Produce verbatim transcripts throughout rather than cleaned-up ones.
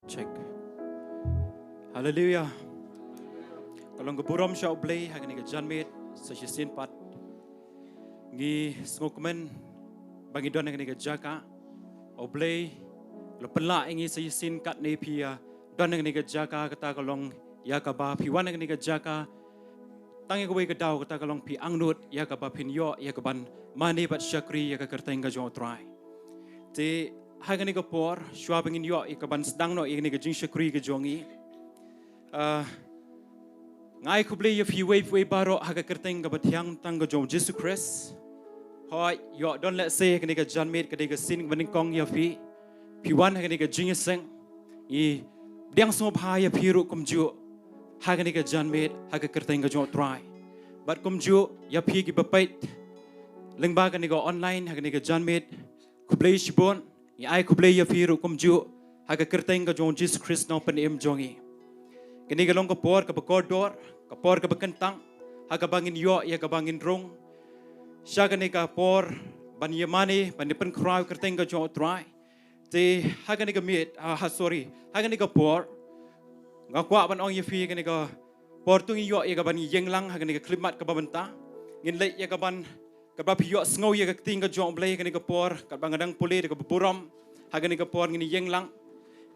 Check. Haleluia. Ka long ka burom sha U Blei ha kane ka janmiet sa shisien pat. Ngi sngewkmen ba ngi don ha kane ka jaka. U Blei u la pynlah ïa ngi sa shisien katne, phi ïa don ha kane ka jaka, kata ka long ïa kaba phi wan ha kane ka jaka tang ïa kawei ka daw, kata ka long phi angnud ïa kaba phin ïoh ïa kaban mane bad shakri ïa ka kyrteng ka jong U Trai. Te ha kane ka por, shuwa ba ngin ïoh ïa kaban sdang noh ïa kane ka jingshakri ka jong ngi, ah, nga ai khublei ïa phi uwei pa uwei baroh ha ka kyrteng kaba thiang tang ka jong U Jisu Khrist. Hooid, ïoh don lehse ha kane ka janmiet ka dei ka sien kaba nyngkong ïa phi, phi wan ha kane ka jingïaseng. Ngi pdiang sngewbha ïa phi ruh kumjuh ha kane ka janmiet ha ka kyrteng ka jong U Trai. Bad kumjuh ïa phi kiba peit lyngba kane ka online ha kane ka janmiet, khublei shibun. Ngi ai khublei ïa phi ruh kumjuh ha ka kyrteng ka jong U Jisu Khrist, Nongpynim jong ngi. Kane ka long ka por kaba kordor, ka por kaba kyntang ha kaba ngin ïoh ïa kaba ngin rung sha kane ka por ban ïa mane, ban ïa pynkhraw ïa ka kyrteng ka jong U Trai. Te ha kane ka miet, ah, ha, sorry, ha kane ka por, nga kwah ban ong ïa phi, kane ka por to ngin ïoh ïa kaban ïeng lang ha kane ka khyllipmat kaba mynta. Ngin leit ïa kaban, katba phi ïohsngew ïa ka ktien ka jong U Blei ha kane ka por, katba nga dang pule da kaba burom, ha kane ka por ngin ïeng lang,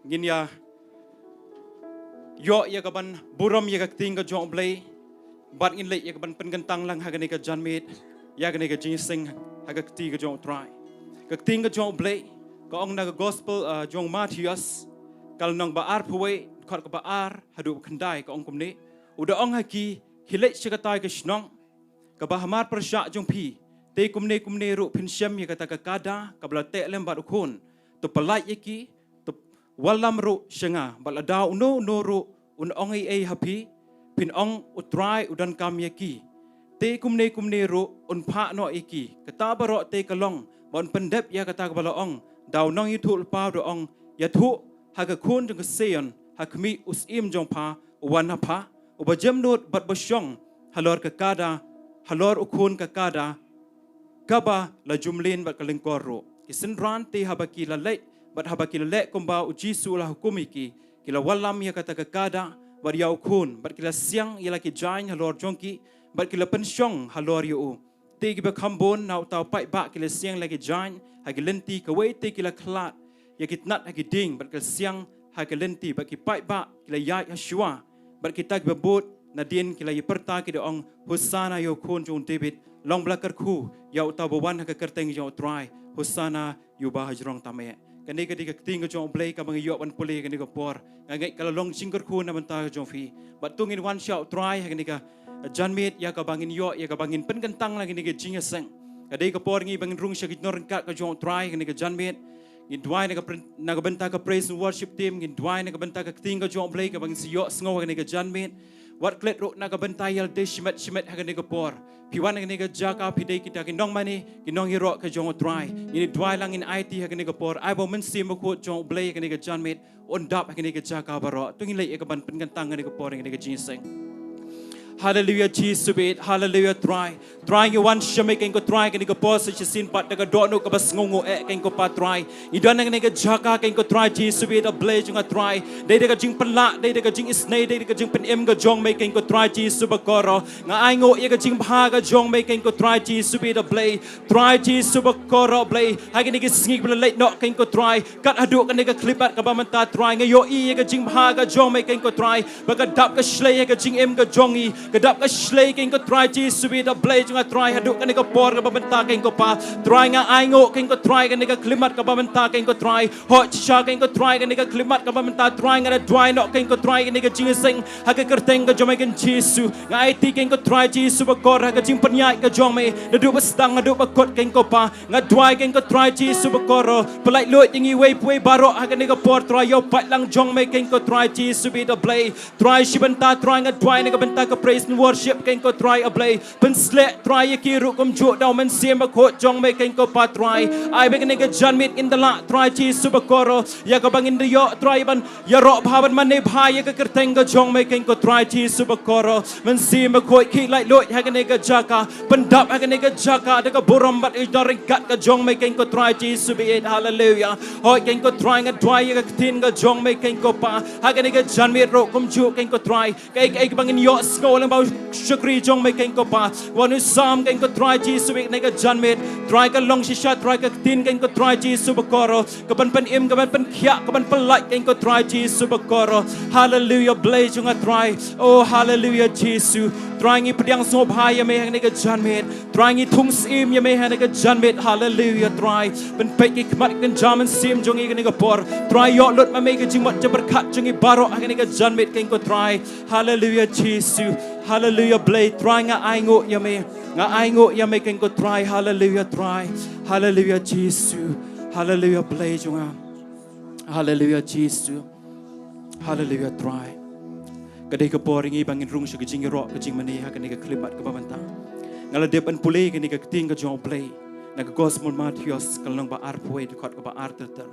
ngin ïa ïoh ïa kaban burom ïa ka ktien ka jong U Blei. Bad ngin leit ïa kaban pynkyntang lang ha kane ka janmiet ïa kane ka jingïaseng ha ka kti ka jong U Trai. Ka ktien ka jong U Blei ka ong na ka gospel, ah, jong u Mathaios, ka lynnong ba arphew wei, dkhot kaba ar haduh khyndai, ka ong kumne: U da ong ha ki, khie leit sha katei ka shnong kaba hamar pyrshah jong phi, te kumne kumne ruh phin shem ïa kata ka kada kaba la teh lem bad u khun, to pyllait ïa ki, to wallam ruh sha nga, bad lada uno uno ruh un ong ei ei ha phi, phin ong, U Trai u donkam ïa ki, te kumne kumne ruh un phah noh ïa ki. Kata baroh te ka long ba un pyndep ïa kata kaba la ong da u nongïathuhlypa, u da ong: Ïathuh ha ka khun jong ka Sion, ha khmih, u Syiem jong pha u wan ha pha, uba jemnud bad ba shong halor ka kada, halor u khun ka kada kaba la ju mlien bad ka lyngkor ruh. Ki synran te haba ki la leit bad haba ki la leh kumba U Jisu u la hukum ïa ki, ki la wallam ïa kata ka kada bad ïa u khun, bad ki la siang ïa la ki jaiñ halor jong ki, bad ki la pynshong halor ïa u. Te kiba kham bun na uta u paidbah ki la siang la ki jaiñ ha ki lynti, kawei te ki la khlad ïa ki tnat ha ki dieng, bad ki la siang ha ki lynti, bad ki paidbah ki la ïaid ha shuwa, bad kita kiba bud nadien ki la ïapyrta, ki da ong: Hosana ïa u Khun jong u David, long ba la kyrkhu ïa uta uba wan ha ka kyrteng jong U Trai, Hosana ïa uba hajrong tam eh. Kane ka dei ka ktien ka jong U Blei kaba ngi ïoh ban pule kane ka por. Nga ngeit ka la long jingkyrkhu na bynta ka jong phi. Bad to ngin wan sha U Trai ha kane ka janmiet ïa kaba ngin ïoh, ïa kaba ngin pynkyntang lang kane ka jingïaseng. Ka dei ka por ngi ba ngin rung sha ki jingryngkat ka jong U Trai ha kane ka janmiet. Ngin duwai na ka prin-, na ka bynta ka praise and worship team, ngin duwai na ka bynta ka ktien ka jong U Blei kaba ngin sa ïohsngew ha kane ka janmiet. Wat klet ruh na ka bynta ïa lade shimet shimet ha kane ka por. Phi wan ha kane ka jaka, phi dei kita ki nongmane, ki nongïaroh ka jong U Trai. Ngin duwai lang, ngin aiti ha kane ka por. Ai ba U Mynsiem Bakhuid jong U Blei ha kane ka janmiet un dap ha kane ka jaka baroh. To ngin leit ïa kaban pynkyntang ha kane ka por, ha kane ka jingïaseng. Haleluia, Jisu bad, haleluia, Trai. Trai, ngi wan sha me keiñ ko Trai ha kane ka por sa shisien pat da ka dohnud kaba sngewnguh eh keiñ ko Pa Trai. Ngi don ha kane ka jaka keiñ ko Trai Jisu bad, A Blei jong nga Trai. Dei da ka jingpynlah, dei da ka jingisynei, dei da ka jingpynim ka jong me keiñ ko Trai Jisu bakordor. Nga ainguh ïa ka jingbha ka jong me keiñ ko Trai Jisu bad, A Blei. Trai Jisu bakordor Blei, ha kine ki sngi kiba la leit noh keiñ ko Trai, kat haduh kane ka khyllipmat kaba mynta Trai, nga ïohi ïa ka jingbha ka jong me keiñ ko Trai, ba ka dap ka shlei ha ka jingim ka jong ngi, ka dap ka shlei keiñ ko Trai Jisu bad, A Blei jong nga Trai, haduh kane ka por kaba mynta keiñ ko Pa. Trai, nga ainguh keiñ ko Trai kane ka khyllipmat kaba mynta keiñ ko Trai, hooid shisha keiñ ko Trai kane ka khyllipmat kaba mynta Trai, nga da duwai noh keiñ ko Trai kane ka jingïaseng ha ka kyrteng ka jong me keiñ Jisu. Nga aiti keiñ ko Trai Jisu bakordor ha ka jingpynïaid ka jong me, naduh ba sdang haduh ba kut keiñ ko Pa. Nga duwai keiñ ko Trai Jisu bakordor, pyllait luid ïa ngi uwei pa uwei baroh ha kane ka por Trai, ïa u paidlang jong me keiñ ko Trai Jisu bad, A Blei. Trai shi bynta Trai, nga duwai na ka bynta ka praise and worship, Kynrad ko Trai A Blei. Pynsleh Trai ïa ki ruh kumjuh da u Mynsiem Bakhuid jong me, Kynrad ko Pa Trai. Ai ba kane ka janmiet ngin da lah Trai Jisu Bakhuid, ïa kaba ngin da ïoh Trai ban ïaroh bha ban mane bha ïa ka kyrteng ka jong me, Kynrad ko Trai Jisu Bakhuid. Mynsiem Bakhuid, khie laitluid ha kane ka jaka, pyndap ha kane ka jaka da ka burom bad ka jingryngkat ka jong me, Kynrad ko Trai Jisu baieit. Haleluia. Hooid Kynrad ko Trai, nga duwai ïa ka ktien ka jong me, Kynrad ko Pa, ha kane ka janmiet ruh kumjuh, Kynrad ko Trai. Kaei kaei kaba ngin ïohsngew lyngba u shakri jong me, Kynrad ko Pa, wan u sam, Kynrad ko Trai Jisu, ïa kane ka janmiet. Trai, ka long shisha Trai ka ktien, Kynrad ko Trai Jisu Bakhuid, ka ban pynim, ka ban pynkhiah, ka ban pynlait, Kynrad ko Trai Jisu Bakhuid. Haleluia, Blei jong nga Trai. Oh haleluia Jisu. Trai, ngi pdiang sngewbha ïa me ha kane ka janmiet. Trai, ngi thung syiem ïa me ha kane ka janmiet. Haleluia Trai. Pynpeit ki khmat ki kynja mynsiem jong ngi ha kane ka por. Trai, ïoh lut ma me ka jingmut jingpyrkhat jong ngi baroh ha kane ka janmiet, Kynrad ko Trai. Haleluia Jisu. Haleluia Blei. Trai, nga ainguh ïa me. Nga ainguh ïa me, Kynrad ko Trai. Haleluia Trai. Haleluia Jisu. Haleluia Blei jong nga. Haleluia Jisu. Haleluia Trai. Ka dei ka por ïa ngi ba ngin rung sha ka jingïaroh ka jingmane ha kane ka khyllipmat kaba mynta. Nga la dep ban pule kane ka ktien ka jong U Blei na ka Gospel Mathaios ka lynnong ba arphew wei, dkhot kaba ar ter ter.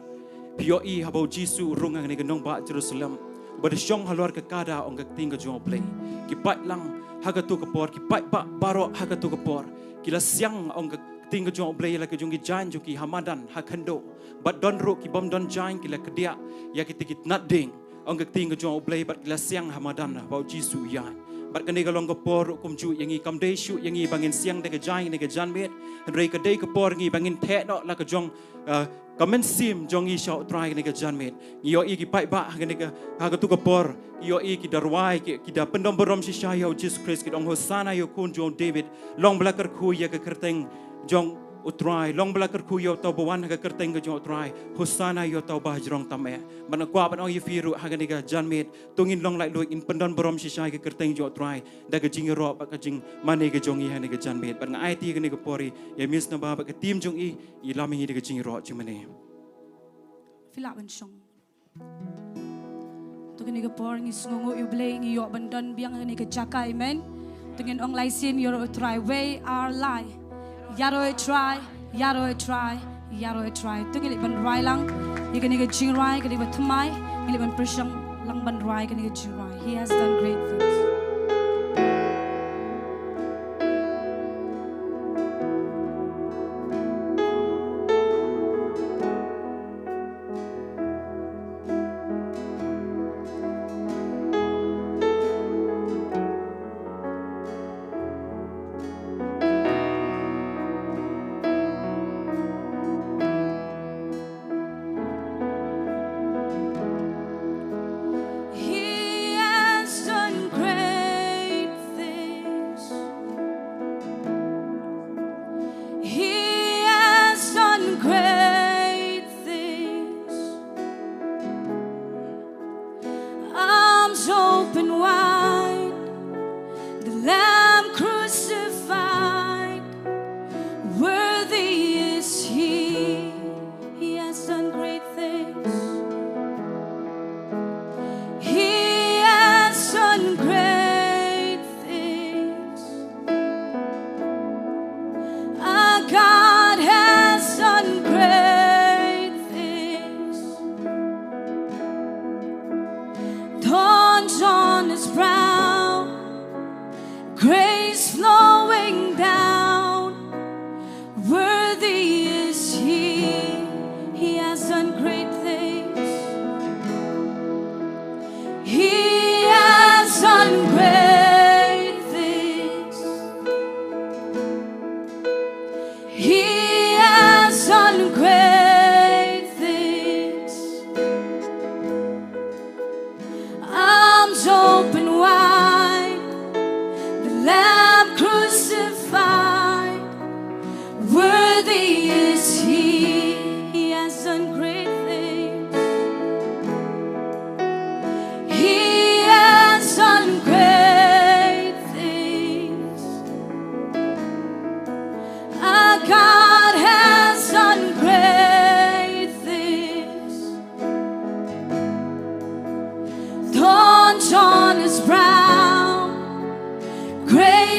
Phi ïohi haba u Jisu u rung ha kane ka nongbah Jerusalem, ba da shong halor ka kada, ong ka ktien ka jong U Blei, ki paid lang ha kato ka por, ki paidbah baroh ha kato ka por ki la siang, ong ka ktien ka jong U Blei, ïa la ki jong ki jaiñ jong ki ha madan, ha khyndew. Bad don ruh ki bym don jaiñ ki la kdiah ïa kita ki tnat dieng, ong ka ktien ka jong U Blei, bad ki la siang ha madan ba u Jisu u ïaid. Bad kane ka long ka por ruh kumjuh ïa ngi, kam dei shuh ïa ngi ba ngin siang da ka jaiñ ne ka janmiet, hynrei ka dei ka por ngi ba ngin theh noh la ka jong, ah, ka mynsiem jong ngi sha U Trai kane ka janmiet. Ngi ïohi ki paidbah ha kane ka, ha kato ka por, ngi ïohi ki da rwai, ki, ki da pyndon burom shisha ïa u Jisu Khrist, ki da ong, Hosana ïa u Khun jong u David, long ba la kyrkhu ïa ka kyrteng jong U Trai, long ba la kyrkhu ïa uta uba wan ha ka kyrteng ka jong U Trai, Hosana ïa uta uba hajrong tam eh. Bad nga kwah ban ong ïa phi ruh ha kane ka janmiet, to ngin long laitluid, ngin pyndon burom shisha ïa ka kyrteng jong U Trai da ka jingïaroh bad ka jingmane ka jong ngi ha kane ka janmiet. Bad nga aiti ha kane ka por ïa Miss Naba bad ka team jong i, i lam ïa ngi da ka jingïaroh jingmane. Phi lah ban shong. To kane ka por ngi sngewnguh ïa U Blei, ngi ïoh ban don biang ha kane ka jaka, amen. To ngin ong lai sien, ïaroh U Trai, wei ar lai. Ïaroh U Trai, ïaroh U Trai, ïaroh U Trai. To ngin leit ban rwai lang ïa kane ka jingrwai, kane kaba thymmai, ngin leit ban pyrshang lang ban rwai kane ka jingrwai. He has done great things. He has done great things. He has done great things. Arms open wide, the Lamb crucified, worthy is He. He has done great things. He has done great things. Our God has done great things. Thorns on His brow, grace flowing down. Worthy is He, He has done great things. He has done great things. He has done great things. Arms open wide, the Lamb crucified.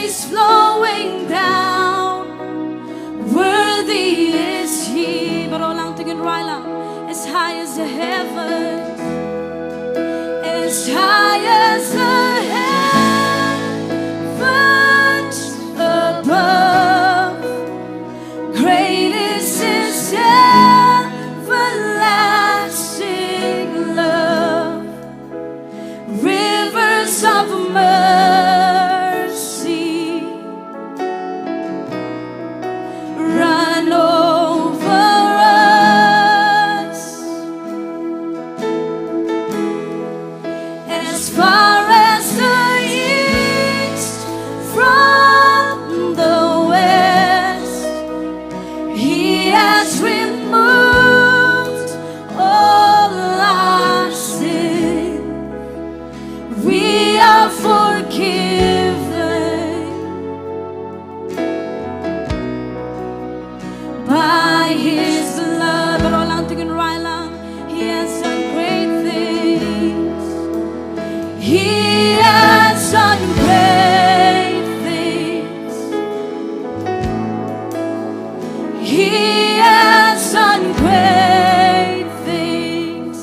is flowing down. Worthy is he. Baroh lang to ngan rai lang. As high as the heavens, as high as the heavens above. Great is his everlasting love. Rivers of mercy run over us. As far as the east from the west, he has removed all our sin. We are forgiven by his blood. Baroh lang to ngan rai lang. He has done great things. He has done great things. He has done great things.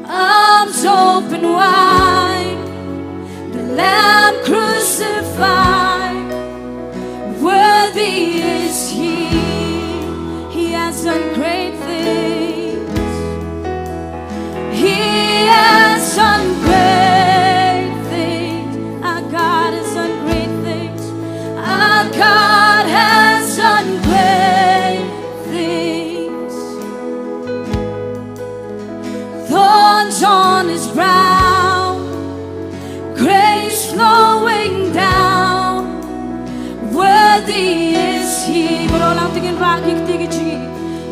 Arms open wide, the Lamb crucified. Worthy is he. He has done great things. He has done great things. Our God has done great things. Our God has done great things. Thorns on his brow, grace flowing down. Worthy is he. Baroh lang to ngan rai ki kti ki jingim.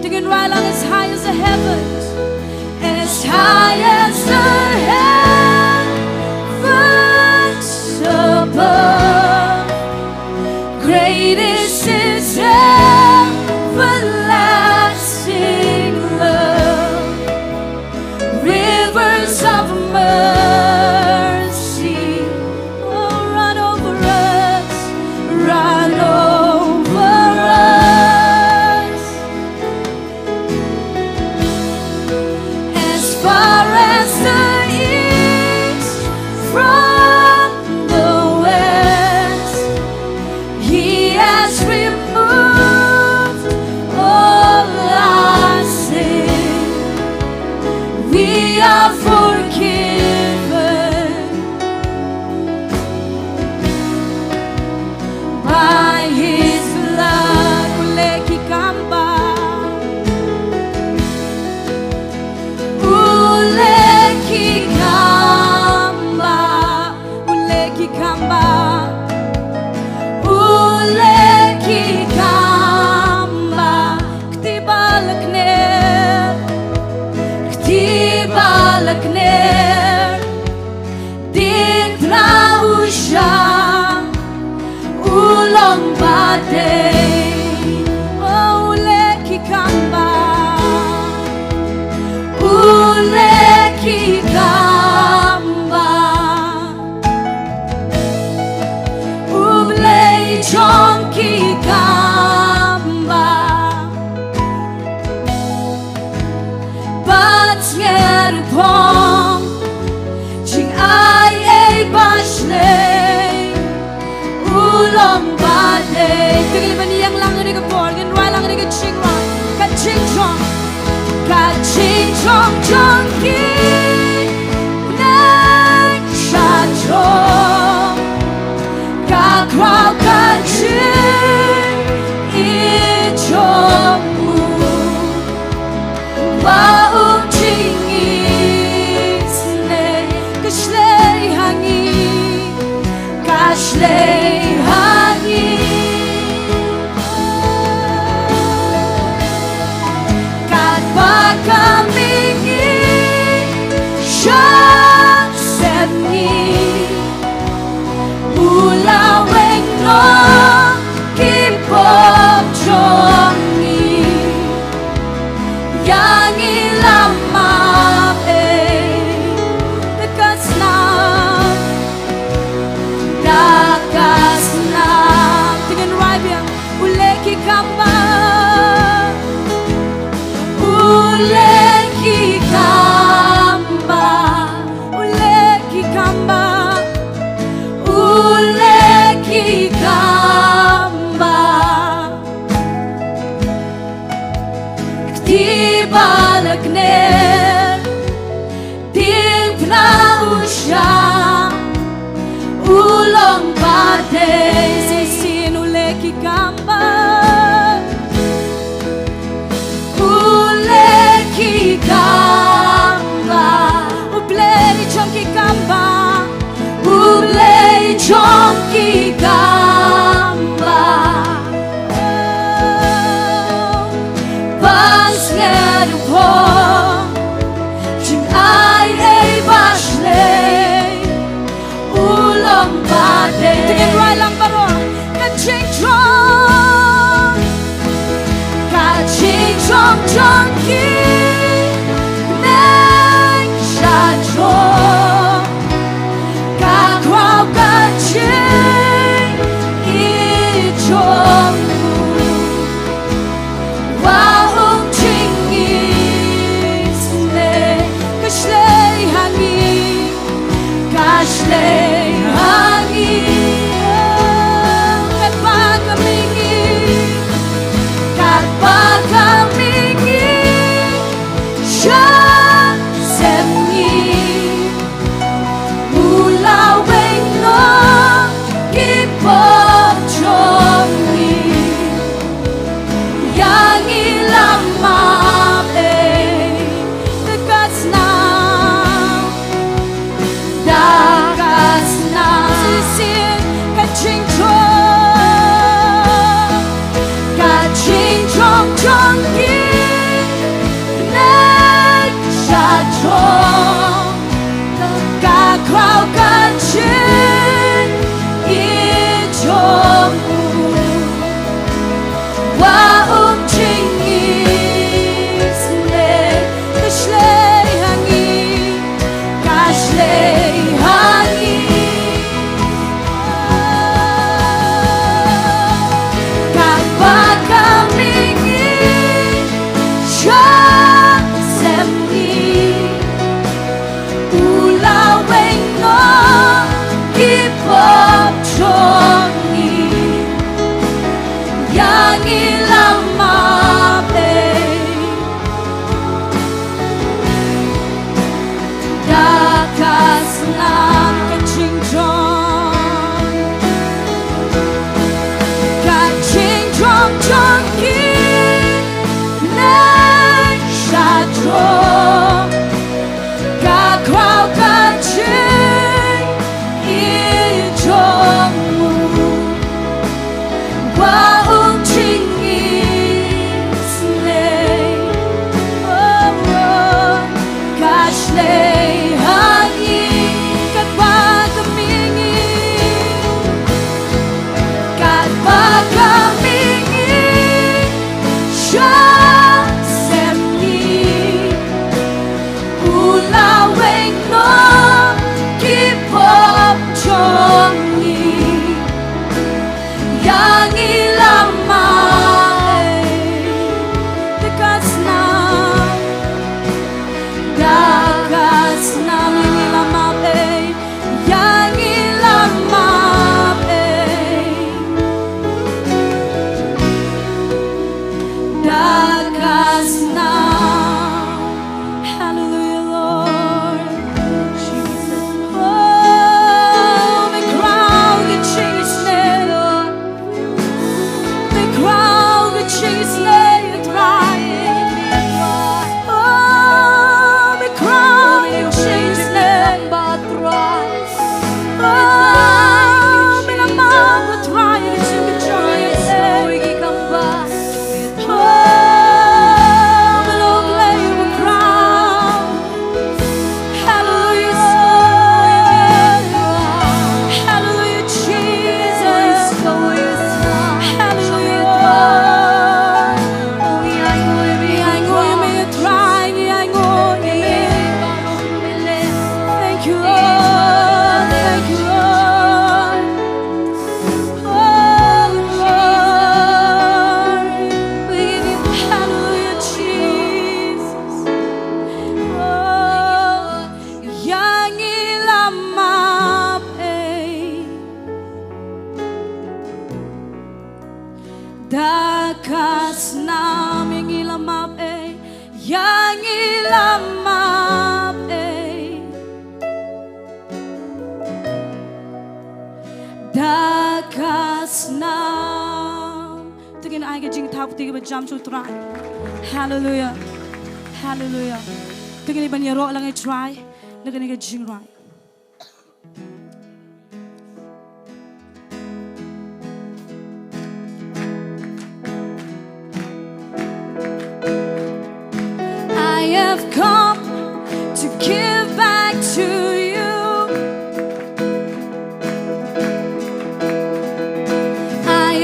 To ngan rai lang as high as the heavens. As high as the heavens above. Great is his everlasting love. Rivers of mercy, oh, run over us, run over us. As far as the east from the west, he has removed all our sin. We are forgiven by his blood. U leh ki kam ba, u leh ki kam ba. U leh ki kam ba, u leh ki kam ba. Kti ba la kner, kti ba la kner. Dieng Trai u shah, u long ba dei. Oh, u leh ki kam ba, u leh ki kam ba. U Blei jong ki kam ba. Bad sngewthuh jingai ei ba shlei, u long ba dei. Te ngi la ban ki kam ba. Ba sngewbha jingaiei ba shlei u long ba dei. Te ngin rai lang baroh. Ka jingjop, ka jingjop jong ki neng sha jong, ka khraw ka jingim jong u. Wa um jingisynei, ka shlei ha ngi, ka shlei ha ngi. Katba ka mihngi, katba ka mihngi, sha sem ngi. U la weng noh ki pop jong ngi. Ïa ngi la map ei, da ka snam, da ka snam. Shisien ka jingjop, ka jingjop jong ki neng sha jong, ka khraw ka jingim jong u. Wa um jingisynei, ka shlei ha ngi, ka shlei ha ngi. Katba ka mihngi, sha sem ngi. U la weng noh ki pop jong ngi. Ïa ngi la map ei, da ka snam. Ka jingjop, ka jingjop jong ki neng sha jong, ka khraw ka jingim jong u. Wa um jingisynei, oh, oh, ka shlei ha ngi. Katba ka mihngi, katba ka mihngi, sha sem ngi. U la weng noh ki pop jong ngi. Ïa ngi la map ei, da ka snam, da ka snam. Ïa ngi la map ei, ïa ngi la map ei, da ka snam. Hallelujah, Lord. Jesus. Oh, me khraw ka jingisynei. Me khraw ka jingisynei, Trai. Oh, me khraw ka jingisynei. Oh, me la map, Trai, ka jingisynei. Oh, me long lei, me khraw. Hallelujah. Hallelujah, Jesus. Hallelujah. Thank you, Lord. Thank you, Lord. Oh, Lord. Hallelujah, Jesus. Oh, ïa ngi la map ei, da ka snam. Ïa ngi la map ei, ïa ngi la map ei, da ka snam. To ngin ai ka jingthaw kti kaba jam sha u Trai. Hallelujah. Hallelujah. To ngin ban ïaroh lang ïa u Trai na kane ka jingrwai.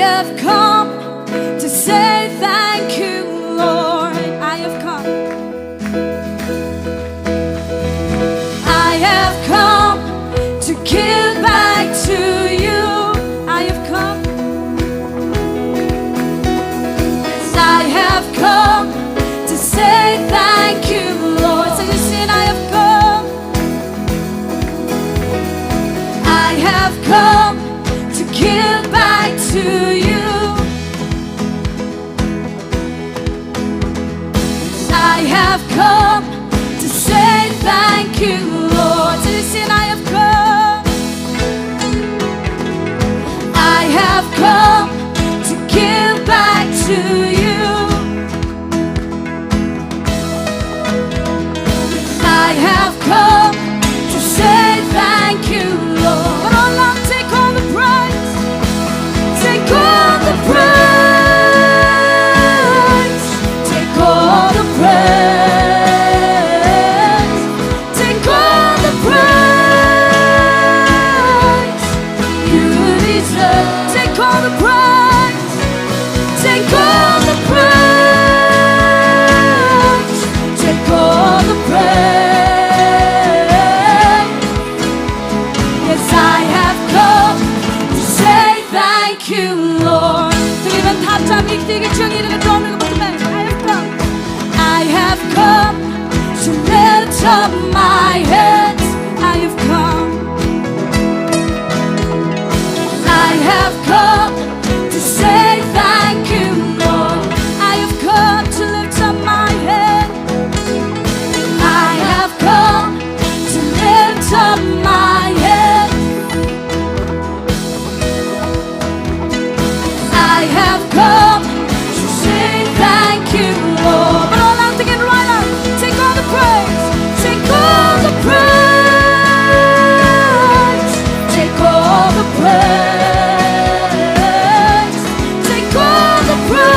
have come to say thank you, Lord. I have come. I have come to give back to you. I have come. Yes, I have come to say thank you, Lord. So you sing, I have come. I have come to give back to you. I have come to say thank you, Lord. So you sing, I have come. I have come to give back to you. I have come to say thank you, Lord. But oh Lord, take all the praise. Take all the praise. Take all the praise. Take all the praise. You deserve. Take all the praise. Take all the praise. Take all the praise. Yes, I have come to say thank you, Lord. Te ngi ban thap jam ïa kti ki jong ngi da ka dohnud kaba tbit. I have come. I have come to lift up my hands. I have come. I have come to say thank you, Lord. I have come to lift up my head. I have come to lift up my head. I have come to say thank you, Lord. But oh Lord, take it right up. Take all the praise. Take all the praise. Take all the praise. Take all the praise.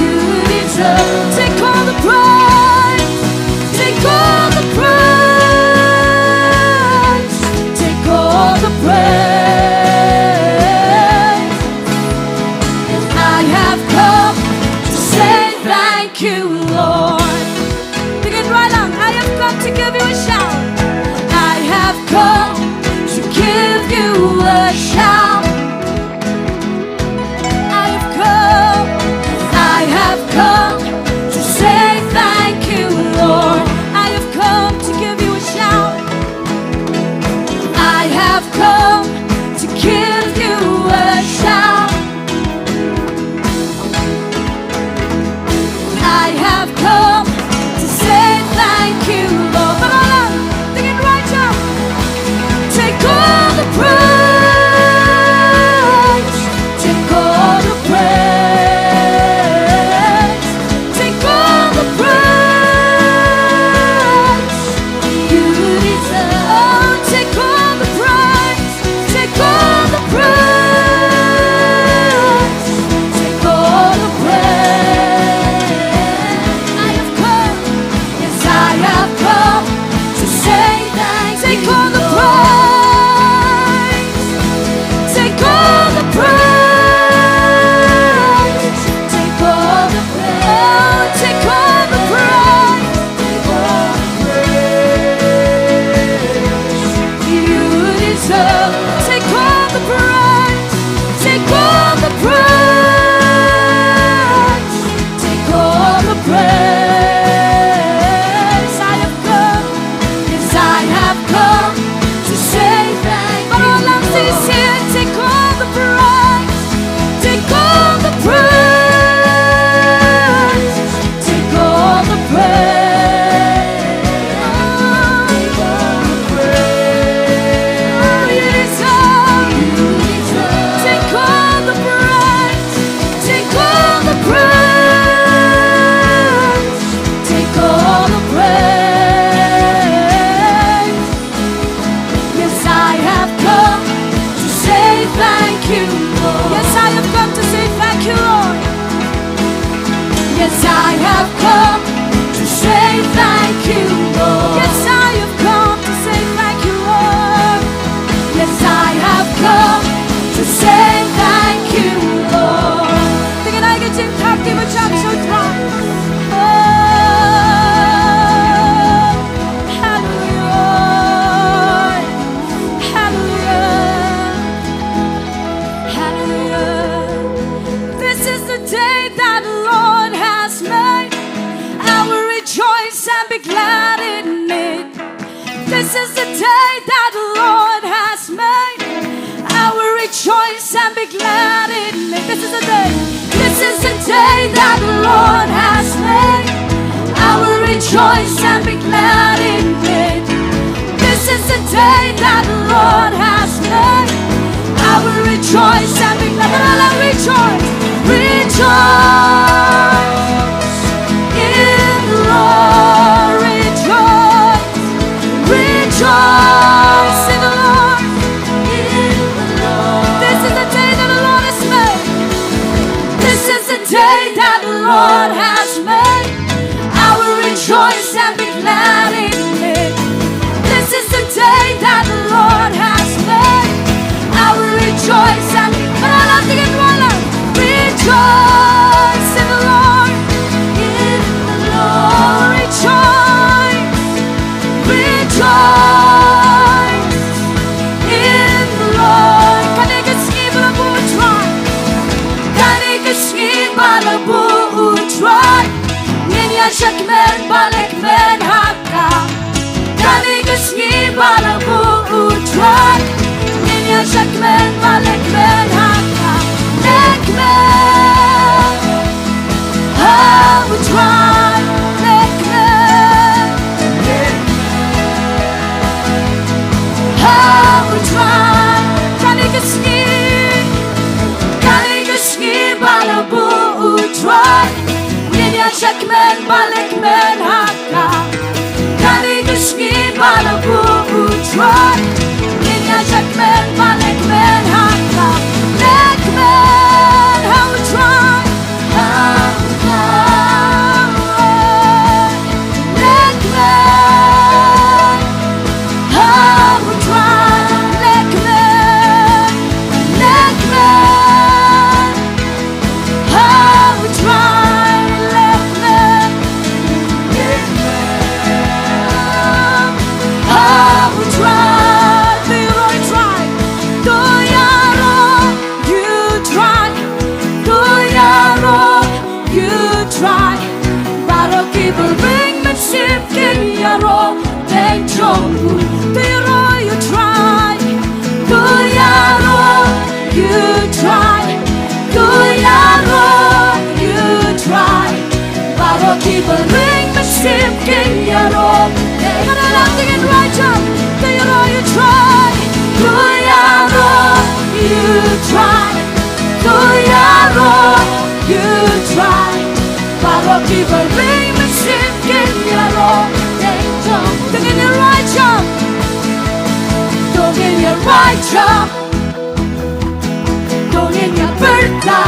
You deserve. Take all the praise. Take all the praise. Take all the praise. I have come to say thank you, Lord. Begin right now. I have come to give you a shout. I have come to give you a shout. I have come, I have come to say thank you, Lord. I have come to give you a shout. I have come to give you a shout. I have come to say thank you, Lord. But oh Lord, take it right up. Take all the praise. Take all the praise. Take all the praise. You deserve. Oh, take all the praise. Take all the praise. Take all the praise. I have come. Yes, I have come to say thank you. Take all the praise. Take all the praise. Take all the praise. Oh, take all the praise. Take all the praise. You deserve. Take all the praise. Take all the praise. Take all the praise. I have come. Yes, I have come to say thank you. But all I'm saying is here, take all the praise. Take all the praise. Take all the praise. Take all the praise. Oh, you deserve. Day that the Lord has made, I will rejoice and be glad in it. This is the day, this is the day that the Lord has made. I will rejoice and be glad in it. This is the day that the Lord has made. I will rejoice and be glad. Let us rejoice. Rejoice in the Lord. Rejoice. Rejoice in the Lord. This is the day that the Lord has made. This is the day that the Lord has made. I will rejoice and be glad in it. This is the day that the Lord has made. I will rejoice and be glad. Rejoice in the Lord. In the Lord. Rejoice. Rejoice in the Lord. Kane ka sngi ba la buh U Trai. Kane ka sngi ba la buh U Trai. Ngin ïa shakmen bad la kmen ha ka. Kane ka sngi ba la buh U Trai. Ngin ïa shakmen bad la kmen ha ka. La kmen ha U Trai. La kmen ha U Trai. Kane ka sngi, kane ka sngi ba la buh U Trai. Ngin ïa shakmen bad la kmen ha ka. Kane ka sngi ba la buh U Trai. Ngin ïa shakmen bad la kmen ha ka. La kmen ha U Trai. Ha U Trai. La kmen ha U Trai. La kmen. La kmen ha U Trai. La kmen. La kmen ha U Trai. To ïaroh ïa U Trai. To ïaroh ïa U Trai. To ïaroh ïa U Trai. Baroh kiba ring mynsiem kin ïaroh teng jong u. To ïaroh ïa U Trai. To ïaroh ïa U Trai. To ïaroh ïa U Trai. Baroh kiba ring mynsiem kin ïaroh. Hey, come on, sing it right up. To ïaroh ïa U Trai. To ïaroh ïa U Trai. To ïaroh ïa U Trai. Baroh kiba ring mynsiem kin ïaroh. Hey, jump. To ngin ïaroh jump. To ngin ïaroh jump. To ngin ïa pyrta.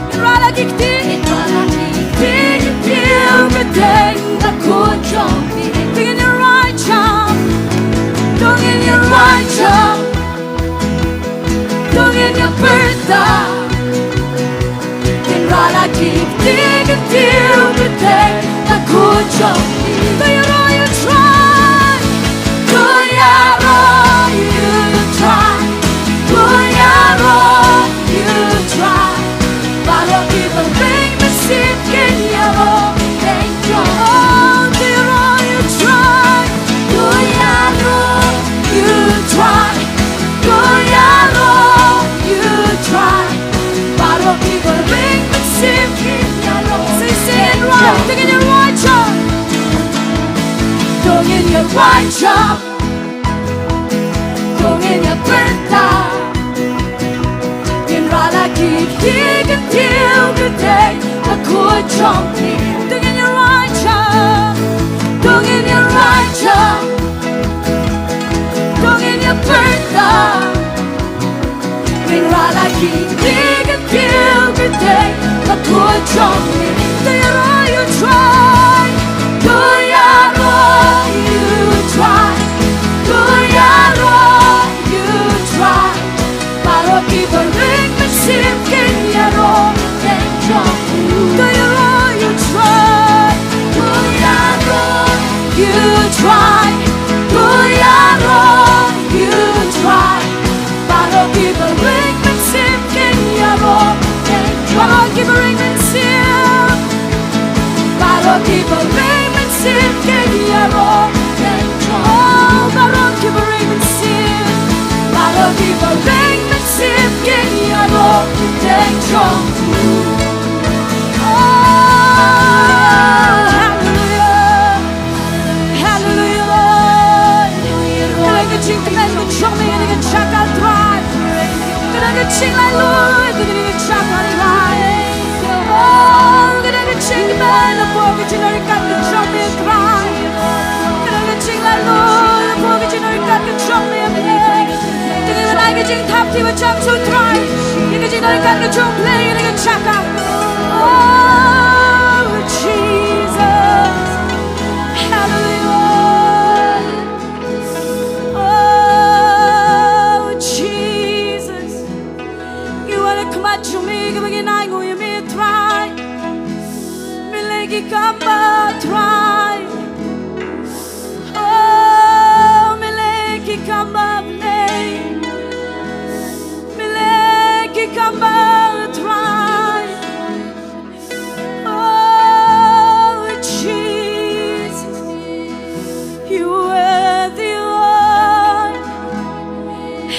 Ngin rah la ki kti. Ngin rah la ki kti ki kiew ka dei na ka jong ngi. To ngin ïa rah jam. To ngin ïa rah jam. To ngin ïa pyrta. Ngin rah la ki kti ki kiew ka dei na ka jong ngi. To ïaroh ïa U Trai. To ïaroh ïa U Trai. To ïaroh ïa U Trai. Baroh kiba ring mynsiem kin ïaroh. To ïaroh ïa U Trai. To ïaroh ïa U Trai. To ïaroh ïa U Trai. Baroh kiba ring mynsiem kin ïaroh. Sing, sing it right. To ngin ïaroh jam. To ngin ïaroh jam. To ngin ïa pyrta. Ngin rah la ki kti ki kiew ka dei na ka jong ngi. To ngin ïaroh jam. To ngin ïaroh jam. To ngin ïa pyrta. Ngin rah la ki kti ki kiew ki dei na ka jong ngi. To ïaroh ïa U Trai. To ïaroh ïa U Trai. To ïaroh ïa U Trai. Baroh kiba ring mynsiem kin ïaroh teng jong u. To ïaroh ïa U Trai. To ïaroh ïa U Trai. To ïaroh ïa U Trai. Baroh kiba ring mynsiem kin ïaroh teng jong u. Baroh kiba ring mynsiem. Jingkmen ka jong me ha kane ka jaka Trai. Ka don ka jinglaitluid ha kane ka jaka Trai. Oh, ka don ka jingkmen hapoh ka jingdonkam ka jong me Trai. Ka don ka jinglaitluid hapoh ka jingdonkam ka jong me. Te ngi wan ai ka jingthap kti ba jam shuh Trai ïa ka jingdonkam ka jong me ha kane ka jaka. Oh, Jesus. Hallelujah. Oh, Jesus. Ngi wan ha khmat jong me kaba ngi ainguh ïa me Trai. Me leh ki kam ba Trai. Oh, me leh ki kam ba bneng. Me leh ki kam ba Trai. Oh, Jesus, you are the Lord.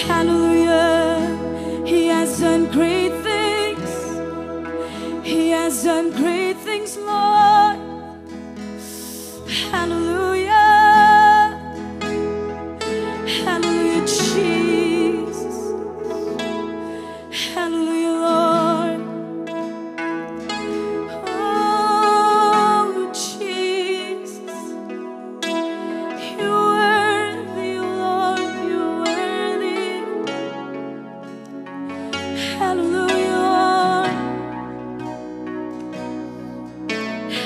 Hallelujah. He has done great things. He has done great things, Lord. Hallelujah. Hallelujah, Jesus. Hallelujah, Lord. Oh, Jesus. You're worthy, Lord, you're worthy. Hallelujah, Lord.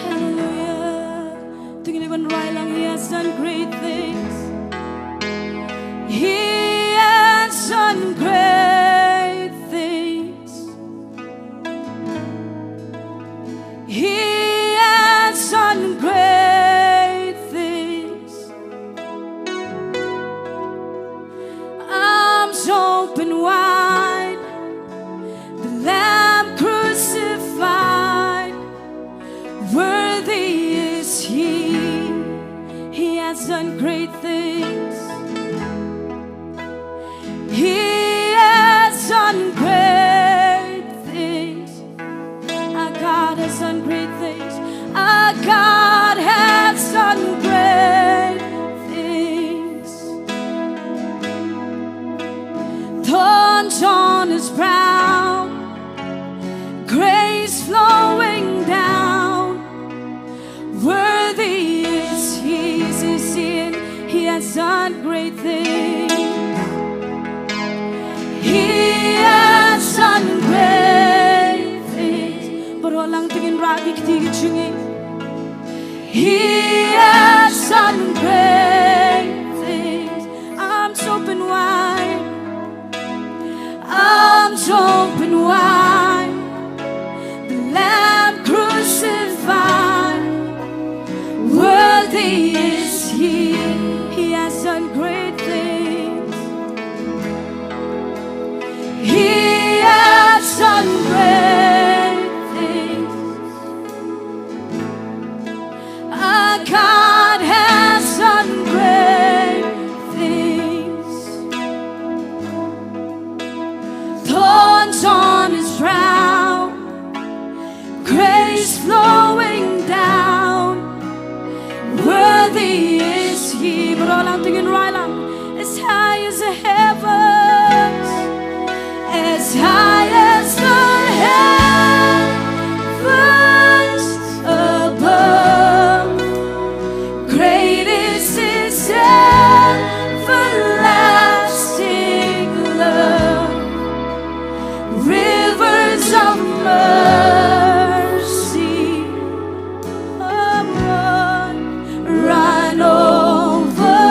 Hallelujah. To ngin ïa wan rai lang, He has done great things. He has done great things. He has done great things. Arms open wide, the Lamb crucified. Worthy is He. He has done great things. He has done great things. Our God has done great things. Our God has done great things. Thorns on His brow, grace flowing down. Worthy is He, is He, He has done great things. He has done great things. Baroh lang to ngin rah ki kti ki jong ngi. He has done great things. Arms open wide. Arms open wide. The Lamb crucified. Worthy is He. He has done great things. He has done great things. Our God has done great things. Thorns on His brow, grace flowing down. Worthy is He. Baroh lang to ngin rai lang. As high as the heavens, as high as the heavens above. Great is His everlasting love. Rivers of mercy, oh, run, run over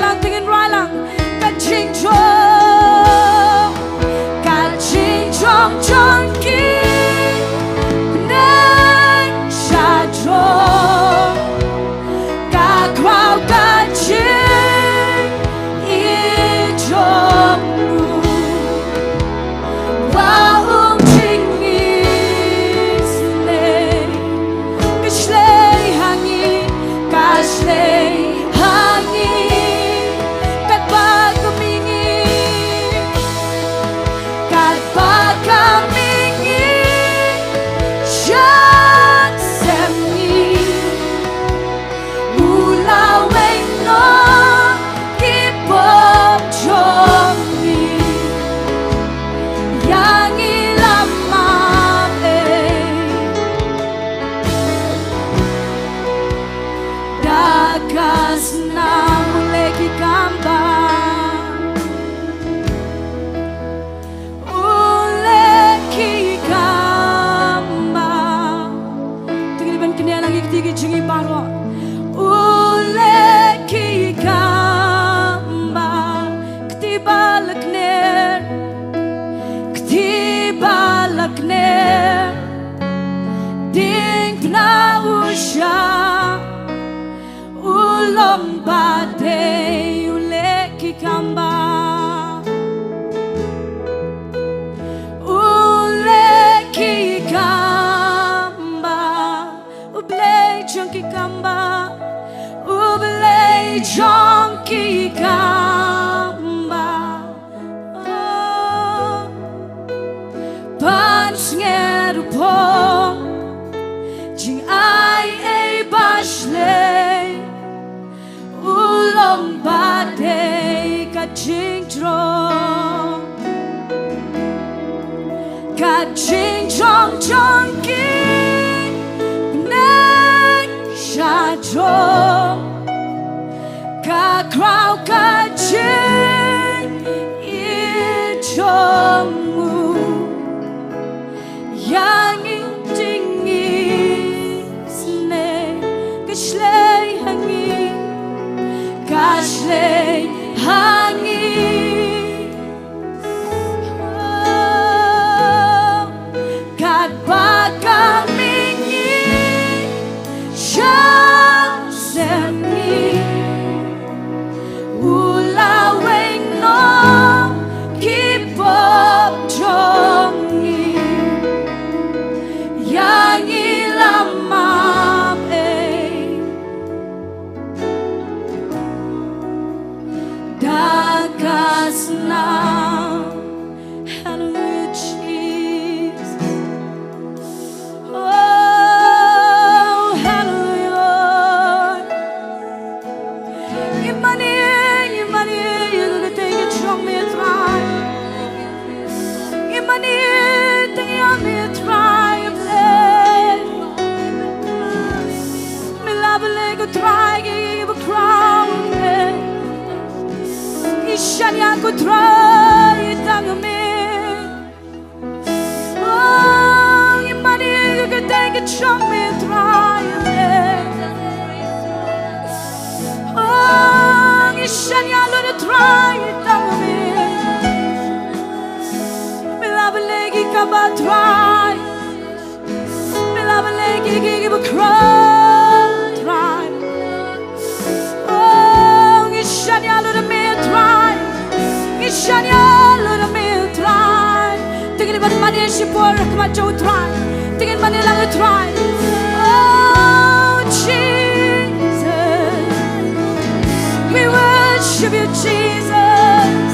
Lang te ngin rwai lang. Ka jingjong, ka jingjong jong ki bneng sha jrong, ka khraw ka jingïeit jong u. Ba um jingisynei. Ka shlei ha ngi, ka shlei ha ngi. Katba ka mihngi, katba ka mihngi, sha sem ngi. U la weng noh ki pop jong ngi, ïa ngi la map ei. Da ka snam u leh ki kam ba. U leh ki kam ba. Te ngi ban kynnoh lang ïa kti ki jingim baroh. U leh ki kam ba. Kti ba la kner, kti ba la kner. Ding pynah u sha. U long ba dei u leh ki kam ba. U leh ki kam ba. U Blei jong ki kam ba. U Blei jong ki kam ba. Ban snger u phong, jingai ei ba shlei. U long ba dei ka jingjrong, ka jingjrong jong ki bneng sha jrong. Ka khraw ka jingïeit jong u. Ïa ngi jingisynei. Ka shlei ha ngi, ka shlei ha ngi. Oh, katba ka mihngi sha sem ngi. U la weng noh ki pop jong ngi. Ïa ngi la map ei. Da ka snam. Hallelujah, Jesus. Oh, hallelujah, Lord. Ngim mane, ngim mane ïa ka kyrteng ka jong me Trai. Ngim mane tang ïa me Trai Blei. Me la balei ko Trai ki bakhraw me. Ngi shaniah ko Trai tang ïa me. Oh, ngim mane ïa ka kyrteng ka jong me Trai. Oh, ngi shaniah lut Trai tang ïa me. Me la balei ki kaba Trai. Me la balei ki ki bakhraw Trai. Oh, ngi shaniah lut me Trai. Ngi shaniah lut me Trai. Te ngin ïa ban mane shipor ha khmat jong u Trai. Te ngin mane lang u Trai. Oh, Jesus. We worship you, Jesus.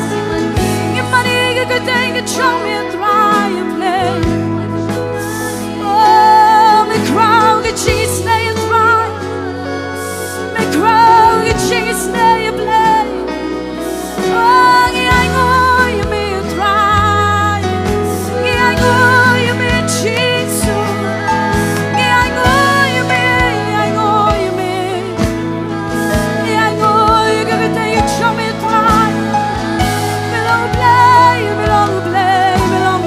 Ngim mane ïa ka kyrteng ka jong me Trai Blei. Oh, me khraw ka jingisynei Trai. Me khraw ka jingisynei Blei. Oh, ngi ainguh ïa me Trai. Ngi ainguh ïa me Jisu. Ngi ainguh ïa me, ngi ainguh ïa me. Ngi ainguh ïa ka kyrteng ka jong me Trai. Me long Blei, me long Blei, me long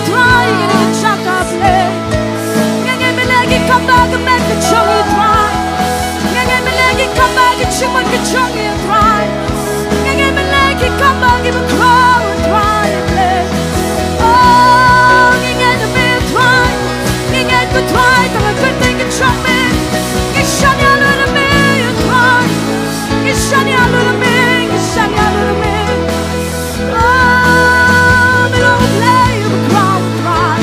Trai, ngin ïa jaka Blei. Nga ngeit me leh ki kam ba ka met ka jong ngi Trai. Nga ngeit me leh ki kam ba ka jingmut ka jong ngi Trai. Nga ngeit me leh ki kam ba ki ba khraw Trai Blei. Oh, ngi ngeit me Trai. Ngi ngeit ko Trai tang ka kyrteng ka jong me. Ngi shaniah lut ïa me Trai. Ngi shaniah lut ïa me. Ngi shaniah lut ïa me. Oh, me long U Blei uba khraw Trai.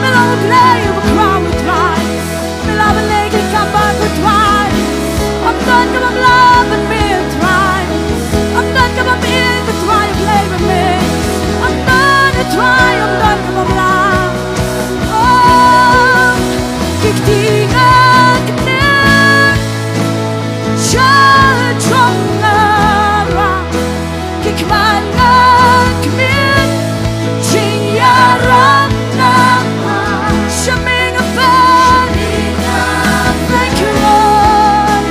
Me long U Blei uba khraw Trai. Me lah ban leh ki kam ba khraw Trai. Ym don kaba ym lah ban mih Trai. Ym don kaba ym ïeit Trai U Blei ban mih. Ym don Trai, ym don kaba ym lah. Oh, ki kti nga kynnoh. Sha jong nga rang, ki khmat nga khmih, jingïarap nga. Sha me nga pyrshah. Thank you, Lord.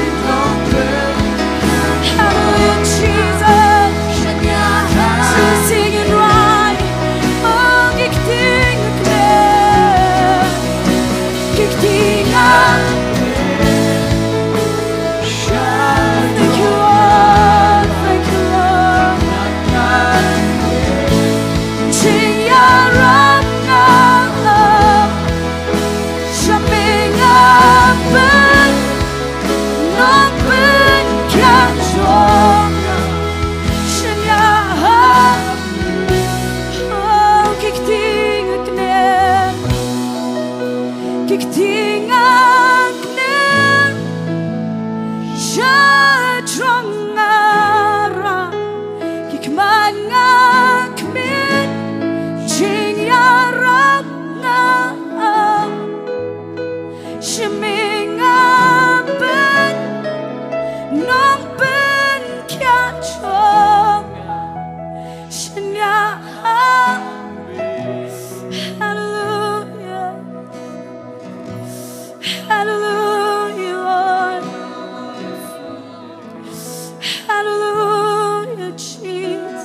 Hallelujah, Jesus. Sing it right. Oh, ki kti nga kynnoh. Ki kti nga Thank you, Lord. Thank you, Lord. Jingïarap nga, sha me nga pyn, nongpynkhiah jong nga. Sha nga ha, oh, ki kti nga kynnoh. Ki kti nga kynnoh, sha jong nga rang, ki khmat nga khmih, jingïarap nga, sha me nga pyn, nongpynkhiah jong nga, sha nga ha. Hallelujah. Hallelujah, Lord. Hallelujah, Jesus.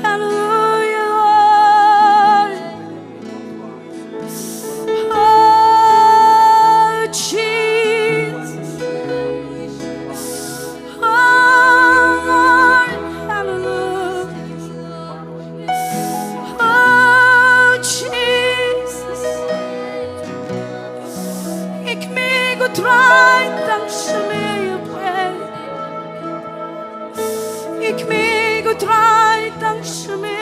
Hallelujah, Lord. Oh, Jesus. Oh, Lord. Hallelujah. Oh, Jesus. Ngi khmih ko Trai tang sha me ïa pyrshah. Ngi khmih ko Trai tang sha me.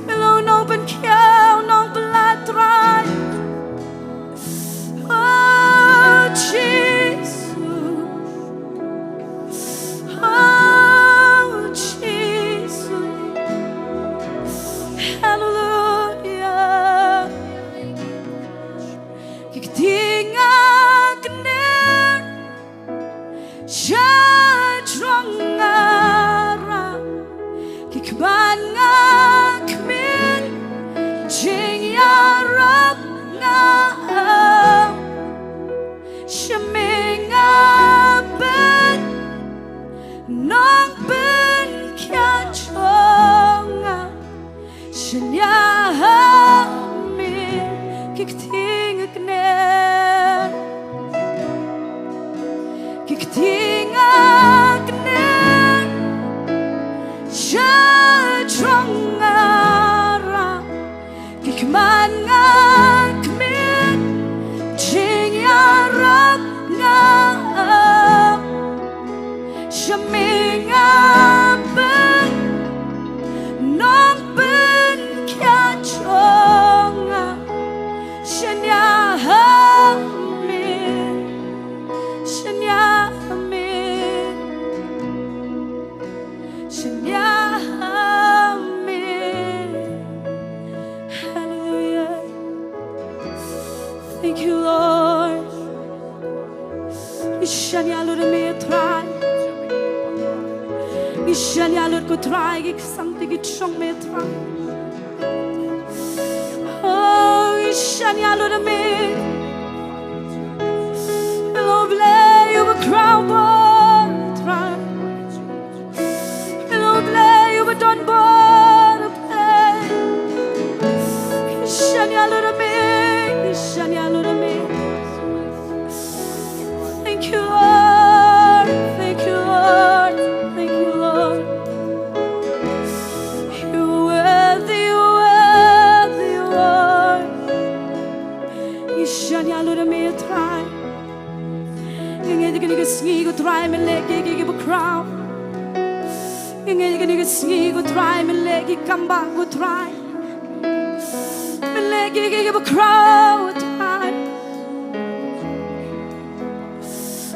Me long u nongpynkhiah, u nongpynlait Trai. Oh, Jisu. Oh, Jisu. Haleluya. Ki kti nga kner, sha jrong nga rah, ki khmat nga khmih, jingïarap nga ap, sha me nga peit, nongpynkhiah jong nga. Shaniah ha me. Ki kti nga kner, ki kti nga kner, sha jrong nga rah, ki khmat nga khmih, jingïarap nga ap, sha me nga peit, nongpynkhiah jong nga. Shaniah ha me, shaniah ha me, shaniah ha me. Hallelujah. Thank you, Lord. Ngi shaniah lut ïa me, Trai. Ngi shaniah lut ko Trai, ki ksangti ki jong me, Trai. Oh, ngi shaniah lut ïa me. Hello, Blei, uba khraw bor, Trai. Hello, Blei, uba don bor. Sngi ko Trai, me leh ki ki ba khraw. Ngi ngeit kane ka sngi ko Trai, me leh ki kam ba ko Trai. Me leh ki ki ba khraw Trai.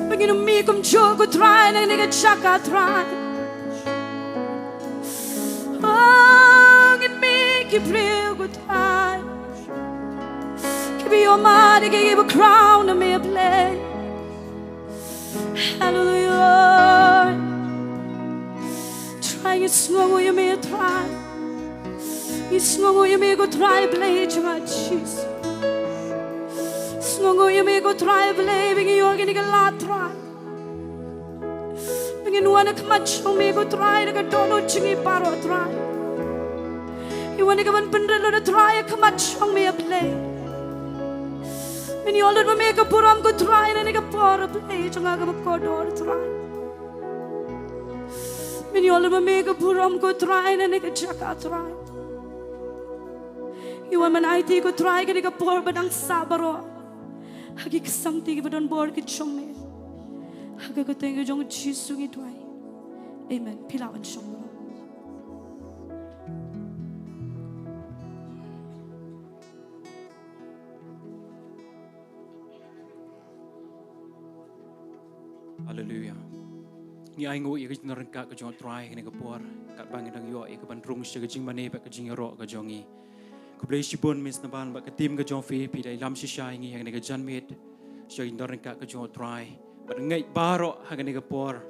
Ba ngin ym mih kumjuh ko Trai na kane ka jaka Trai. Oh, ngin mih ki briew ko Trai. Ki ba ïohmad ïa ki ki ba khraw na me Blei. Hallelujah. Trai ngi sngewnguh ïa me Trai. Ngi sngewnguh ïa me ko Trai Blei jong nga Jisu. Sngewnguh ïa me ko Trai Blei ba ngi ïoh kane ka lad Trai. Ba ngin wan ha khmat jong me ko Trai da ka dohnud jong ngi baroh Trai. Ngi wan ïa ka ban pynrit lut Trai ha khmat jong me Blei. Ngi ïoh lut ma me ka burom ko Trai na kane ka por Blei jong nga kaba kordor Trai. Ngi ïoh lut ma me ka burom ko Trai na kane ka jaka Trai. Ngi wan ban aiti ko Trai kane ka por ba dang sah baroh ha ki ksangti kiba don bor ki jong me. Ha ka kyrteng ka jong Jisu ngi duwai. Amen. Phi lah ban shong baroh. Haleluya. Ngi ainguh ïa ka jingdon ryngkat ka jong u Trai ha kane ka por, katba ngi dang ïoh ïa ka ban rung sha ka jingmane bad ka jingïaroh ka jong ngi. Khublei shibun Miss Naban bad ka team ka jong phi, phi da ïalam shisha ïa ngi ha kane ka janmiet sha ka jingdon ryngkat ka jong u Trai. Bad ngeit baroh ha kane ka por,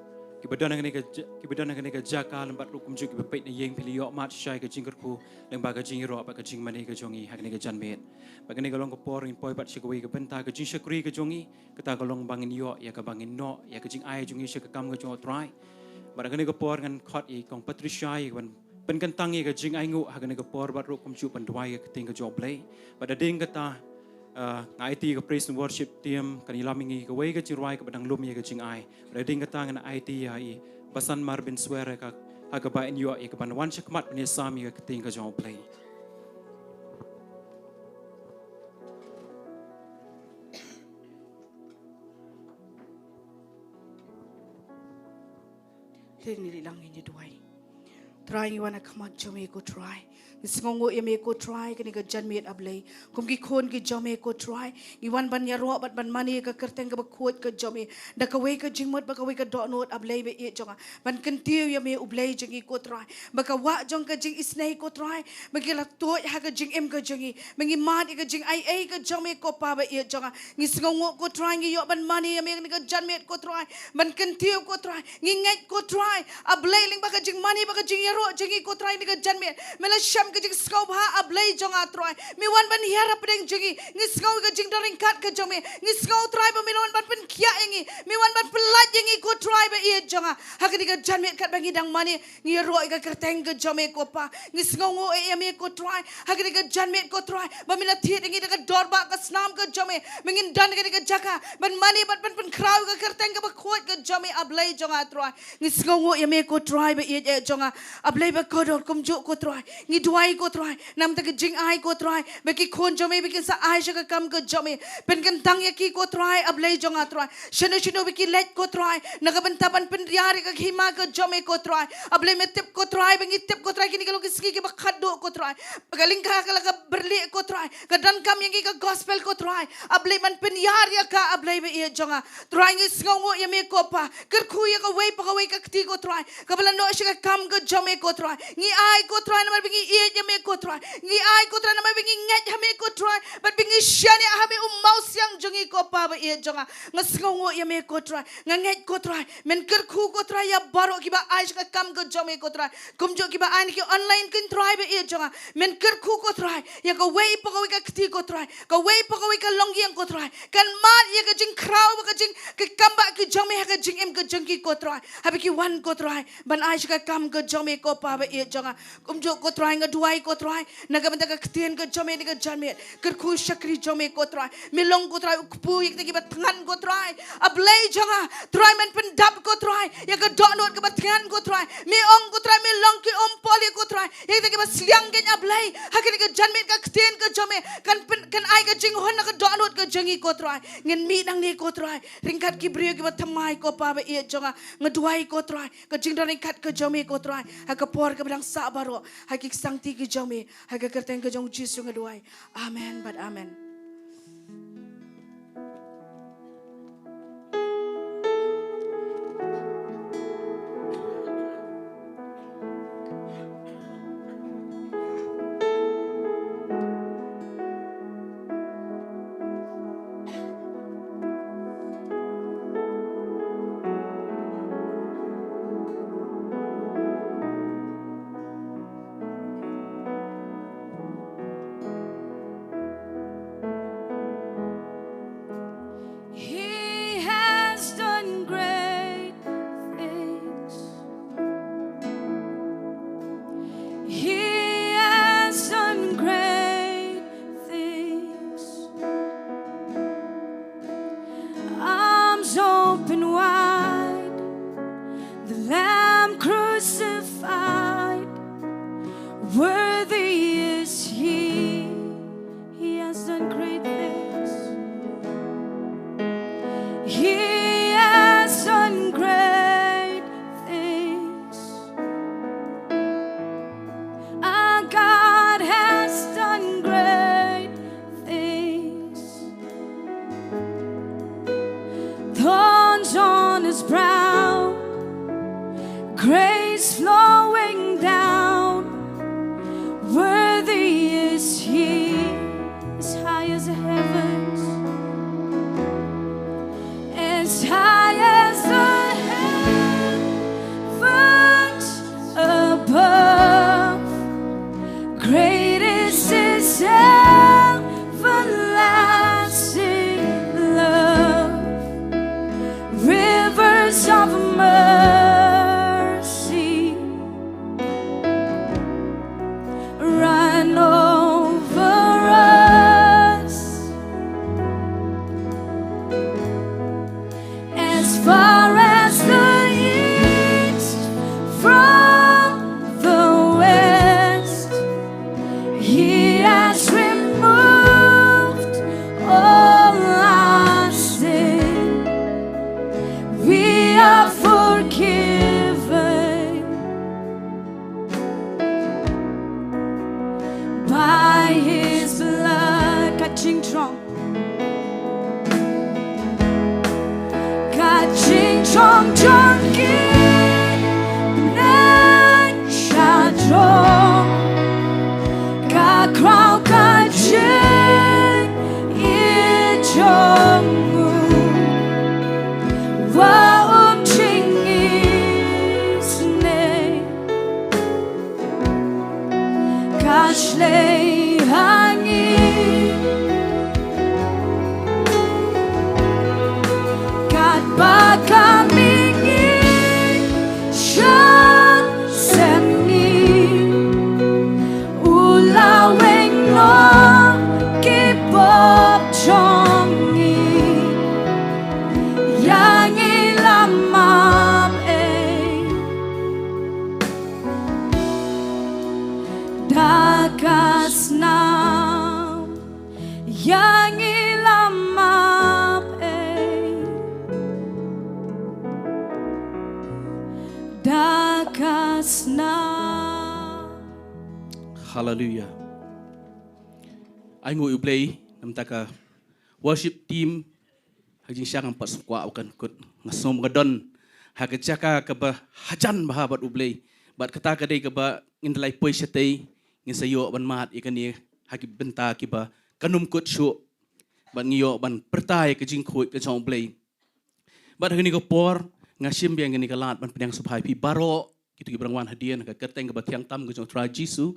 kiba don ha kane ka ja-, kiba don ha kane ka jaka lem bad ruh kumjuh kiba peit na ïing, phi la ïohmad shisha ïa ka jingkyrkhu lyngba ka jingïaroh bad ka jingmane ka jong ngi ha kane ka janmiet. Bad kane ka long ka por ngin poi pat sha kawei ka bynta ka jingshakri ka jong ngi. Kata ka long ba ngin ïoh ïa kaba ngin noh ïa ka jingai jong ngi sha ka kam ka jong u Trai. Bad ha kane ka por ngan khot ïa i Kong Patricia ïa ka ban pynkyntang ïa ka jingainguh ha kane ka por bad ruh kumjuh ban duwai ïa ka ktien ka jong u Blei. Bad hadien kata, ah, nga aiti ïa ka praise and worship team kan ïalam ïa ngi kawei ka jingrwai kaba dang lum ïa ka jingai. Bad hadien kata ngan aiti ïa i Basan Marbin Swer ha ka, ha kaba in ïoh ïa ka ban wan shakhmat ban ïasam ïa ka ktien ka jong u Blei. Te ngin ïa lang ngin ïa duwai. Trai ngi wan ha khmat jong me ko Trai. Ngi sngewnguh ïa me ko Trai kane ka janmiet A Blei. Kum ki khun ki jong me ko Trai. Ngi wan ban ïaroh bad ban mane ïa ka kyrteng kaba khuid ka jong me. Da kawei ka jingmut bad kawei ka dohnud A Blei ba ïeit jong nga. Ban kyntiew ïa me U Blei jong ngi ko Trai. Ba ka wah jong ka jingisynei ko Trai. Ba ngi la tuid ha ka jingim ka jong ngi. Ba ngi mad ïa ka jingaiei ka jong me ko Pa ba ïeit jong nga. Ngi sngewnguh ko Trai ngi ïoh ban mane ïa me kane ka janmiet ko Trai. Ban kyntiew ko Trai. Ngi ngeit ko Trai. A Blei lyngba ka jingmane bad ka jingïaroh jong ngi ko Trai kane ka janmiet. Me la shem ka jingsngewbha A Blei jong nga Trai. Me wan ban hiar hapdeng jong ngi. Ngi sngew ïa ka jingdon ryngkat ka jong me. Ngi sngew Trai ba me la wan ban pynkhiah ïa ngi. Me wan ban pyllait ïa ngi ko Trai ba ïeit jong nga. Ha kane ka janmiet katba ngi dang mane. Ngi ïaroh ïa ka kyrteng ka jong me ko Pa. Ngi sngewnguh ïa me ko Trai. Ha kane ka janmiet ko Trai. Ba me la thied ïa ngi da ka dorbah ka snam ka jong me. Ba ngin don ha kane ka jaka. Ban mane bad ban pynkhraw ïa ka kyrteng kaba khuid ka jong me A Blei jong nga Trai. Ngi sngewnguh ïa me ko Trai ba ïeit jong nga. A Blei ba kordor kumjuh ko Trai. Ngi duwai ko Trai. Namar ka jingai ko Trai. Ba ki khun jong me ba kin sa ai sha ka kam ka jong me. Pynkyntang ïa ki ko Trai A Blei jong nga Trai. Shano shano ba ki leit ko Trai. Na ka bynta ban pynhiar ïa ka hima ka jong me ko Trai. A Blei me tip ko Trai ba ngi tip ko Trai kine ki long ki sngi kiba khatduh ko Trai. Ba ka lyngkha ka la ka byrlieh ko Trai. Ka donkam ïa ngi ka gospel ko Trai. A Blei ban pynhiar ïa ka A Blei ba ïeit jong nga. Trai ngi sngewnguh ïa me ko Pa. Kyrkhu ïa kawei pa kawei ka kti ko Trai. Kaba la noh sha ka kam ka jong me ko Trai. Ngi ai ko Trai namar ba ngi ïeit ïa me ko Trai. Ngi ai ko Trai namar ba ngi ngeit ha me ko Trai. Bad ba ngi shaniah ha me u mawsiang jong ngi ko Pa ba ïeit jong nga. Nga sngewnguh ïa me ko Trai. Nga ngeit ko Trai. Men kyrkhu ko Trai ïa baroh kiba ai sha ka kam ka jong me ko Trai. Kumjuh kiba ai na ki online kin Trai ba ïeit jong nga. Men kyrkhu ko Trai. Ïa kawei pa kawei ka kti ko Trai. Kawei pa kawei ka longïing ko Trai. Kan mad ïa ka jingkhraw bad ka jing, ka kam ba ki jong me ha ka jingim ka jong ki ko Trai. Haba ki wan ko Trai. Ban ai sha ka kam ka jong me ko Pa ba ïeit jong nga. Kumjuh ko Trai nga duwai ko Trai. Na ka bynta ka ktien ka jong me ha kane ka janmiet. Kyrkhu shakri jong me ko Trai. Me long ko Trai kpu ïa kita kiba thngan ko Trai. A Blei jong nga, Trai men pyndap ko Trai ïa ka dohnud kaba thngan ko Trai. Me ong ko Trai me long ki umpohliew ko Trai ïa kita kiba sliang kein, a Blei. Ha kane ka janmiet ka ktien ka jong me kan pyn, kan ai ka jinghun ha ka dohnud ka jong ngi ko Trai. Ngin mih nangne ko Trai ryngkat ki briew kiba thymmai ko Pa ba ïeit jong nga. Nga duwai ko Trai ka jingdon ryngkat ka jong me ko Trai ha ka por kaba dang sah baroh, ha ki ksangti ki jong me, ha ka kyrteng ka jong Jisu nga duwai. Amen bad amen. He has done great things. He has done great things. Arms open wide, the Lamb crucified, worthy is He. He has done great things. He has done great things. Our God has done great things. Thorns on His brow, grace flowing down. Worthy is He, as high as the heavens, as high as the heavens above. Great is His everlasting love. Rivers of mercy run over us. As far as the east from the west, He has removed all our sin. We are forgiven by His blood. Ka jingjrong, ka jingjrong jong ki neng sha jrong. Ka khraw ka jingïeit jong u, wat um jingisynei. Ka shlei ha ngi katba ka mihngi sha sngi. U la weng noh ki pop jong ngi, ïa ngi la map ei. Da ka snam ïa ngi la map ei. Da ka snam. Haleluya. Ai nguh ïa u Blei namar ka worship team. Ha ka jingshisha ngam pat sngew kwah ba kan kut, nga sngew ba nga don ha ka jaka kaba hajan bha bad u Blei. Bad kata ka dei kaba ngin da lah poi shatei, ngin sa ïoh ban mad ïa kane ha ki bynta kiba kan ym kut shuh. Bad ngi ïoh ban pyrta ïa ka jingkhuid ka jong u Blei. Bad ha kane ka por nga shim biang kane ka lad ban pdiang sngewbha ïa phi baroh kito kiba dang wan hadien ha ka kyrteng kaba thiang tam ka jong u Trai Jisu.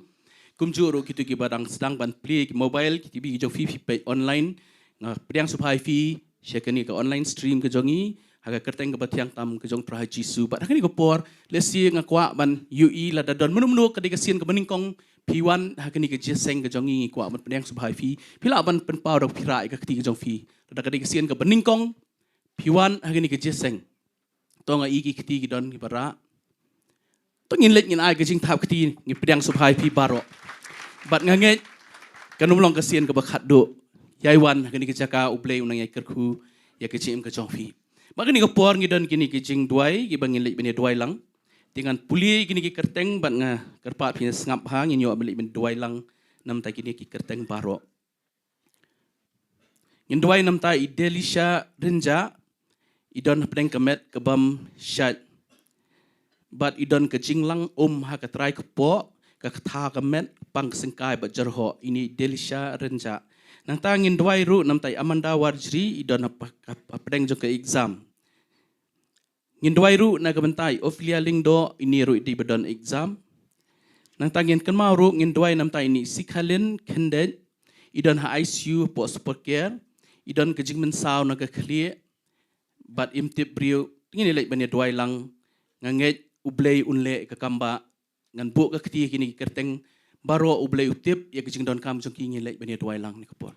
Kumjuh ruh kito kiba dang sdang ban plie ki mobile, ki T V ki jong phi, phi peit online, nga pdiang sngewbha ïa phi sha kane ka online stream ka jong ngi ha ka kyrteng kaba thiang tam ka jong u Trai Jisu. Bad ha kane ka por lehse nga kwah ban ïohi lada don mano mano ka dei ka sien kaba nyngkong phi wan ha kane ka jingïaseng ka jong ngi, ngi kwah ban pdiang sngewbha ïa phi. Phi lah ban pynpaw da ka pyrshah ïa ka kti ka jong phi. Da ka dei ka sien kaba nyngkong, phi wan ha kane ka jingïaseng. To nga ïohi ki kti ki don kiba rah. To ngin leit ngin ai ka jingthap kti, ngi pdiang sngewbha ïa phi baroh. Bad nga ngeit kan ym long ka sien kaba khatduh ïa i wan ha kane ka jaka, U Blei un nang ïai kyrkhu ïa ka jingim ka jong phi. Bad kane ka por ngi don kine ki jingduwai kiba ngin leit ban ïa duwai lang. Te ngan pule kine ki kyrteng bad nga kyrpad phi sngap bha, ngin ïoh ban leit ban duwai lang namar kine ki kyrteng baroh. Ngin duwai namar i Delisha Rynjah, i don hapdeng ka met ka bym shait. Bad i don ka jinglang um ha ka trai kpoh, ka ktha ka met, pang ka syngkai bad jyrhoh, ine i Delisha Rynjah. Nangta ngin duwai ruh namar i Amanda Warjri, i don hap-, hap-, hapdeng jong ka exam. Ngin duwai ruh na ka bynta i Ophelia Lyngdoh, ine ruh i dei ba don exam. Nangta ngin kynmaw ruh ngin duwai namar ine i Sikhalin Khyndait, i don ha I C U hapoh Super Care, i don ka jingmynsaw na ka khlieh, bad im tip briew, ngin ïa leit ban ïa duwai lang, nga ngeit U Blei un leh ka kam ba, ngan buh ka kti ïa kine ki kyrteng baroh, U Blei u tip ïa ka jingdonkam jong ki, ngin leit ban ïa duwai lang kane ka por.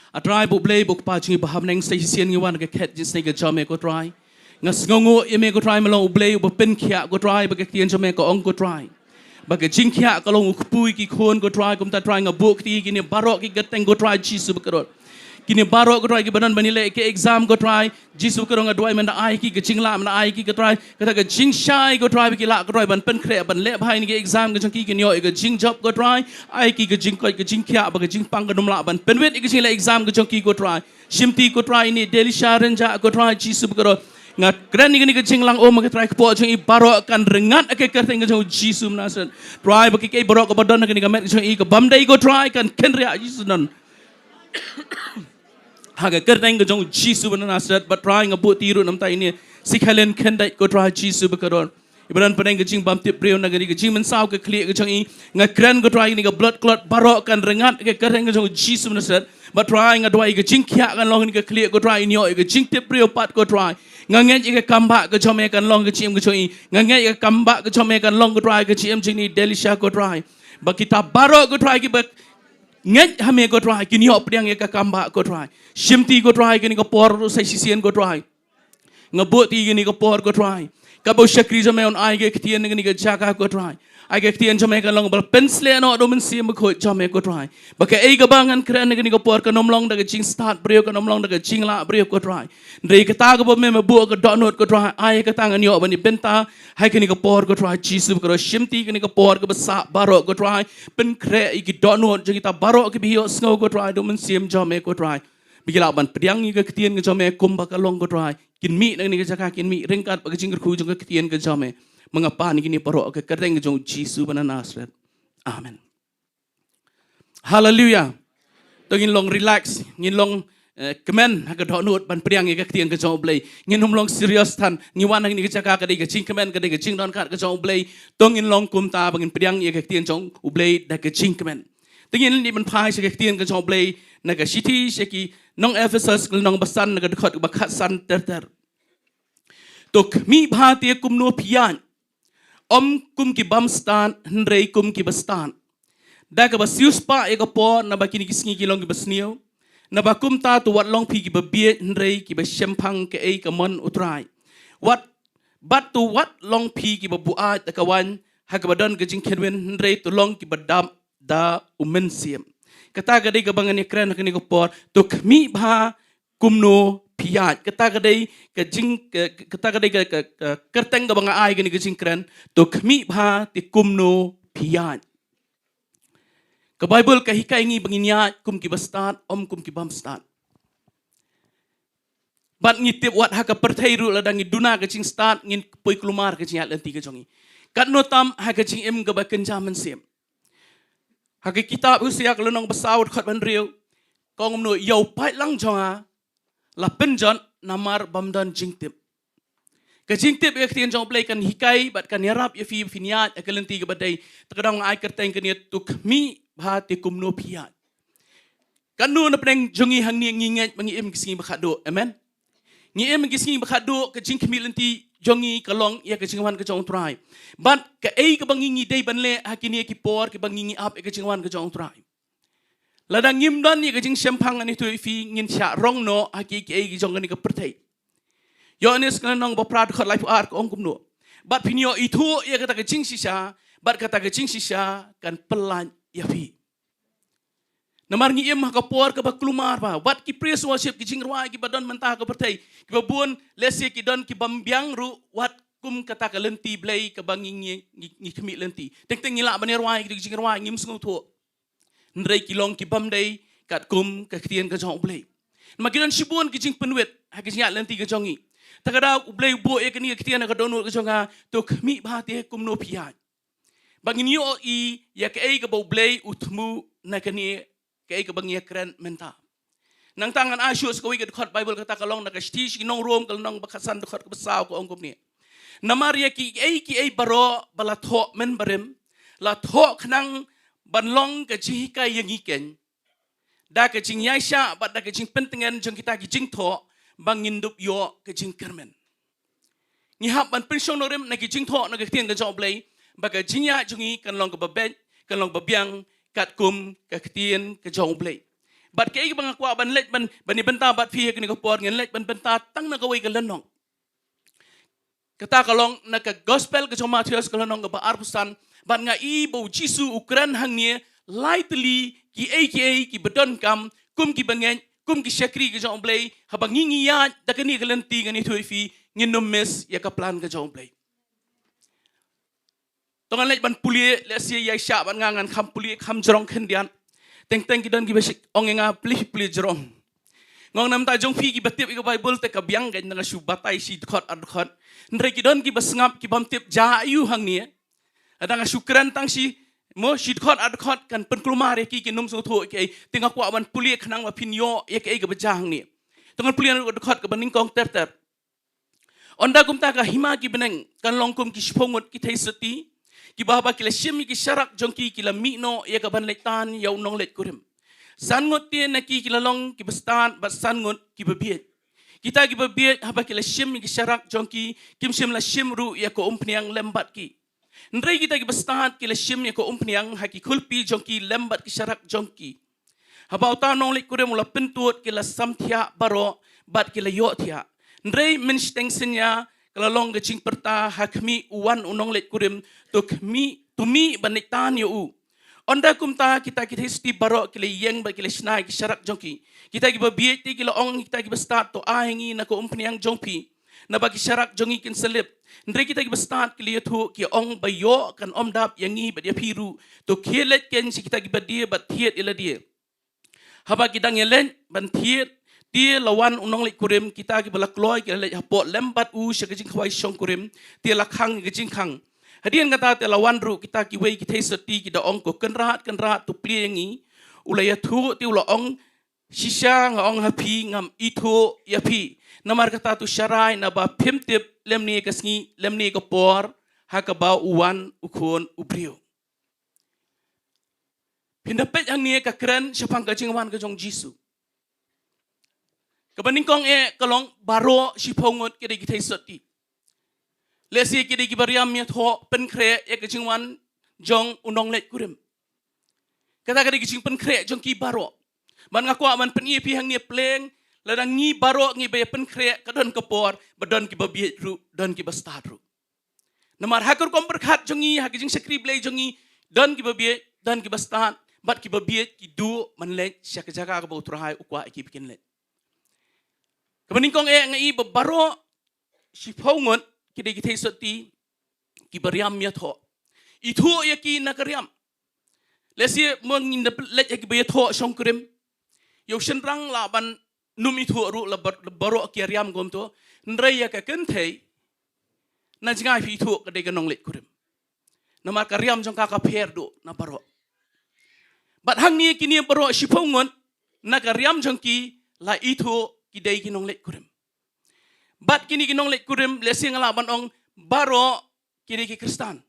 A Trai ba U Blei ba U Kpa jong ngi ba ha bneng, sa shisien ngi wan ha ka khet jingsnei ka jong me ko Trai. Nga sngewnguh ïa me ko Trai, me long U Blei uba pynkhiah ko Trai, ba ka ktien jong me ka ong ko Trai, ba ka jingkhiah ka long u kpu ïa ki khun ko Trai, kumta Trai nga buh kti ïa kine baroh ki kyrteng ko Trai Jisu bakordor. Kine baroh ko Trai kiba don ban ïaleh ki exam ko Trai, Jisu bakordor nga duwai men da ai ki ka jinglah, men da ai ki ko Trai, kata ka jingshai ko Trai ba ki lah ko Trai ban pynkhreh ban leh bha ïa kine ki exam ka jong ki, kin ïoh ïa ka jingjop ko Trai, ai ki ka jingkoit ka jingkhiah bad ka jingpang, kan ym lah ban pynwit ïa ka jingleh exam ka jong ki ko Trai. Shimti ko Trai ine i Delisha Rynjah ko Trai Jisu bakordor. Nga kren ïa kane ka jinglang um ha ka trai kpoh jong i, baroh kan rngat ha ka kyrteng ka jong u Jisu Nasaret. Trai ba kiei baroh kaba don ha kane ka met ka jong i ka bym dei ko Trai kan kynriah Jisu nan. Ha ka kyrteng ka jong u Jisu ba na Nasaret, bad Trai nga buh kti ruh namar ine i Sikhalin Khyndait ko Trai Jisu bakordor. Iba don hapdeng ka jingbymtip briew na kane ka jingmynsaw ka khlieh ka jong i, nga kren ko Trai ine ka blood clot baroh kan rngat ha ka kyrteng ka jong u Jisu Nasaret. Bad Trai nga duwai ka jingkhiah kan long ha kane ka khlieh ko Trai, in ïoh ïa ka jingtip briew pat ko Trai. Nga ngeit ïa ka kam ba ka jong me kan long ka jingim ka jong i. Nga ngeit ïa ka kam ba ka jong me kan long ko Trai ka jingim jong ine i Delisha ko Trai. Ba kita baroh ko Trai kiba ngeit ha me ko Trai, kin ïoh pdiang ïa ka kam ba ko Trai. Shimti ko Trai kane ka por ruh sa shisien ko Trai. Nga buh kti ïa kane ka por ko Trai. Kaba u shakri jong me un ai ka ktien na kane ka jaka ko Trai. Ai ka ktien jong me kan long ba la pynsleh noh da u Mynsiem Bakhuid jong me ko Trai. Ba kaei kaba ngan kren na kane ka por kan ym long da ka jingstad briew, kan ym long da ka jinglah briew ko Trai. Hynrei kata kaba me, me buh ka dohnud ko Trai, ai kata ngan ïoh ban ïa bynta ha kane ka por ko Trai Jisu bakordor. Shimti kane ka por kaba sah baroh ko Trai. Pynkhreh ïa ki dohnud jong kita baroh kiba ïohsngew ko Trai da u Mynsiem jong me ko Trai. Ba ki lah ban pdiang ïa ka ktien ka jong me kumba ka long ko Trai. Kin mih na kane ka jaka, kin mih ryngkat bad ka jingkyrkhu jong ka ktien ka jong me. Ma nga pan ïa kine baroh ha ka kyrteng ka jong u Jisu ba na Nasaret. Amen. Haleluia. To ngin long relax, ngin long, eh, kmen ha ka dohnud ban pdiang ïa ka ktien ka jong u Blei. Ngin ym long serious than, ngi wan ha kane ka jaka ka dei ka jingkmen, ka dei ka jingdonkam ka jong u Blei. To ngin long kumta ba ngin pdiang ïa ka ktien jong u Blei da ka jingkmen. To ngin leit ban phai sha ka ktien ka jong u Blei na ka shithi sha ki nong Ephesus, ka lynnong ba san, na ka dkhot ba khatsan ter ter. To khmih bha te kumno phi ïaid, ym kum ki bymstad, hynrei kum kiba stad. Da kaba siewspah ïa ka por, naba kine ki sngi ki long kiba sniew. Naba kumta to wat long phi kiba bieit, hynrei kiba shemphang kaei ka mon u Trai. Wat, bad to wat long phi kiba buaid da ka waiñ, ha kaba don ka jingkhynwin, hynrei to long kiba dap da u Mynsiem. Kata ka dei kaba ngan ïa kren ha kane ka por, to khmih bha kumno phi ïaid. Kata ka dei ka jing, ka, kata ka dei ka, ka, ka kyrteng kaba nga ai kane ka jingkren, to khmih bha te kumno phi ïaid. Ka Baibl ka hikai ngi ba ngin ïaid kum kiba stad, ym kum ki bymstad. Bad ngi tip wat ha ka pyrthei ruh lada ngi duna ka jingstad, ngin poi kulmar ka jingïaid lynti ka jong ngi. Katno tam ha ka jingim kaba kynja mynsiem. Ha ka kitab Hosea ka lynnong ba saw dkhot ba hynriew, ka ong kumno, ïa u paidlang jong nga la pynjot namar bym don jingtip. Ka jingtip ïa ka ktien jong u Blei kan hikai bad kan ïarap ïa phi, phin ïaid ha ka lynti kaba dei. Te ka dang ai kyrteng kane, to khmih bha te kumno phi ïaid. Katno na pdeng jong ngi hangne ngi ngeit ba ngi im ki sngi ba khatduh. Amen. Ngi im ki sngi ba khatduh, ka jingkhmih lynti jong ngi ka long ïa ka jingwan ka jong U Trai. Bad kaei kaba ngi ngi dei ban leh ha kine ki por kiba ngi ngi ap ïa ka jingwan ka jong U Trai. Lada ngim don ïa ka jingshemphang, nga ïathuh ïa phi, ngin shah rong noh ha kiei kiei ki jong kane ka pyrthei. Ïoannis ka lynnong ba phra dkhot laiphew ar ka ong kumno: Bad phin ïoh ithuh ïa kata ka jingshisha, bad kata ka jingshisha kan pyllait ïa phi. Namar ngi im ha ka por kaba kulmar bha, wat ki praise worship, ki jingrwai kiba don mynta ha ka pyrthei, kiba bun lehse ki don ki bym biang ruh wat kum kata ka lynti Blei kaba ngi ngi ngi, ngi khmih lynti. Teng teng ngi lah ban ïa rwai ki jingrwai, ngim sngewthuh. Hynrei ki long ki bym dei katkum ka ktien ka jong U Blei. Namar ki don shibun ki jingpynwit ha ki jingïaid lynti ka jong ngi. Ta ka daw U Blei u buh ïa kane ka ktien ha ka dohnud ka jong nga, to khmih bha te kumno phi ïaid. Ba ngin ïohi ïa kaei kaba U Blei u thmu na kane kaei kaba ngi ïa kren mynta. Nangta ngan ai shuh sa kawei ka dkhot Baibl, kata ka long na ka shithi sha ki nong Rom ka lynnong ba khatsan dkhot kaba saw, ka ong kumne: Namar ïa kiei kiei baroh ba la thoh mynbarim, la thoh khnang ban long ka jinghikai ïa ngi keiñ, da ka jingïaishah bad da ka jingpyntngen jong kita ki jingthoh, ba ngin dup ïoh ka jingkyrmen. Ngi hap ban pynshong nongrim na ki jingthoh na ka ktien ka jong U Blei, ba ka jingïaid jong ngi kan long kaba beit, kan long ba biang katkum ka ktien ka jong U Blei. Bad kaei kaba nga kwah ban leit ban, ban ïa bynta bad phi ha kane ka por, ngan leit ban bynta tang na kawei ka lynnong. Kata ka long na ka Gospel ka jong u Mathaios ka lynnong kaba arphew san, bad nga i ba U Jisu u kren hangne lai tylli kiei kiei kiba donkam, kum kiba ngeit, kum ki shakri ka jong U Blei, haba ngi ngi ïaid da kane ka lynti, ngan ïathuh ïa phi, ngin ym miss ïa ka plan ka jong U Blei. To ngan leit ban pule, lehse ïa shah bad nga ngan kham pule kham jrong khyndiat. Teng teng ki don kiba shi ong ïa nga, pule pule jrong. Nga ong namar jong phi kiba tip ïa ka Baibl te ka biang, ka nga shu batai shi dkhot ar dkhot. Hynrei ki don kiba sngap, ki bym tip jia aiu hangne. Lada nga shu kren tang shi, mo, shi dkhot ar dkhot kan pynkulmar ïa ki, kin ym sngewthuh ïa ki. Te nga kwah ban pule khnang ba phin ïoh ïa kaei kaba jia hangne. To ngan pule na ka dkhot kaba nyngkong ter ter. Ynda kumta ka hima ki bneng kan long kum ki shiphew ngut ki theisotti, kiba haba ki la shim ïa ki sharak jong ki, ki la mih noh ïa ka ban leit tan ïa u nongleit kurim. San ngut te na ki ki la long kiba stad, bad san ngut kiba bieit. Kita kiba bieit, haba ki la shim ïa ki sharak jong ki, kim shym la shim ruh ïa ka umphniang lem bad ki. Hynrei kita kiba stad ki la shim ïa ka umphniang ha ki khulpi jong ki lem bad ki sharak jong ki. Haba uta u nongleit kurim u la pyntud, ki la samthiah baroh bad ki la ïohthiah. Hynrei mynshiteng synñia ka la long ka jingpyrta ha khmih u wan u nongleit kurim, to khmih, to mih ban leit tan ïa u. Ynda kumta kita ki theisotti baroh ki la ïeng bad ki la shna ïa ki sharak jong ki. Kita kiba bieit te ki la ong ïa kita kiba stad, to ai ha ngi na ka umphniang jong phi, naba ki sharak jong ngi kin sa lip. Hynrei kita kiba stad ki la ïathuh, ki ong ba ïoh kan ym dap ïa ngi bad ïa phi ruh. To khie leit keiñ sha kita kiba die bad thied ïa lade. Haba ki dang ïaleit ban thied, te la wan u nongleit kurim, kita kiba la kloi ki la leit hapoh lem bad u sha ka jingkhawai shongkurim, te la khang ïa ka jingkhang. Hadien kata te la wan ruh kita kiwei ki theisotti, ki da ong, ko Kynrad, Kynrad, to plie ïa ngi. U la ïathuh, te u la ong, shisha nga ong ha phi, ngam ithuh ïa phi. Namar kata to sharai, naba phim tip lymne ka sngi lymne ka por ha kaba u wan u Khun u briew. Phin da peit hangne ka kren shaphang ka jingwan ka jong U Jisu. Kaba nyngkong eh ka long baroh shiphew ngut ki dei ki theisotti. Lehse ki dei kiba riam ïathoh, pynkhreh ïa ka jingwan jong u nongleit kurim. Kata ka dei ka jingpynkhreh jong ki baroh. Bad nga kwah ban pyni ïa phi hangne, pleng, lada ngi baroh ngi ba ïa pynkhreh, ka don ka por ba don kiba bieit ruh, don kiba stad ruh. Namar ha ka rukom pyrkhat jong ngi, ha ka jingshakri Blei jong ngi, don kiba bieit, don kiba stad, bad kiba bieit ki duh ban leit sha ka jaka kaba U Trai u kwah ïa ki ba kin leit. Kaba nyngkong eh nga i ba baroh shiphew ngut ki dei ki theisotti kiba riam ïathoh. Ithuh ïa ki na ka riam. Lehse mo ngin da leit ha kiba ïathoh shongkurim, ïa u shynrang lah ban ym ithuh ruh la bar-, la baroh ki riam kumto. Hynrei ïa ka kynthei na jngai phi ithuh ka dei ka nongleit kurim. Namar ka riam jong ka ka pher duh na baroh. Bad hangne kine baroh shiphew ngut na ka riam jong ki la ithuh ki dei ki nongleit kurim. Bad kine ki nongleit kurim, lehse nga lah ban ong baroh ki dei ki Khristan.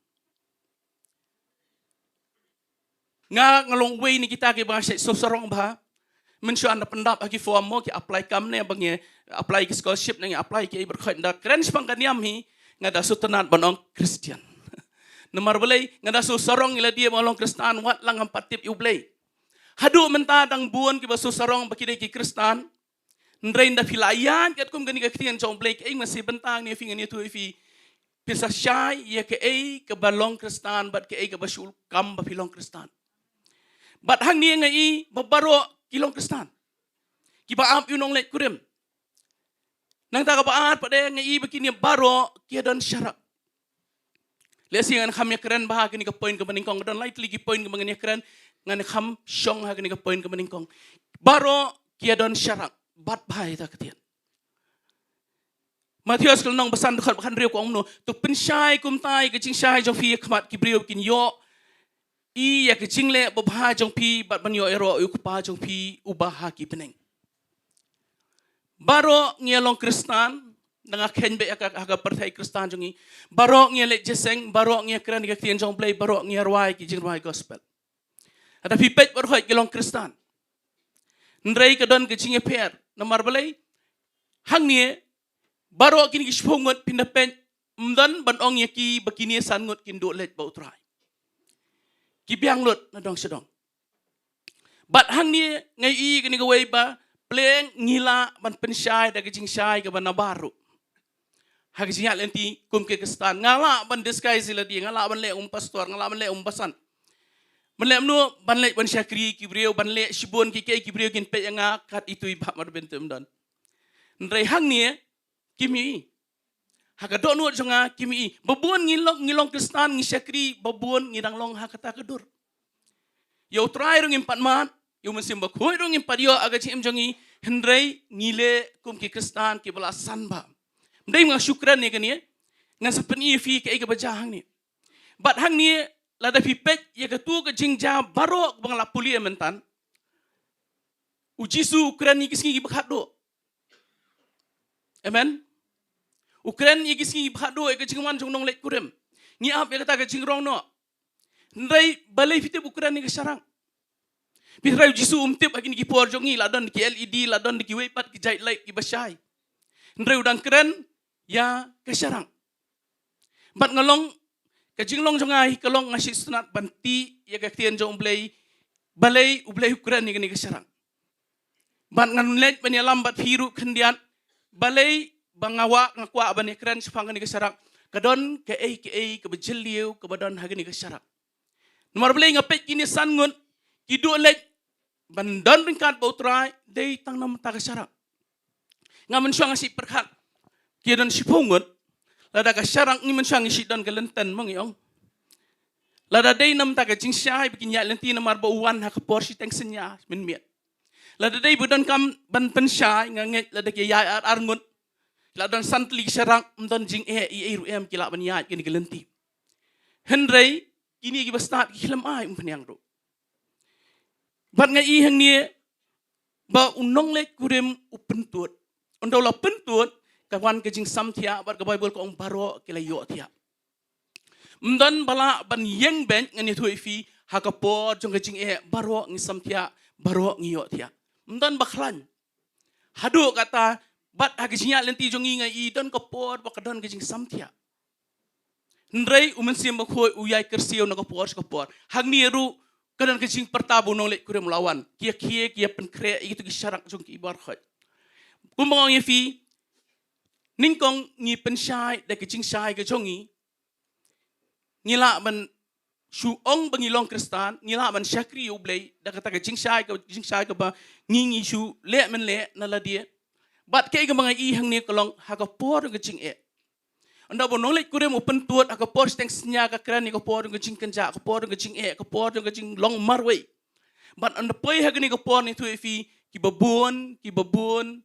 Nga, nga long uwei na kita kiba nga shait sngewsarong bha. Mynshuwa nga pyndap ha ki form mo, ki apply kam ne ba ngi apply ki scholarship ne ngi apply ki ei baroh khoit, nga da kren shaphang ka niam hi, Nga da sngewtynnat ban ong Khristan. Namar balei? Nga da sngewsarong ïa lade ba nga long Khristan wat la ngam pat tip ïa U Blei. Haduh mynta dang bun kiba sngewsarong ba ki dei ki Khristan. Hynrei ynda phi la ïaid katkum kane ka ktien jong U Blei, kaei nga sa bynta hangne ïa phi, ngan ïathuh ïa phi. Phin sa shai ïa kaei kaba long Khristan bad kaei kaba shu kam ba phi long Khristan. Bad hangne nga i ba baroh ki long Khristan kiba ap ïa u nongleit kurim. Nangta kaba ar pat de nga i ba kine baroh ki ïa don sharak. Lehse ngan kham ïakren bha ha kane ka point kaba nyngkong, ka don lai tylli ki point kaba ngan ïakren, ngan kham shong ha kane ka point kaba nyngkong. Baroh ki ïa don sharak bad bha ïa kata ka ktien. Mathaios ka lynnong ba san dkhot ba khathynriew ka ong kumno: To pynshai kumta ïa ka jingshai jong phi ha khmat ki briew, kin ïoh i ïa ka jingleh babha jong phi bad ban ïoh ïaroh ïa u Kpa jong phi uba ha ki bneng. Baroh ngi ïa long Khristan, da nga kheiñ beit ha ka, ha ka pyrthei Khristan jong ngi. Baroh ngi ïa leit jingïaseng, baroh ngi ïa kren ïa ka ktien jong U Blei, baroh ngi ïa rwai ki jingrwai gospel. Lada phi peit baroh ki long Khristan. Hynrei ka don ka jingïapher. Namar balei? Hangne baroh kine ki shiphew ngut phin da peit, ym don ban ong ïa ki ba kine san ngut kin duh leit bad U Trai. Ki biang lut na dong sha dong. Bad hangne nga i kane kawei ba pleng ngi lah ban pynshai da ka jingshai kaba nabar ruh. Ha ka jingïaid lynti kum ki Khristan, nga lah ban disguise ïa lade, nga lah ban leh um pastor, nga lah ban leh um basan. Ban leh kumno? Ban leit ban shakri ki briew, ban leh shibun kiei kiei, ki briew kin peit ïa nga kat ito i Bah Marbin, te ym don. Hynrei hangne kim i. Ha ka dohnud jong nga kim i. Ba bun ngi long, ngi long Khristan, ngi shakri, ba bun ngi dang long ha kata ka dur. Ïa U Trai ruh ngim pat mad, ïa U Mynsiem Bakhuid ruh ngim pat ïoh ha ka jingim jong ngi, hynrei ngi leh kum ki Khristan kiba la san bha. Ym dei ma nga shu kren ïa kane, ngan sa pyni ïa phi kaei kaba jia hangne. Bad hangne, lada phi peit ïa kato ka jingjia baroh ba nga la pule mynta, U Jisu u kren ïa ki sngi kiba khatduh. Amen. U kren ïa ki sngi kiba khatduh, ïa ka jingwan jong u nongleit kurim. Ngi ap ïa kata ka jingrong noh. Hynrei balei phi tip u kren ïa ka sharak? Phi tharai U Jisu um tip ha kine ki por jong ngi la don ki L E D, la don kiwei pat ki jait light kiba shai. Hynrei u dang kren ïa ka sharak. Bad nga long, ka jinglong jong nga hi ka long nga sngewsynei ban tih ïa ka ktien jong U Blei, balei U Blei u kren ïa kane ka sharak. Bad ngan leit ban ïalam bad phi ruh khyndiat, balei ba nga wad, nga kwah ban ïakren shaphang kane ka sharak. Ka don kaei kaei kaba jylliew kaba don ha kane ka sharak. Namar balei nga peit kine san ngut ki duh leit ban don ryngkat bad U Trai, dei tang namar ka sharak. Nga mynshuwa nga shu pyrkhat, ki don shiphew ngut, lada ka sharak, ngi mynshuwa ngi shu don ka lynti mo, ngi ong. Lada dei namar ka jingshai ba kin ïaid lynti namar ba u wan ha ka por shiteng synñia mynmiet. Lada dei ba donkam ban pynshai, nga ngeit lada ki ïaid ar ar ngut, la don san tylli ki sharak, ym don jingeh ei ei ruh em, ki lah ban ïaid kine ki lynti. Hynrei kine kiba stad ki khlem ai umphniang ruh. Bad nga i hangne ba u nongleit kurim u pyntud. Ynda u la pyntud, ka wan ka jingsamthiah, bad ka Baibl ka ong baroh ki la ïohthiah. Ym don ba lah ban ïeng beit, ngan ïathuh ïa phi, ha ka por jong ka jingeh baroh ngi samthiah, baroh ngi ïohthiah. Ym don ba khlaiñ. Haduh katta, bad ha ka jingïaid lynti jong ngi nga i don ka por ba ka don ka jingsamthiah. Hynrei U Mynsiem Bakhuid u ïai kyrsiew na ka por sha ka por. Hangne ruh ka don ka jingpyrta ba u nongleit kurim u la wan. Ki ïa khie, ki ïa pynkhreh ïa kito ki sharak jong ki baroh. Kumba nga ong ïa phi, nyngkong ngi pynshai da ka jingshai ka jong ngi. Ngi lah ban shu ong ba ngi long Khristan, ngi lah ban shakri ïa U Blei da kata ka jingshai, ka jingshai kaba ngi, ngi shu leh mynleh na lade. Bad kaei kaba nga i hangne ka long ha ka por ka jingeh. Ynda ba u nongleit kurim u pyntud, ha ka por shiteng synñia ka kren ïa ka por ka jingkynjah, ka por ka jingeh, ka por ka jinglong marwei. Bad ynda poi ha kane ka por, ngi ïathuh ïa phi, kiba bun, kiba bun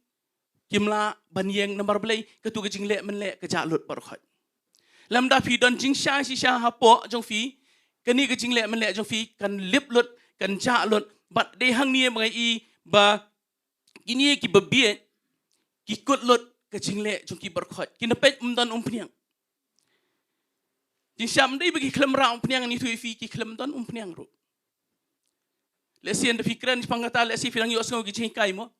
kim lah ban ïeng namar balei, kato ka jingleh mynleh ka jah lut baroh. Lymda phi don jingshai shisha hapoh jong phi, kane ka jingleh mynleh jong phi kan lip lut, kan jah lut. Bad dei hangne ba nga i ba kine kiba bieit ki kut lut ka jingleh jong ki baroh. Ki na peit ym don umphniang. Jingshisha ym dei ba ki khlem rah umphniang, ngi ïathuh ïa phi, ki khlem don umphniang ruh. Lehse ynda phi kren shaphang kata, lehse phi dang ïohsngew ki jinghikai mo.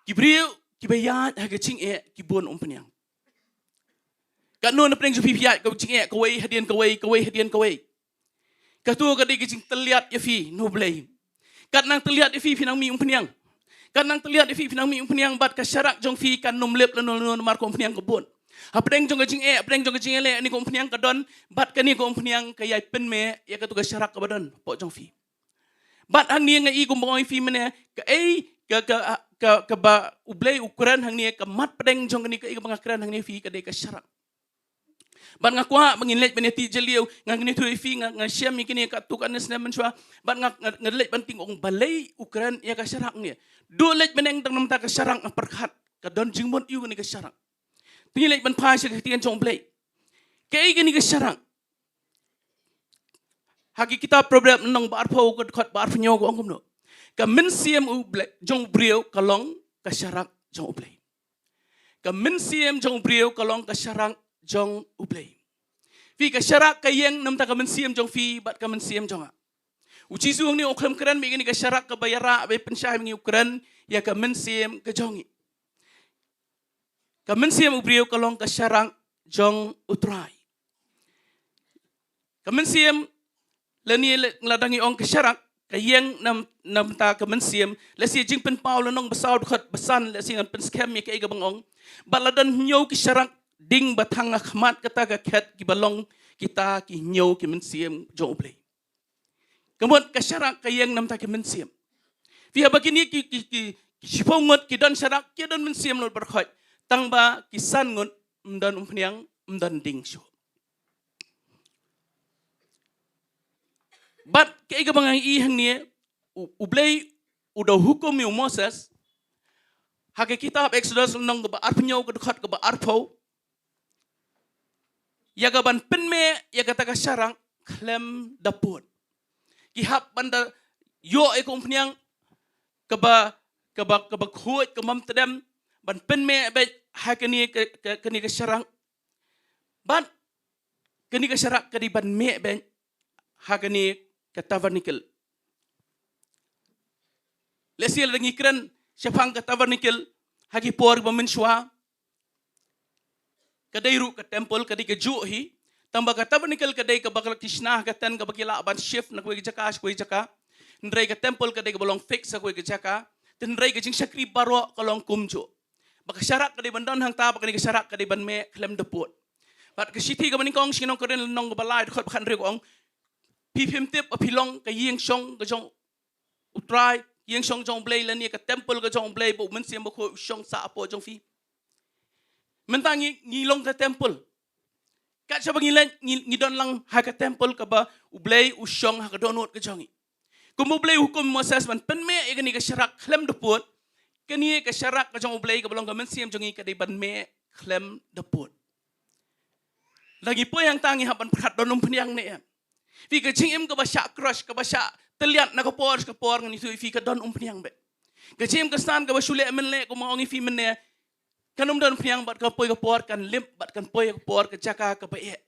Ki briew kiba ïaid ha ka jingeh ki bun umphniang. Katno na pdeng jong phi phi ïaid ka jingeh kawei hadien kawei, kawei hadien kawei. Kato ka dei ka jingtylliat ïa phi na U Blei. Kat nang tylliat ïa phi phi nang mih umphniang. Kat nang tylliat ïa phi phi nang mih umphniang bad ka sharak jong phi kan ym lip lano lano namar ka umphniang ka bun. Hapdeng jong ka jingeh, hapdeng jong ka jingeh leh kane ka umphniang ka don, bad kane ka umphniang ka ïai pynmeh ïa kato ka sharak kaba don hapoh jong phi. Bad hangne nga i kumba ong ïa phi mynne, kaei ka, ka, ka, kaba U Blei u kren hangne, ka mat pdeng jong kane kaei kaba nga kren hangne ïa phi ka dei ka sharak. Bad nga kwah ba ngin leit ban ïatih jylliew, nga ngin ïathuh ïa phi, nga, nga shem ïa kine katto katne snem mynshuwa. Bad nga, nga, nga leit ban tieng ong balei u kren ïa ka sharak hangne. Duh leit bneng tang namar ka sharak nga pyrkhat ka don jingmut ïa kane ka sharak. Te ngin leit ban phai sha ka ktien jong U Blei. Kaei kane ka sharak? Ha ki kitab Proverb lynnong ba arphew ka dkhot ba arphew hynñiew ka ong kumno? Ka mynsiem U Blei, jong u briew ka long ka sharak jong U Blei. Ka mynsiem jong u briew ka long ka sharak jong U Blei. Phi, ka sharak ka ïeng namar ka mynsiem jong phi bad ka mynsiem jong nga. U Jisu hangne u khlem kren beit ïa kane ka sharak kaba ïarap beit, pynshai, hangne u kren ïa ka mynsiem ka jong ngi. Ka mynsiem u briew ka long ka sharak jong U Trai. Ka mynsiem, lane la, la dang ïa ong ka sharak ka ïeng nam, namar ka mynsiem. Lehse Jingpynpaw lynnong ba saw dkhot ba san, lehse ngan pynskhem ïa kaei kaba nga ong. Bad la don hynñiew ki sharak ding ba thang ha khmat kata ka khet, kiba long kita ki hynñiew ki mynsiem jong U Blei. Ka mut ka sharak ka ïeng namar ki mynsiem. Phi, haba kine ki, ki, ki, ki shiphew ngut ki don sharak, ki don mynsiem lut baroh khoit. Tang ba ki san ngut ym don umphniang, ym don ding shuh. Bad kaei kaba nga i hangne, U, U Blei u da hukum ïa u Moses ha ka kitab Exodus lynnong kaba arphew hynñiew ka dkhot kaba arphew, ïa kaban pynmeh ïa kata ka sharak khlem da pud. Ki hap ban da ïoh ïa ka umphniang kaba, kaba, kaba khuid, kaba ym tdem, ban pynmeh beit ha kane ka, ka, kane ka sharak. Bad kane ka sharak ka dei ban meh beit ha kane ka tabernacle. Lehse lada ngi kren shaphang ka tabernacle ha ki por ba mynshuwa, ka dei ruh ka temple, ka dei kajuh hi. Tang ba ka tabernacle ka dei kaba ki shna ha ka tent, kaba ki lah ban shift na kawei ka jaka sha kawei ka jaka. Hynrei ka temple ka dei kaba long fix ha kawei ka jaka. Te hynrei ka jingshakri baroh ka long kumjuh. Ba ka sharak ka dei ban don hangta, ba kane ka sharak ka dei ban meh khlem da pud. Bad ka shithi kaba nyngkong sha ki nong Korinth lynnong kaba lai dkhot ba khathynriew ka ong, phi phim tip ba phi long ka ïing shong ka jong U Trai, ïing shong jong U Blei, lane ka temple ka jong U Blei, ba U Mynsiem Bakhuid u shong sah hapoh jong phi. Mynta ngi, ngi long ka temple. Kat shaba ngi leit, ngi, ngi don lang ha ka temple kaba U Blei u shong ha ka dohnud ka jong ngi. Kumba U Blei u hukum Moses ban pynmeh ïa kane ka sharak khlem da pud, kane ka sharak ka jong U Blei kaba long ka mynsiem jong ngi ka dei ban meh khlem da pud. Lada ngi poi hangta ngi hap ban pyrkhat don umphniang ne em. Phi, ka jingim kaba shah crush, kaba shah tylliat na ka por sha ka por, ngan ïathuh ïa phi, ka don umphniang beit. Ka jingim Khristan kaba shu leh mynleh, kumba ong ïa phi mynne, kan ym don umphniang, bad ka poi ka por kan lip, bad kan poi ka por ka jaka kaba eh.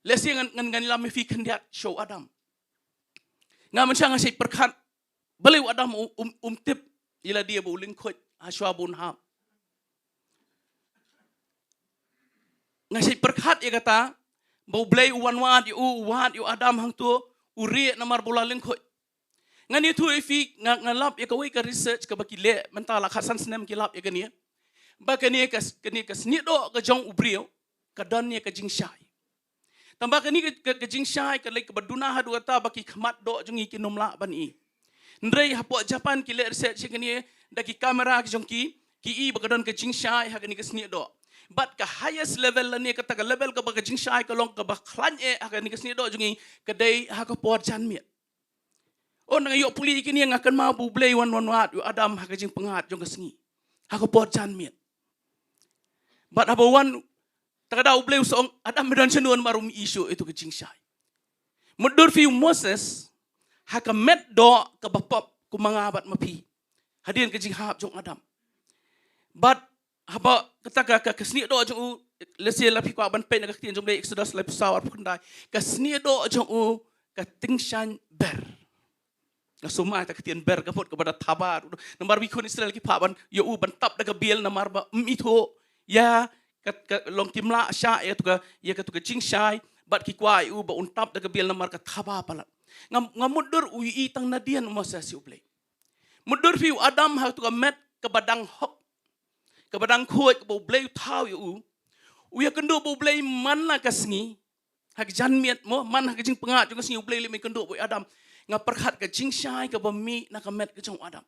Lehse ngan, ngan, ngan lam ïa phi khyndiat sha u Adam. Nga mynshuwa nga shait pyrkhat balei u Adam u, um, um tip ïa lade ba u lyngkhuid ha shuwa ba un hap. Nga shait pyrkhat ïa kata, ba U Blei u wan wad ïa u, u wad ïa u Adam hangto, u rieh namar ba u la lyngkhuid. Ngan ïathuh ïa phi, nga, nga lap ïa kawei ka research kaba ki leh mynta la khatsan snem ki lap ïa kane. Ba kane ka, kane ka snieh doh ka jong u briew ka don ïa ka jingshai. Tang ba kane ka, ka, ka jingshai ka leit kaba duna haduh katta ba ki khmat doh jong ngi kin ym lah ban i. Hynrei hapoh Japan ki leh research ïa kane, da ki kamera ki jong ki, ki i ba ka don ka jingshai ha kane ka snieh doh. Bad ka highest level lane kata ka level kaba ka jingshai ka long kaba khlaiñ eh ha kane ka snieh doh jong ngi ka dei ha ka por janmiet. Oh, nga ïoh pule ïa kine nga kynmaw ba U Blei u wan, wan wad ïa u Adam ha ka jingpyngngad jong ka sngi ha ka por janmiet. Bad haba u wan, te ka da U Blei u sa ong, Adam, me don shano namar um i shuh ïa tu ka jingshai? Mutdur phi, u Moses ha ka met doh kaba pop kum ma nga bad ma phi hadien ka jinghap jong u Adam. Bad haba kata ka, ka, ka snieh doh jong u, lehse lada phi kwah ban peit na ka ktien jong U Blei, Exodus laiphew saw arphew khyndai, ka snieh doh jong u ka tyngshaiñ ber. Nga sumar ïa ka ktien ber, ka mut kaba da thabar. Namar ba ki khun Israel ki phah ban ïa u ban tap da ka biel namar ba ym ithuh ïa ka, ka long kim lah shah ïa katu ka, ïa katu ka jingshai, bad ki kwah ïa u ba un tap da ka bill namar ka thaba palat. Ngam, ngam mutdur u ïohi tang nadien u Moses ïa U Blei. Mutdur phi u Adam ha katu ka met kaba dang hok, kaba dang khuid, kaba U Blei u thaw ïa u. U ïakynduh bad U Blei man la ka sngi, ha ka janmiet mo, man ha ka jingpyngngad jong ka sngi U Blei u leit ban ïakynduh bad u Adam. Nga pyrkhat ka jingshai kaba mih na ka met ka jong u Adam.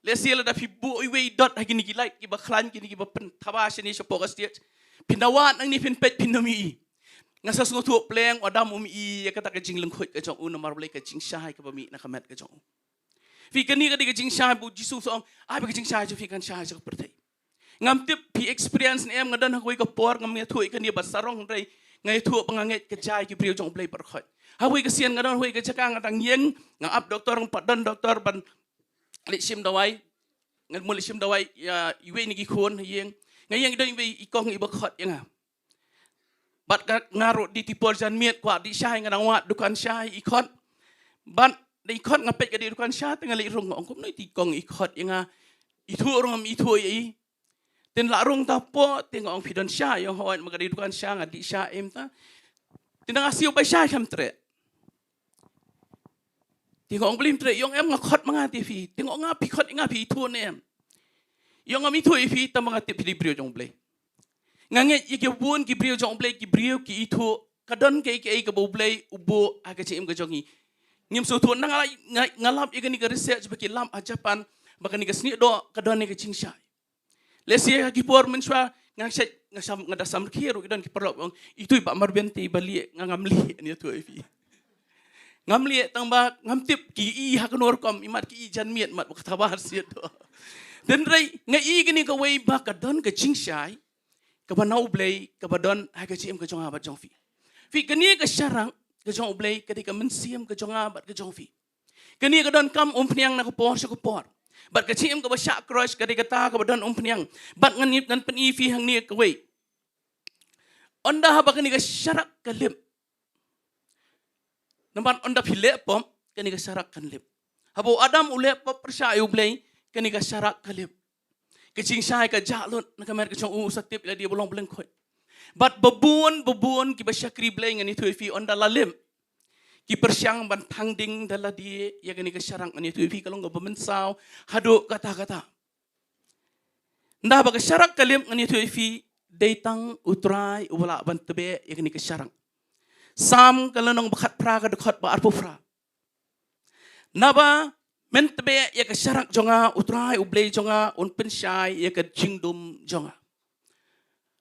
Lehse lada phi buh iwei i dot ha kine ki light kiba khlaiñ, kine kiba pynthaba shane shapoh ka stage, phin da wad nangne phin peit phin ym ïohi. Nga sa sngewthuh pleng u Adam um ïohi ïa kata ka jinglyngkhuid ka jong u namar balei, ka jingshai kaba mih na ka met ka jong u. Phi, kane ka dei ka jingshai ba u Jisu u ong, ai ba ka jingshai jong phi kan shai sha ka pyrthei. Ngam tip phi experience ne em, nga don ha kawei ka por ngam ïathuh ïa kane bad sarong, hynrei nga ïathuh ba nga ngeit ka jai ki briew jong U Blei baroh khoit. Ha kawei ka sien nga don ha kawei ka jaka, nga dang ïeng, nga ap doktor, nga pat don doktor ban leit shim dawai. Nga mut leit shim dawai ïa iwei na ki khun ha ïing. Nga ïeng, don iwei i kong iba khot ïa nga. Bad ka, nga ruh dei ti por janmiet, kwah dih shai, nga dang wad dukan shai i khot. Bad da i khot nga peit ka dei dukan shai, te nga leit rung, nga ong kumno ïa ti kong i khot ïa nga. Ithuh ruh ngam ithuh ïa i. Te nga la rung ta hapoh, te nga ong, phi don shai? Ong hooid, ma ka dei dukan shai, nga dih shai em ta. Te nga siew bai shai, kam treh. Te nga ong, balei ym treh? I ong, em, nga khot ma nga te phi. Te nga ong, nga, phi khot ïa nga, phi ithuh ne em? I ong, ngam ithuh ïa phi, tang ba nga tip phi dei briew jong U Blei. Nga ngeit ïa ki bun ki briew jong U Blei, ki briew ki ithuh, ka don kaei kaei kaba U Blei u buh ha ka jingim ka jong ngi. Ngim sngewthuh. Nang nga, nga, nga lap ïa kane ka research ba ki lap ha Japan, ba kane ka snieh doh ka don ïa ka jingshai. Lehse ha ki por mynshuwa nga shait, nga sam, nga da samrkhie ruh, ki don ki paralok ong, itu i Bah Marvin te iba lieh, nga ngam lieh, nga ïathuh ïa phi. Ngam lieh, tang ba ngam tip ki i ha kano rukom, imat ki i janmiet, mat ba ka thaba snieh doh. Hynrei nga i kane kawei ba ka don ka jingshai kaba na U Blei kaba don ha ka jingim ka jong nga bad jong phi. Phi, kane ka sharak ka jong U Blei ka dei ka mynsiem ka jong nga bad ka jong phi. Kane ka donkam umphniang na ka por sha ka por. Bad ka jingim kaba shah krush ka dei kata kaba don umphniang. Bad ngan ïa, ngan pyni phi hangne kawei. Ynda haba kane ka sharak ka lip, namar ynda phi leh pop, kane ka sharak kan lip. Haba u Adam u leh pop pyrshah ïa U Blei, kane ka sharak ka lip. Ka jingshai ka jah lut na ka met ka jong u, u sa tip ïa lade ba long ba lyngkhuid. Bad ba bun, ba bun kiba shakri Blei, ngan ïathuh ïa phi, ynda la lip, ki pyrshang ban thang ding da lade ïa kane ka sharak, ngan ïathuh ïa phi, ka long kaba mynsaw haduh katta katta. Ynda ba ka sharak ka lip, ngan ïathuh ïa phi, dei tang U Trai uba lah ban tbeh ïa kane ka sharak. Salm ka lynnong ba khatphra, ka dkhot ba arphew phra. Naba men tbeh ïa ka sharak jong nga, U Trai U Blei jong nga un pynshai ïa ka jingdum jong nga.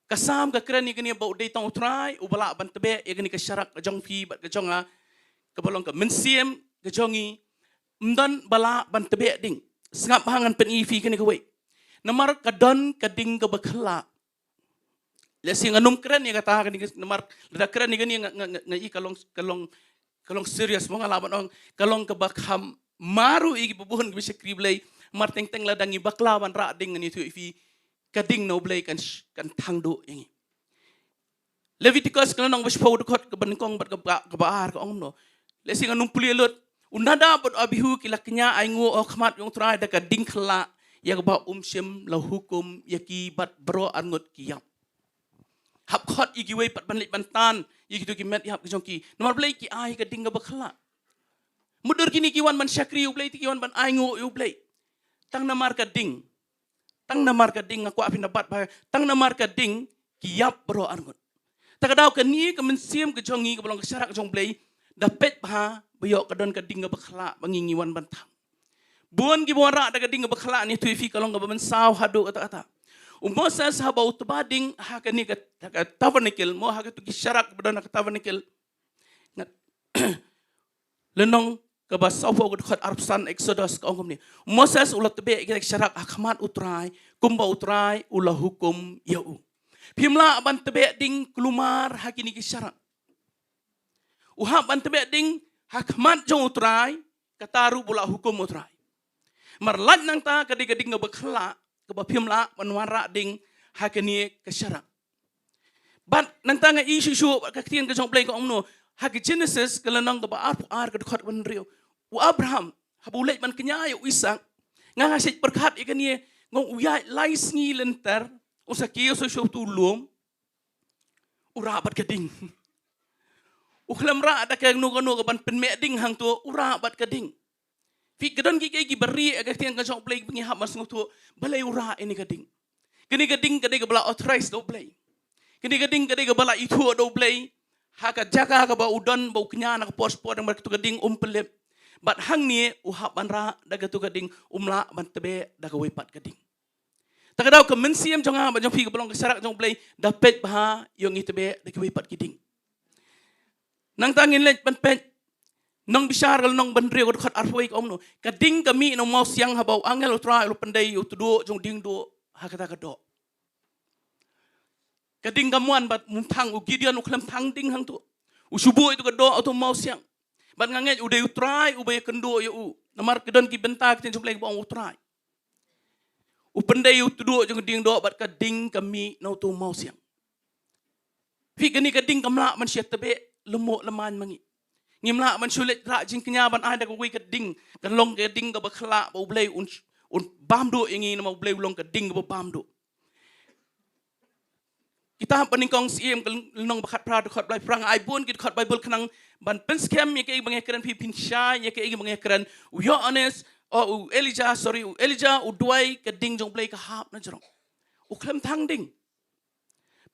Ka Salm ka kren ïa kane ba u dei tang U Trai uba lah ban tbeh ïa kane ka sharak ka jong phi bad ka jong nga, kaba long ka mynsiem ka jong ngi, ym don ba lah ban tbeh ding. Sngap ha ngan pyni phi kane kawei. Namar ka don ka ding kaba khyllah. Lehse ngan ym kren ïa kata kane ka, namar lada kren ïa kane nga, nga, nga, nga i ka long, ka long, ka long serious mo, nga lah ban ong ka long kaba kham marwei ïa kiba bun kiba shakri Blei. Namar teng teng lada ngi bakla ban rah ding, ngan ïathuh ïa phi, ka ding na U Blei kan sh-, kan thang duh ïa ngi. Leviticus ka lynnong ba shiphew, dkhot kaba nyngkong bad kaba, kaba ar ka ong kumno. Lehse ngan ym pule lut. U Nadab bad u Abihu ki la kñia ainguh ha khmat jong U Trai da ka ding khyllah, ïa kaba um shym la hukum ïa ki, bad baroh arngut ki ïap. Hap khot ïa kiwei pat ban leit ban tan ïa kito ki met ïap ki jong ki. Namar balei? Ki ai ka ding kaba khyllah. Mutdur kine ki wan ban shakri U Blei, te ki wan ban ainguh ïa U Blei. Tang namar ka ding. Tang namar ka ding, nga kwah phin da bat bha, tang namar ka ding ki ïap baroh arngut. Ta ka daw kane ka mynsiem ka jong ngi kaba long ka sharak jong U Blei, da peit bha ba ïoh ka don ka ding kaba khyllah ba ngi ngi wan ban thang. Bun kiba wanrah da ka ding kaba khyllah, ngan ïathuh ïa phi, ka long kaba mynsaw haduh katta katta. U Moses haba u tba ding ha kane ka, ka tabernacle mo, ha katu ki sharak ba don ha ka tabernacle. Nga lynnong kaba sawphew, ka dkhot arphew san, Exodus, ka ong kumne. Moses u la tbeh ïa ka sharak ha khmat U Trai, kumba U Trai u la hukum ïa u. Phim lah ban tbeh ding kulmar ha kine ki sharak. U hap ban tbeh ding ha khmat jong U Trai, kata ruh ba la hukum U Trai. Namar lait nangta ka dei ka ding kaba khyllah, kaba phim lah ban wanrah ding ha kane ka sharak. Bad nangta nga i shuh shuh ka ktien ka jong U Blei ka ong kumno. Ha ka Genesis ka lynnong kaba arphew ar, ka dkhot kaba hynriew. U Abraham haba u leit ban kñia ïa u Isaak, nga, nga shait pyrkhat ïa kane, nga ong u ïaid lai sngi lynter, U sa kiew shuh shuh tu lum. U rah bad ka ding. U khlem rah da kano kano kaban pynmih ding hangto, u rah bad ka ding. Phi, ka don kiei kiei kiba rieh ha ka ktien ka jong U Blei ba ngi hap ban sngewthuh balei u rah ïa kane ka ding. Kane ka ding ka dei kaba la authorize da U Blei. Kane ka ding ka dei kaba la ithuh da U Blei. Ha ka jaka kaba u don ba u kñia na ka por sha por, namar katu ka ding um pynlip. Bad hangne u hap ban rah da katu ka ding, um lah ban tbeh da kawei pat ka ding. Ta ka daw ka mynsiem jong nga bad jong phi kaba long ka sharak jong U Blei, da peit bha ïoh ngi tbeh da kiwei pat ki ding. Nangta ngin leit ban peit Nongbishar ka lynnong ba hynriew ka dkhot arphew ka ong kumno: Ka ding ka mih na u mawsiang haba u angel U Trai u la pyndei ïa u tduh jong u diengduh ha kata ka doh. Ka ding kam wan bad um thang, u Gideon u khlem thang ding hangto. U shu buh ïa uto ka doh ha uto u mawsiang. Bad nga ngeit u dei U Trai uba ïakynduh ïa u. Namar ka don ki bynta ka ktien jong U Blei kaba ong U Trai u pyndei ïa u tduh jong ka diengduh bad ka ding ka mih na uto u mawsiang. Phi, kane ka ding kam lah ban shu tbeh lyngngoh lyngngoh ma ngi. Ngim lah ban shu leit rah jingkñia ban ai da kawei ka ding. Kan long ka ding kaba khyllah ba U Blei un, un bam duh ïa ngi namar U Blei u long ka ding kaba bam duh. Kitab Banyngkong Syiem ka lynnong ba khatphra dkhot ba lai phra, nga ai bun ki dkhot Baibl khnang ban pynskhem ïa kaei ba nga kren, phi phin shai ïa kaei ba nga kren. U Ïoannis, oh, u Elijah, sorry, u Elijah u duwai, ka ding jong U Blei ka hap na jrong. U khlem thang ding.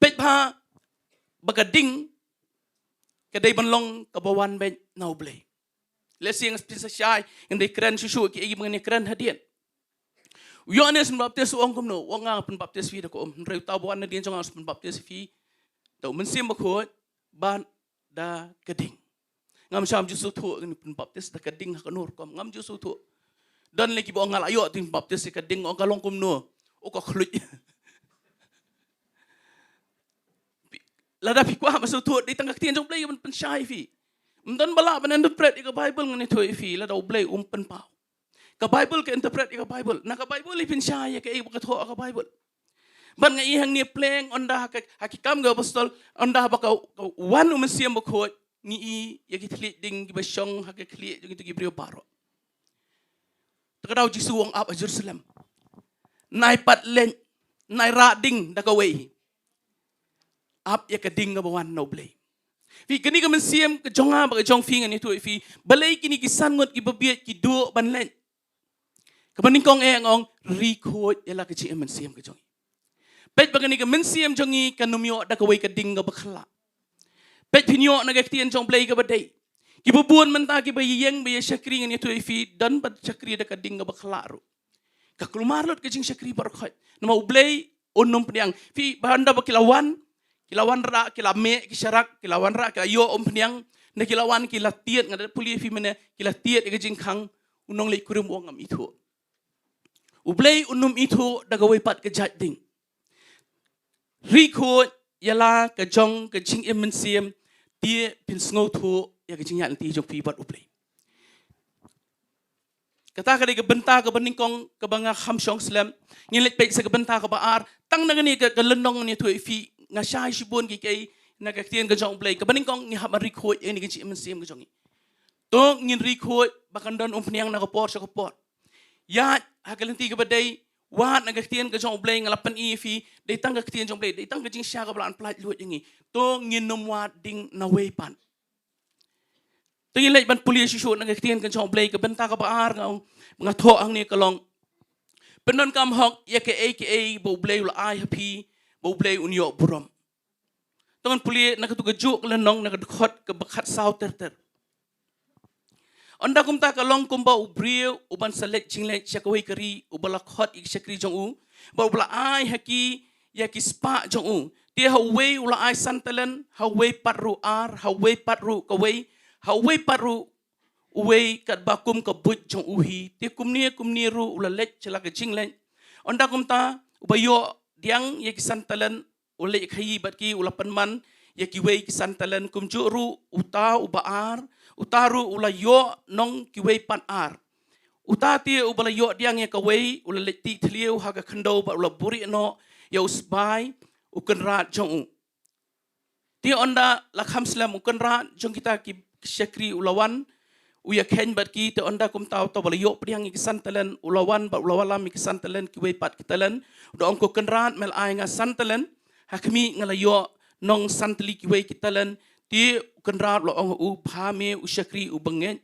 Peit bha ba ka ding ka dei ban long kaba wan beit na U Blei. Lehse ngan pynshai, ngan dei kren shuh shuh kiei kiei ba ngan ïa kren hadien. U Ïoannis Pynbaptis u ong kumno, u ong, nga pynbaptis phi da ka um. Hynrei uta uba wan nadien jong nga u sa pynbaptis phi da u Mynsiem Bakhuid bad da ka ding. Ngam shym ju sngewthuh ngan pynbaptis da ka ding ha kano rukom. Ngam ju sngewthuh. Don lei kiba ong nga la ïoh te pynbaptis da ka ding, ong ka long kumno. U ka khluit. Lada phi kwah ban sngewthuh, dei tang ka ktien jong U Blei ban pynshai phi. Ym don ba lah ban interpret ïa ka Baibl, ngan ïathuh ïa phi, lada U Blei um pynpaw. Ka Baibl ka interpret ïa ka Baibl. Na ka Baibl i pynshai ïa kaei ba ka thoh ha ka Baibl. Bad nga i hangne pleng ynda ha ka, ha ki Kam ki Apostol, ynda ba ka, ka wan u Mynsiem Bakhuid, ngi i ïa ki thylliej ding kiba shong ha ka khlieh jong kito ki briew baroh. Ta ka daw Jisu u ong ap ha Jerusalem. Nai pat leit, nai rah ding da kawei. Ap ïa ka ding kaba wan na U Blei. Phi, kane ka mynsiem ka jong nga bad ka jong phi, ngan ïathuh ïa phi. Balei kine ki san ngut kiba bieit ki duh ban leit? Kaba nyngkong eh nga ong, ri khuid ïa la ka jingim mynsiem ka jong ngi. Peit ba kane ka mynsiem jong ngi kan ym ïoh da kawei ka ding kaba khyllah. Peit phin ïoh na ka ktien jong U Blei kaba dei. Kiba bun mynta kiba ïeng ba ïa shakri, ngan ïathuh ïa phi, don ba shakri da ka ding kaba khyllah ruh. Ka kulmar lut ka jingshakri baroh khoit. Namar U Blei un ym pdiang. Phi, ba ynda ba ki la wan, ki la wanrah, ki la mih ki sharak, ki la wanrah, ki la ïoh umphniang, ne ki la wan ki la tied, nga da pule phi mynne, ki la tied ïa ka jingkhang, u nongleit kurim u ong ngam ithuh. U Blei un ym ithuh da kawei pat ka jait ding. Ri khuid ïa la ka jong ka jingim mynsiem, te phin sngewthuh ïa ka jingïaid lynti jong phi bad U Blei. Kata ka dei ka bynta kaba nyngkong kaba nga kham shong slem. Ngin leit peit sa ka bynta kaba ar. Tang na kane ka, ka lynnong ngan ïathuh ïa phi, nga shai shibun kiei kiei na ka ktien ka jong U Blei. Kaba nyngkong ngi hap ban ri khuid ïa kane ka jingim mynsiem ka jong ngi. To ngin ri khuid ba kan don umphniang na ka por sha ka por. Ïaid ha ka lynti kaba dei, wad na ka ktien ka jong U Blei, nga la pyni ïa phi, dei tang ka ktien jong U Blei, dei tang ka jingshai kaba la pyllait luid ïa ngi. To ngin ym wad ding na wei pat. To ngin leit ban pule shuh shuh na ka ktien ka jong U Blei, ka bynta kaba ar nga ong, nga thoh hangne ka long: Pyndonkam hok ïa kaei kaei ba U Blei u la ai ha phi, ba U Blei un ïoh burom. To ngan pule na katu kajuh ka lynnong na ka dkhot kaba khatsaw ter ter. Ynda kumta ka long kumba u briew uban sa leit jingleit sha kawei ka ri, uba la khot ïa ki shakri jong u, bad uba la ai ha ki ïa ki spah jong u. Te ha uwei u la ai san talent, ha uwei pat ruh ar, ha uwei pat ruh kawei, ha uwei pat ruh uwei, katba kum ka buit jong u hi. Te kumne kumne ruh u la leit sha la ka jingleit. Ynda kumta uba ïoh diang ïa ki san talent u la leit khaïi bad ki, u la pynman ïa kiwei ki san talent. Kumjuh ruh uta uba ar, uta ruh u la ïoh nong kiwei pat ar. Uta te uba la ïoh diang ïa kawei u la leit tih thliew ha ka khyndew bad u la buhrieh noh ïa u sbai u kynrad jong u. Te ynda la kham slem u kynrad jong kita ki shakri u la wan, u ïakheiñ bad ki, te ynda kumta uta uba la ïoh pdiang ïa ki san talent u la wan bad u la wallam ïa ki san talent kiwei pat ki talent. U da ong, ko Kynrad, me la ai nga san talent, ha khmih nga la ïoh nong san tylli kiwei ki talent. Te u Kynrad u la ong ha u, bha me u shakri u bangeit,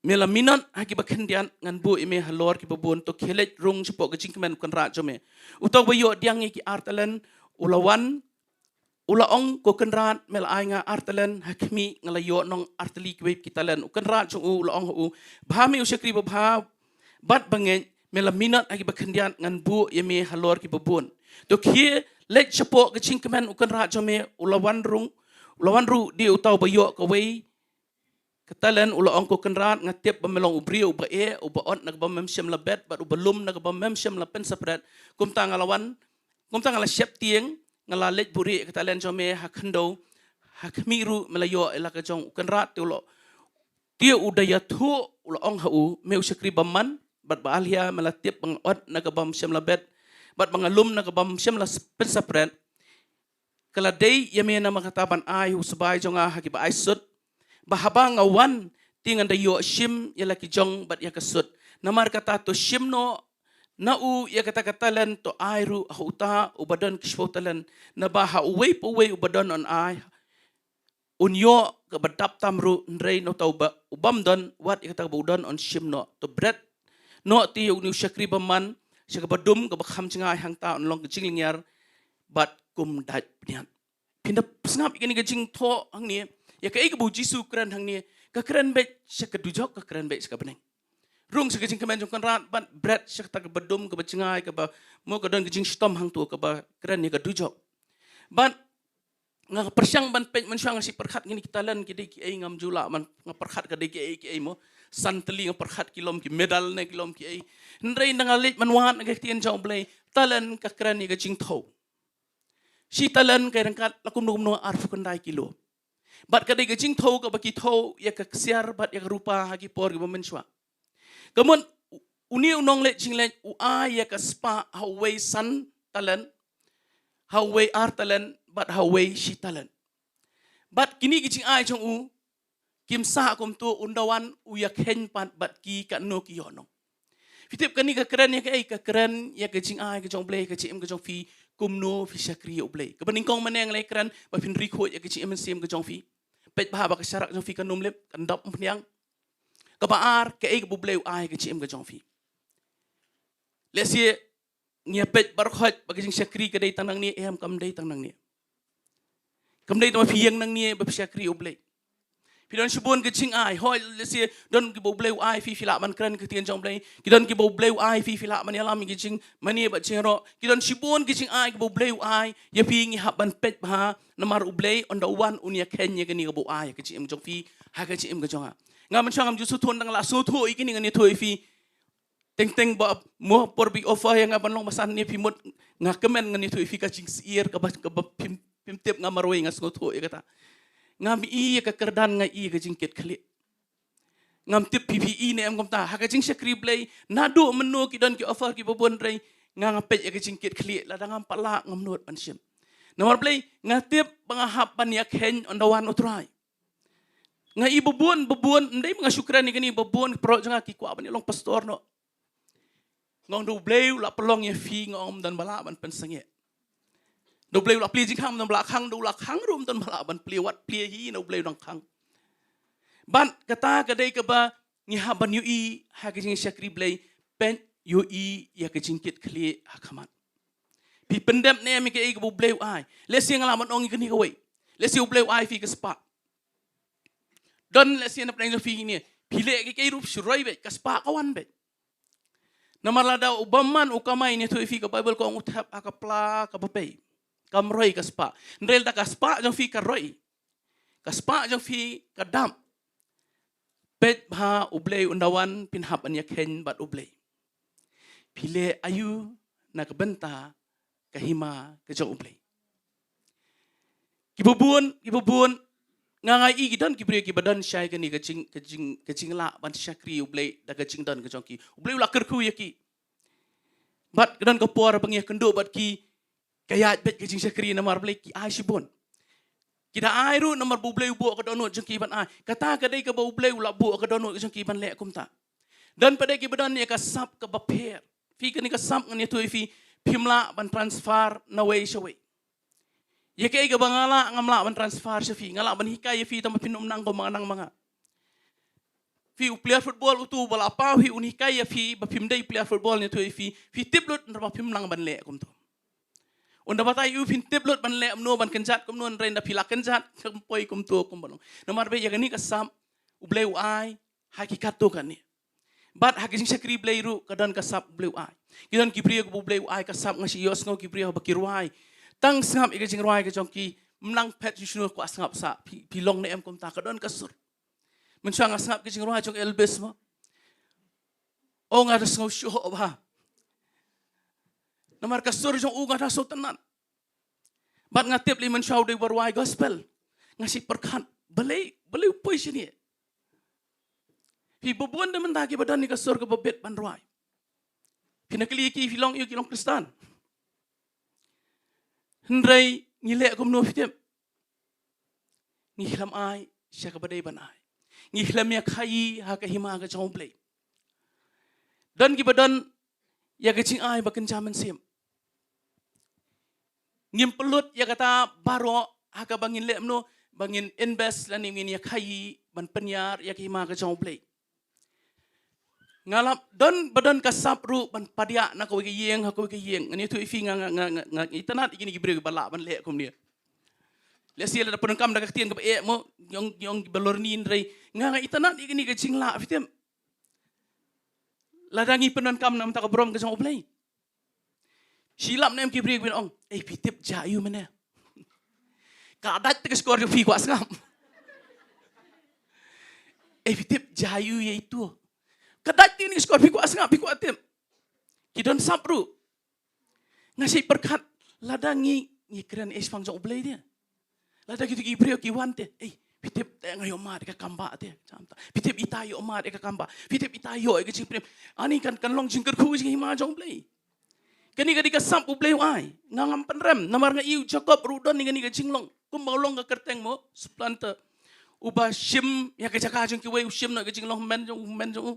me la minot ha kiba khyndiat, ngan buh ïa me halor kiba bun. To khie leit rung shapoh ka jingkmen u Kynrad jong me. Uta uba ïoh pdiang ïa ki ar talent u la wan, u la ong, ko Kynrad, me la ai nga ar talent, ha khmih nga la ïoh nong ar tylli kiwei ki talent. U Kynrad jong u u la ong ha u, bha me u shakri babha bad bangeit, me la minot ha kiba khyndiat, ngan buh ïa me halor kiba bun. To khie leit shapoh ka jingkmen u Kynrad jong me. U la wan rung, u la wan ruh, te uta uba ïoh kawei ka talent u la ong, ko Kynrad, nga tip ba me long u briew uba eh, uba ot na kaba mem shym la bet bad uba lum na kaba mem shym la pynsapret. Kumta nga la wan, kumta nga la sheptieng, nga la leit buhrieh ïa ka talent jong me ha khyndew. Ha khmih ruh me la ïoh ïa la ka jong. U Kynrad te u la, te u da ïathuh, u la ong ha u, me u shakri bymman bad ba alia, me la tip ba nga ot na kaba mem shym la bet bad ba nga lum na kaba mem shym la pynsapret. Ka la dei ïa me namar kata ban ai u sbai jong nga ha kiba ai sut, ba haba nga wan, te ngan da ïoh shim ïa la ki jong bad ïa ka sut. Namar kata to shim noh na u ïa kata ka talent, to ai ruh ha uta uba don ki shiphew talent, naba ha uwei pa uwei uba don un ai, un ïoh kaba dap tam ruh, hynrei na uta uba, u bym don, wat ïa kata kaba u don un shim noh. To bret noh te ïa une u shakri bymman sha kaba dum, kaba kham jngai, hangta un long ka jinglyngngiar bad kum dait bniat. Phin da sngap ïa kane ka jingthoh hangne, ïa kaei kaba u Jisu u kren hangne, ka kren beit sha ka dujok, ka kren beit sha ka bneng. Rung sha ka jingkmen jong u Kynrad bad bret sha kata kaba dum, kaba jngai, kaba mo ka don ka jingshitom hangto, kaba kren ïa ka dujok. Bad nga pyrshang ban peit mynshuwa, nga shu pyrkhat, kine ki talent ki dei kiei, ngam ju lah ban, nga pyrkhat ka dei kiei kiei mo. San tylli nga pyrkhat ki long ki medal ne ki long kiei. Hynrei ynda nga leit ban wad na ka ktien jong U Blei, talent ka kren ïa ka jingthew. Shi talent ka ryngkat la kumno kumno arphew khyndai kilo. Bad ka dei ka jingthew kaba ki thew ïa ka ksiar bad ïa ka rupa ha ki por kiba mynshuwa. Ka mut une u nongleit jingleit u ai ïa ka spah ha uwei san talent, ha uwei ar talent bad ha uwei shi talent. Bad kine ki jingai jong u kim sah kumto, ynda wan u ïakheiñ pat bad ki, katno ki ïoh nong. Phi tip kane ka kren ïa kaei? Ka kren ïa ka jingai ka jong U Blei, ka jingim ka jong phi, kumno phi shakri ïa U Blei. Kaba nyngkong mynne nga la kren ba phin ri khuid ïa ka jingim mynsiem ka jong phi. Peit bha ba ka sharak jong phi kan ym lip, kan dap umphniang. Kaba ar, kaei kaba U Blei u ai ka jingim ka jong phi. Lehse ngi ïa peit baroh khoit ba ka jingshakri ka dei tang nangne, em, kam dei tang nangne. Kam dei tang ba phi ïeng nangne ba phi shakri U Blei. Phi don shibun ka jingai, hooid, lehse don kiba U Blei u ai phi, phi lah ban kren ka ktien jong U Blei. Ki don kiba U Blei u ai phi, phi lah ban ïalam ïa ki jingmane bad jingïaroh. Ki don shibun ki jingai kiba U Blei u ai ïa phi, ngi hap ban peit bha, namar U Blei ynda u wan un ïakheiñ ïa kane kaba u ai ha ka jingim jong phi, ha ka jingim ka jong nga. Nga mynshuwa ngam ju sngewthuh, ynda nga la sngewthuh ïa kine ngan ïathuh ïa phi. Teng teng ba mo por ba offer ïa nga ban long basan ne, phi mut nga kmen ngan ïathuh ïa phi ka jingsyier kaba, kaba phim, phim tip, nga marwei nga sngewthuh ïa kata. Ngam i ïa ka kyrdan, nga i ïa ka jingkitkhlieh. Ngam tip phi phi i ne em kumta. Ha ka jingshakri Blei naduh mynno ki don ki offer kiba bun, hynrei nga, nga peit ïa ka jingkitkhlieh, lada ngam pat lah ngam nud ban shim. Namar balei? Nga tip ba nga hap ban ïakheiñ ynda wan U Trai. Nga i ba bun, ba bun, ym dei ba nga shu kren ïa kane, ba bun ki paralok jong nga ki kwah ban ïa long pastor noh. Nga ong, da U Blei u la pynlong ïa phi, nga ong, ym don ba lah ban pynsangeh. Da U Blei u la plie jingkhang, ym don ba lah khang, da u la khang ruh ym don ba lah ban plie, wat plie hi, da U Blei u dang khang. Bad kata ka dei kaba ngi hap ban ïohi ha ka jingshakri Blei, peit, ïohi ïa ka jingkitkhlieh ha khmat. Phi pyndep ne em ïa kaei kaba U Blei u ai? Lehse nga lah ban ong ïa kane kawei. Lehse U Blei u ai phi ka spah. Don lehse na pdeng jong phi ne, phi leh kaei kaei ruh shu roi beit, ka spah ka wan beit. Namar lada u bymman u kamai, ngi ïathuh ïa phi, ka Baibl ka ong u thep ha ka pla kaba pei. Kam roi ka spah. Hynrei lada ka spah jong phi ka roi, ka spah jong phi ka dap, peit bha, U Blei ynda wan phin hap ban ïakheiñ bad U Blei. Phi leh aïu na ka bynta ka hima ka jong U Blei? Kiba bun, kiba bun, nga, nga i ki don ki briew kiba don shai kane ka jing, ka jing, ka jinglah ban shakri U Blei da ka jingdon ka jong ki. U Blei u la kyrkhu ïa ki. Bad ka don ka por ba ngi ïakynduh bad ki, ka ïaid beit ka jingshakri, namar balei? Ki ai shibun. Ki da ai ruh namar ba U Blei u buh ka dohnud jong ki ban ai. Kata ka dei kaba U Blei u la buh ka dohnud jong ki ban leh kumta. Don pat de kiba don ïa ka sap kaba pher. Phi, kane ka sap ngan ïathuh ïa phi, phim lah ban transfer na wei sha wei. Ïa kaei kaba nga lah, ngam lah ban transfer sha phi. Nga lah ban hikai ïa phi tang ba phin ym nang kumba nga nang ma nga. Phi, u player football utu ba la paw hi un hikai ïa phi ba phim dei player football, ngan ïathuh ïa phi. Phi tip lut, namar ba phim nang ban leh kumto. Un da batai ïa u phin tip lut ban leh kumno, ban kynjat kumno, hynrei ynda phi la kynjat kam poi kumto kumba long. Namar ba ïa kane ka sap U Blei u ai ha ki katto katne. Bad ha ki jingshakri Blei ruh ka don ka sap U Blei u ai. Ki don ki briew kaba U Blei u ai ka sap, nga shu ïohsngew ki briew ba ki rwai. Tang sngap ïa ka jingrwai ka jong ki, ym nang phet shuh shuh, kwah sngap sa, phi, phi long ne em kumta, ka don ka sur. Mynshuwa nga sngap ka jingrwai jong Elvis mo. Oh, nga da sngew shuh bha. Namar ka sur jong u nga da sngewtynnat. Bad nga tip lei mynshuwa u dei uba rwai gospel. Nga shu pyrkhat, balei, balei u poi shane? Phi, ba bun de mynta kiba don ïa ka sur kaba bit ban rwai. Phi na kylli ki, phi long aïu, ki long Khristan. Hynrei ngi leh kumno, phi tip? Ngi khlem ai sha kaba dei ban ai. Ngi khlem ïa khaïi ha ka hima ka jong U Blei. Don kiba don ïa ka jingai ba kynja mynsiem. Ngim pynlut ïa kata baroh ha kaba ngin leh kumno, ba ngin invest lane ngin ïa khaïi ban pynïar ïa ka hima ka jong U Blei. Nga lap don ba don ka sap ruh ban padiah na kawei ka ïing ha kawei ka ïing. Ngan ïathuh ïa phi, nga, nga, nga, nga, nga itynnad ïa kine ki briew kiba lah ban leh kumne. Lehse lada pyndonkam da ka ktien kaba eh mo, ïong, ïong kiba lorni, hynrei nga, nga itynnad ïa kine ka jinglah, phi tip. Lada ngi pyndonkam na ka bynta ka burom ka jong U Blei. Shi lap ne em ki briew kiban ong, "Ei, phi tip jia aiu mynne? Ka dait te ka shkor jong phi, kwah sngap. Ei, phi tip jia aiu ïa itu? Ka dait te ne ka shkor, phi kwah sngap, phi kwah tip." Ki don sap ruh. Nga shu pyrkhat, lada ngi, ngi kren ei shaphang jong U Blei te. Lada kito ki briew ki wan te, "Ei, phi tip te nga ïoh mad ïa ka kambah te." Phi tip ita ïoh mad ïa ka kambah. Phi tip ita ïoh ïa ka jingpyrem. Ani kan, kan long jingkyrkhu jong ka hima jong U Blei. Kane ka dei ka sap U Blei u ai. Nga ngam pynrem, namar nga ïohi u Jakob ruh u don ïa kane ka jinglong. Kumba u long ka kyrteng mo, supplanter. Uba shim ïa ka jaka jong kiwei, u shim noh ïa ka jinglong hynmen jong u, hynmen jong u.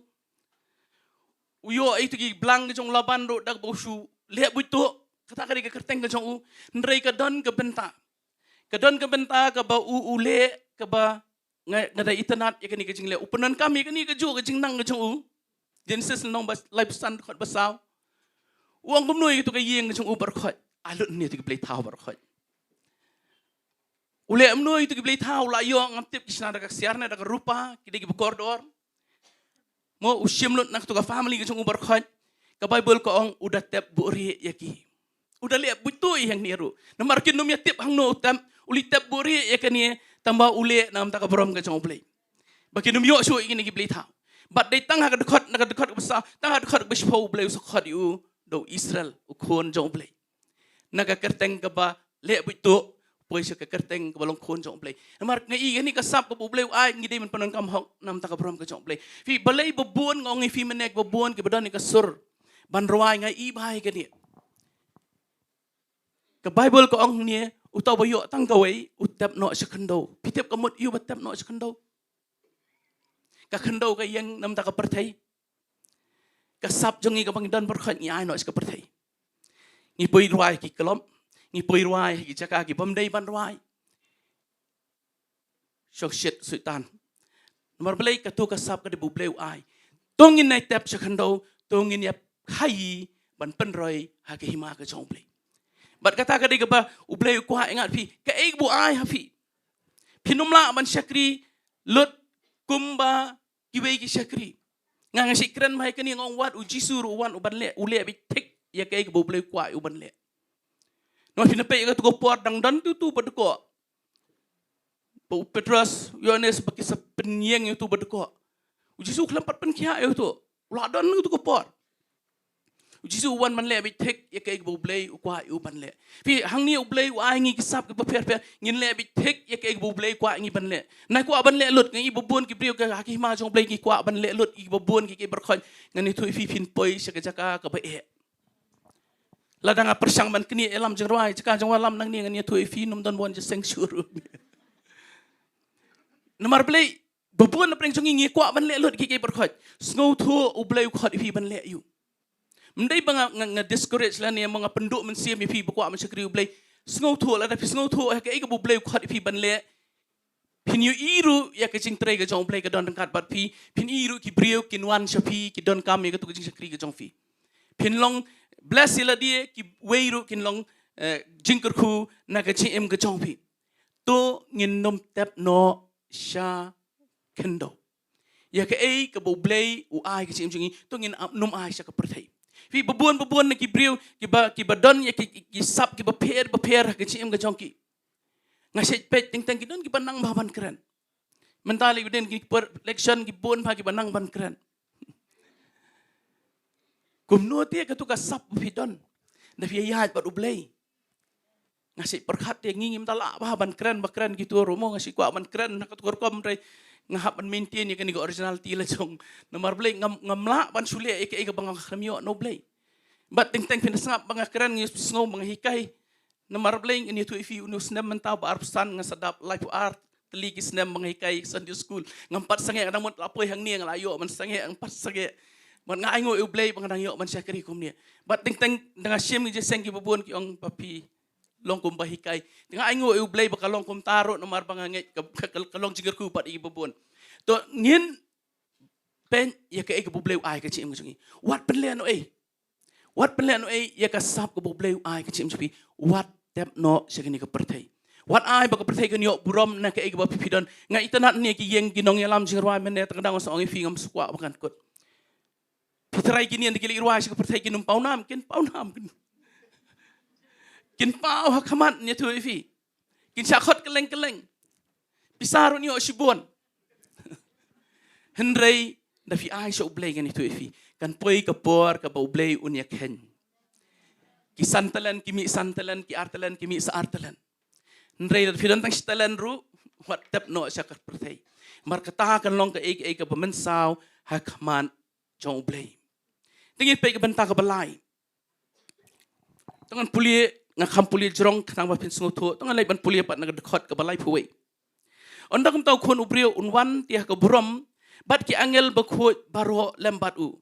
U ïoh ïa kito ki blang ka jong u Laban ruh da kaba u shu leh buit tuh. Kata ka dei ka kyrteng ka jong u. Hynrei ka don ka bynta. Ka don ka bynta kaba u, u leh kaba nga, nga da itynnad ïa kane ka jingleh. U pyndonkam ïa kane kajuh ka jingnang ka jong u. Genesis lynnong ba laiphew san, dkhot ba saw. U ong kumno ïa kito ka ïing ka jong u baroh khoit? Ai lut hangne ïa kito ki blei thaw baroh khoit. U leh kumno ïa kito ki blei thaw? U la ïoh, ngam tip, ki shna da ka ksiar ne da ka rupa, ki dei kiba kordor. Mo, u shim lut na kato ka family ka jong u baroh khoit. Ka Baibl ka ong u da tep buhrieh ïa ki. U da leh buit tuh ïa hangne ruh. Namar kin ym ïa tip hangno u tep, u leit tep buhrieh ïa kane, tangba u leh na ka bynta ka burom ka jong U Blei. Ba kin ym ïoh shuh ïa kine ki blei thaw. Bad dei tang ha ka dkhot, na ka dkhot kaba saw, tang ha ka dkhot kaba shiphew U Blei u sa khot ïa u da u Israel, u khun jong U Blei. Na ka kyrteng kaba leh buit tuh, poi sha ka kyrteng kaba long khun jong U Blei. Namar nga i kane ka sap kaba U Blei u ai, ngi dei ban pyndonkam hok na ka bynta ka burom ka jong U Blei. Phi, balei ba bun, nga ong ïa phi mynne, ba bun kiba don ïa ka sur ban rwai, nga i bha ïa kane. Ka Baibl ka ong hangne, uta uba ïoh tang kawei u tep noh sha khyndew. Phi tip ka mut aïu ba tep noh sha khyndew? Ka khyndew ka ïeng na ka bynta ka pyrthei. Ka sap jong ngi kaba ngi don baroh khoit ngi ai noh sha ka pyrthei. Ngi poi rwai ha ki club, ngi poi rwai ha ki jaka ki bym dei ban rwai. Shong shit Soitan. Namar balei? Kato ka sap ka dei ba U Blei u ai. To ngin ïa tep sha khyndew, to ngin ïa khaïi ban pynroi ha ka hima ka jong U Blei. Bad kata ka dei kaba U Blei u kwah ïa nga bad phi, kaei kaba u ai ha phi. Phin ym lah ban shakri lut kumba kiwei ki shakri. Nga, nga shu kren bha ïa kane, nga ong wat u Jisu ruh u wan u ban leh, u leh beit thik ïa kaei kaba U Blei u kwah ïa u ban leh. Namar phin ïa peit ïa kato ka por dang don uto uba dkoh. Ba u Petros, u Ïohannes ba ki sa pynïeng ïa uto uba dkoh. U Jisu u khlem pat pynkhiah ïa uto. U la don uto ka por. U Jisu u wan ban leh beit thik ïa kaei kaba U Blei u kwah ïa u ban leh. Phi, hangne U Blei u ai ngi ki sap kiba pher pher, ngin leh beit thik ïa kaei kaba U Blei u kwah ïa ngi ban leh. Ngi kwah ban leh lut, nga i ba bun ki briew ha ka hima jong U Blei ki kwah ban leh lut, i ba bun ki, ki baroh khoit, ngan ïathuh ïa phi, phin poi sha ka jaka kaba eh. Lada nga pyrshang ban knieh ïalam jingrwai, jaka jong u ïalam nangne, ngan ïathuh ïa phi, ym don won jingïaseng shuh ruh. Namar balei, ba bun na pdeng jong ngi ngi kwah ban leh lut ki ki pyrkhat. Sngewthuh U Blei u khot ïa phi ban leh ïa u. Ym dei ba nga, nga, nga discourage lane ba nga pynduh mynsiem ïa phi ba kwah ban shakri U Blei. Sngewthuh, lada phi sngewthuh ïa kaei kaba U Blei u khot ïa phi ban leh, phin ïohi ruh ïa ka jingtrei ka jong U Blei ka don ryngkat bad phi. Phin ïohi ruh ki briew kin wan sha phi, ki donkam ïa katu ka jingshakri ka jong phi. Phin long bless ïa lade, kiwei ruh kin long, eh, jingkyrkhu na ka jingim ka jong phi. To ngin nym tep noh sha khyndew. Ïa kaei kaba U Blei u ai ka jingim jong ngi, to ngin nym ai sha ka pyrthei. Phi, ba bun, ba bun na ki briew kiba, kiba don ïa ki, ki, ki sap kiba pher, ba pher ha ka jingim ka jong ki. Nga shait peit teng teng ki don kiba nang bha ban kren. Mynta lei u dei ki por election, ki bun bha kiba nang ban kren. Kumno te katu ka sap ba phi don, da phi ïaid bad U Blei? Nga shait pyrkhat te, ngi ngim da lah bha ban kren, ba kren kitu ruh mo, nga shait kwah ban kren na katu ka rukom, hynrei nga hap ban maintain ïa kane ka originality la jong. Namar balei, ngam, ngam lah ban shu leh ïa kaei kaba nga khlem ïoh na U Blei. Bad teng teng phin sngap ba nga kren, ngi sngew ba nga hikai. Namar balei, ngan ïathuh ïa phi, une u snem mynta ba arphew san nga sa dap laiphew ar tylli ki snem ba nga hikai Sunday school. Ngam pat sangeh, nga dang mut la poi hangne nga la ïoh ban sangeh, ngam pat sangeh. Bad nga ainguh ïa U Blei ba nga dang ïoh ban shakri kumne. Bad teng teng da nga shim ïa ki jingïaseng kiba bun ki ong, ba phi long kum ba hikai. Te nga ainguh ïa U Blei ba ka long kumta ruh, namar ba nga ngeit ka, ka, ka, ka long jingkyrkhu bad ïa kiba bun. To ngin peit ïa kaei kaba U Blei u ai ka jingim ka jong ngi. Wat pynlehnohei. Wat pynlehnohei ïa ka sap kaba U Blei u ai ka jingim jong phi. Wat tep noh sha kane ka pyrthei. Wat ai ba ka pyrthei kan ïoh burom na kaei kaba phi, phi don. Nga itynnad ne ki ïeng ki nongïalam jingrwai mynne, tang dang nga sa ong ïa phi, ngam sa kwah ba kan kut. Phi trai kine da ki leit rwai sha ka pyrthei, kin ym paw nam, kin paw nam. Kin paw ha khmat, nga ïathuh ïa phi. Kin shah khot kylleng kylleng. Pisa ruh ïoh shibun. Hynrei da phi ai sha U Blei, ngan ïathuh ïa phi, kan poi ka por kaba U Blei un ïakheiñ. Ki san talent ki mih san talent, ki ar talent ki mih sa ar talent. Hynrei da phi don tang shi talent ruh, wat tep noh sha ka pyrthei. Namar kata kan long kaei kaei kaba mynsaw ha khmat jong U Blei. Te ngin peit ka bynta kaba lai. To ngan pule, nga kham pule jrong khnang ba phin sngewthuh. To ngan leit ban pule pat na ka dkhot kaba laiphew wei. Ynda kumta u Khun u briew un wan te ha ka burom, bad ki angel bakhuid baroh lem bad u.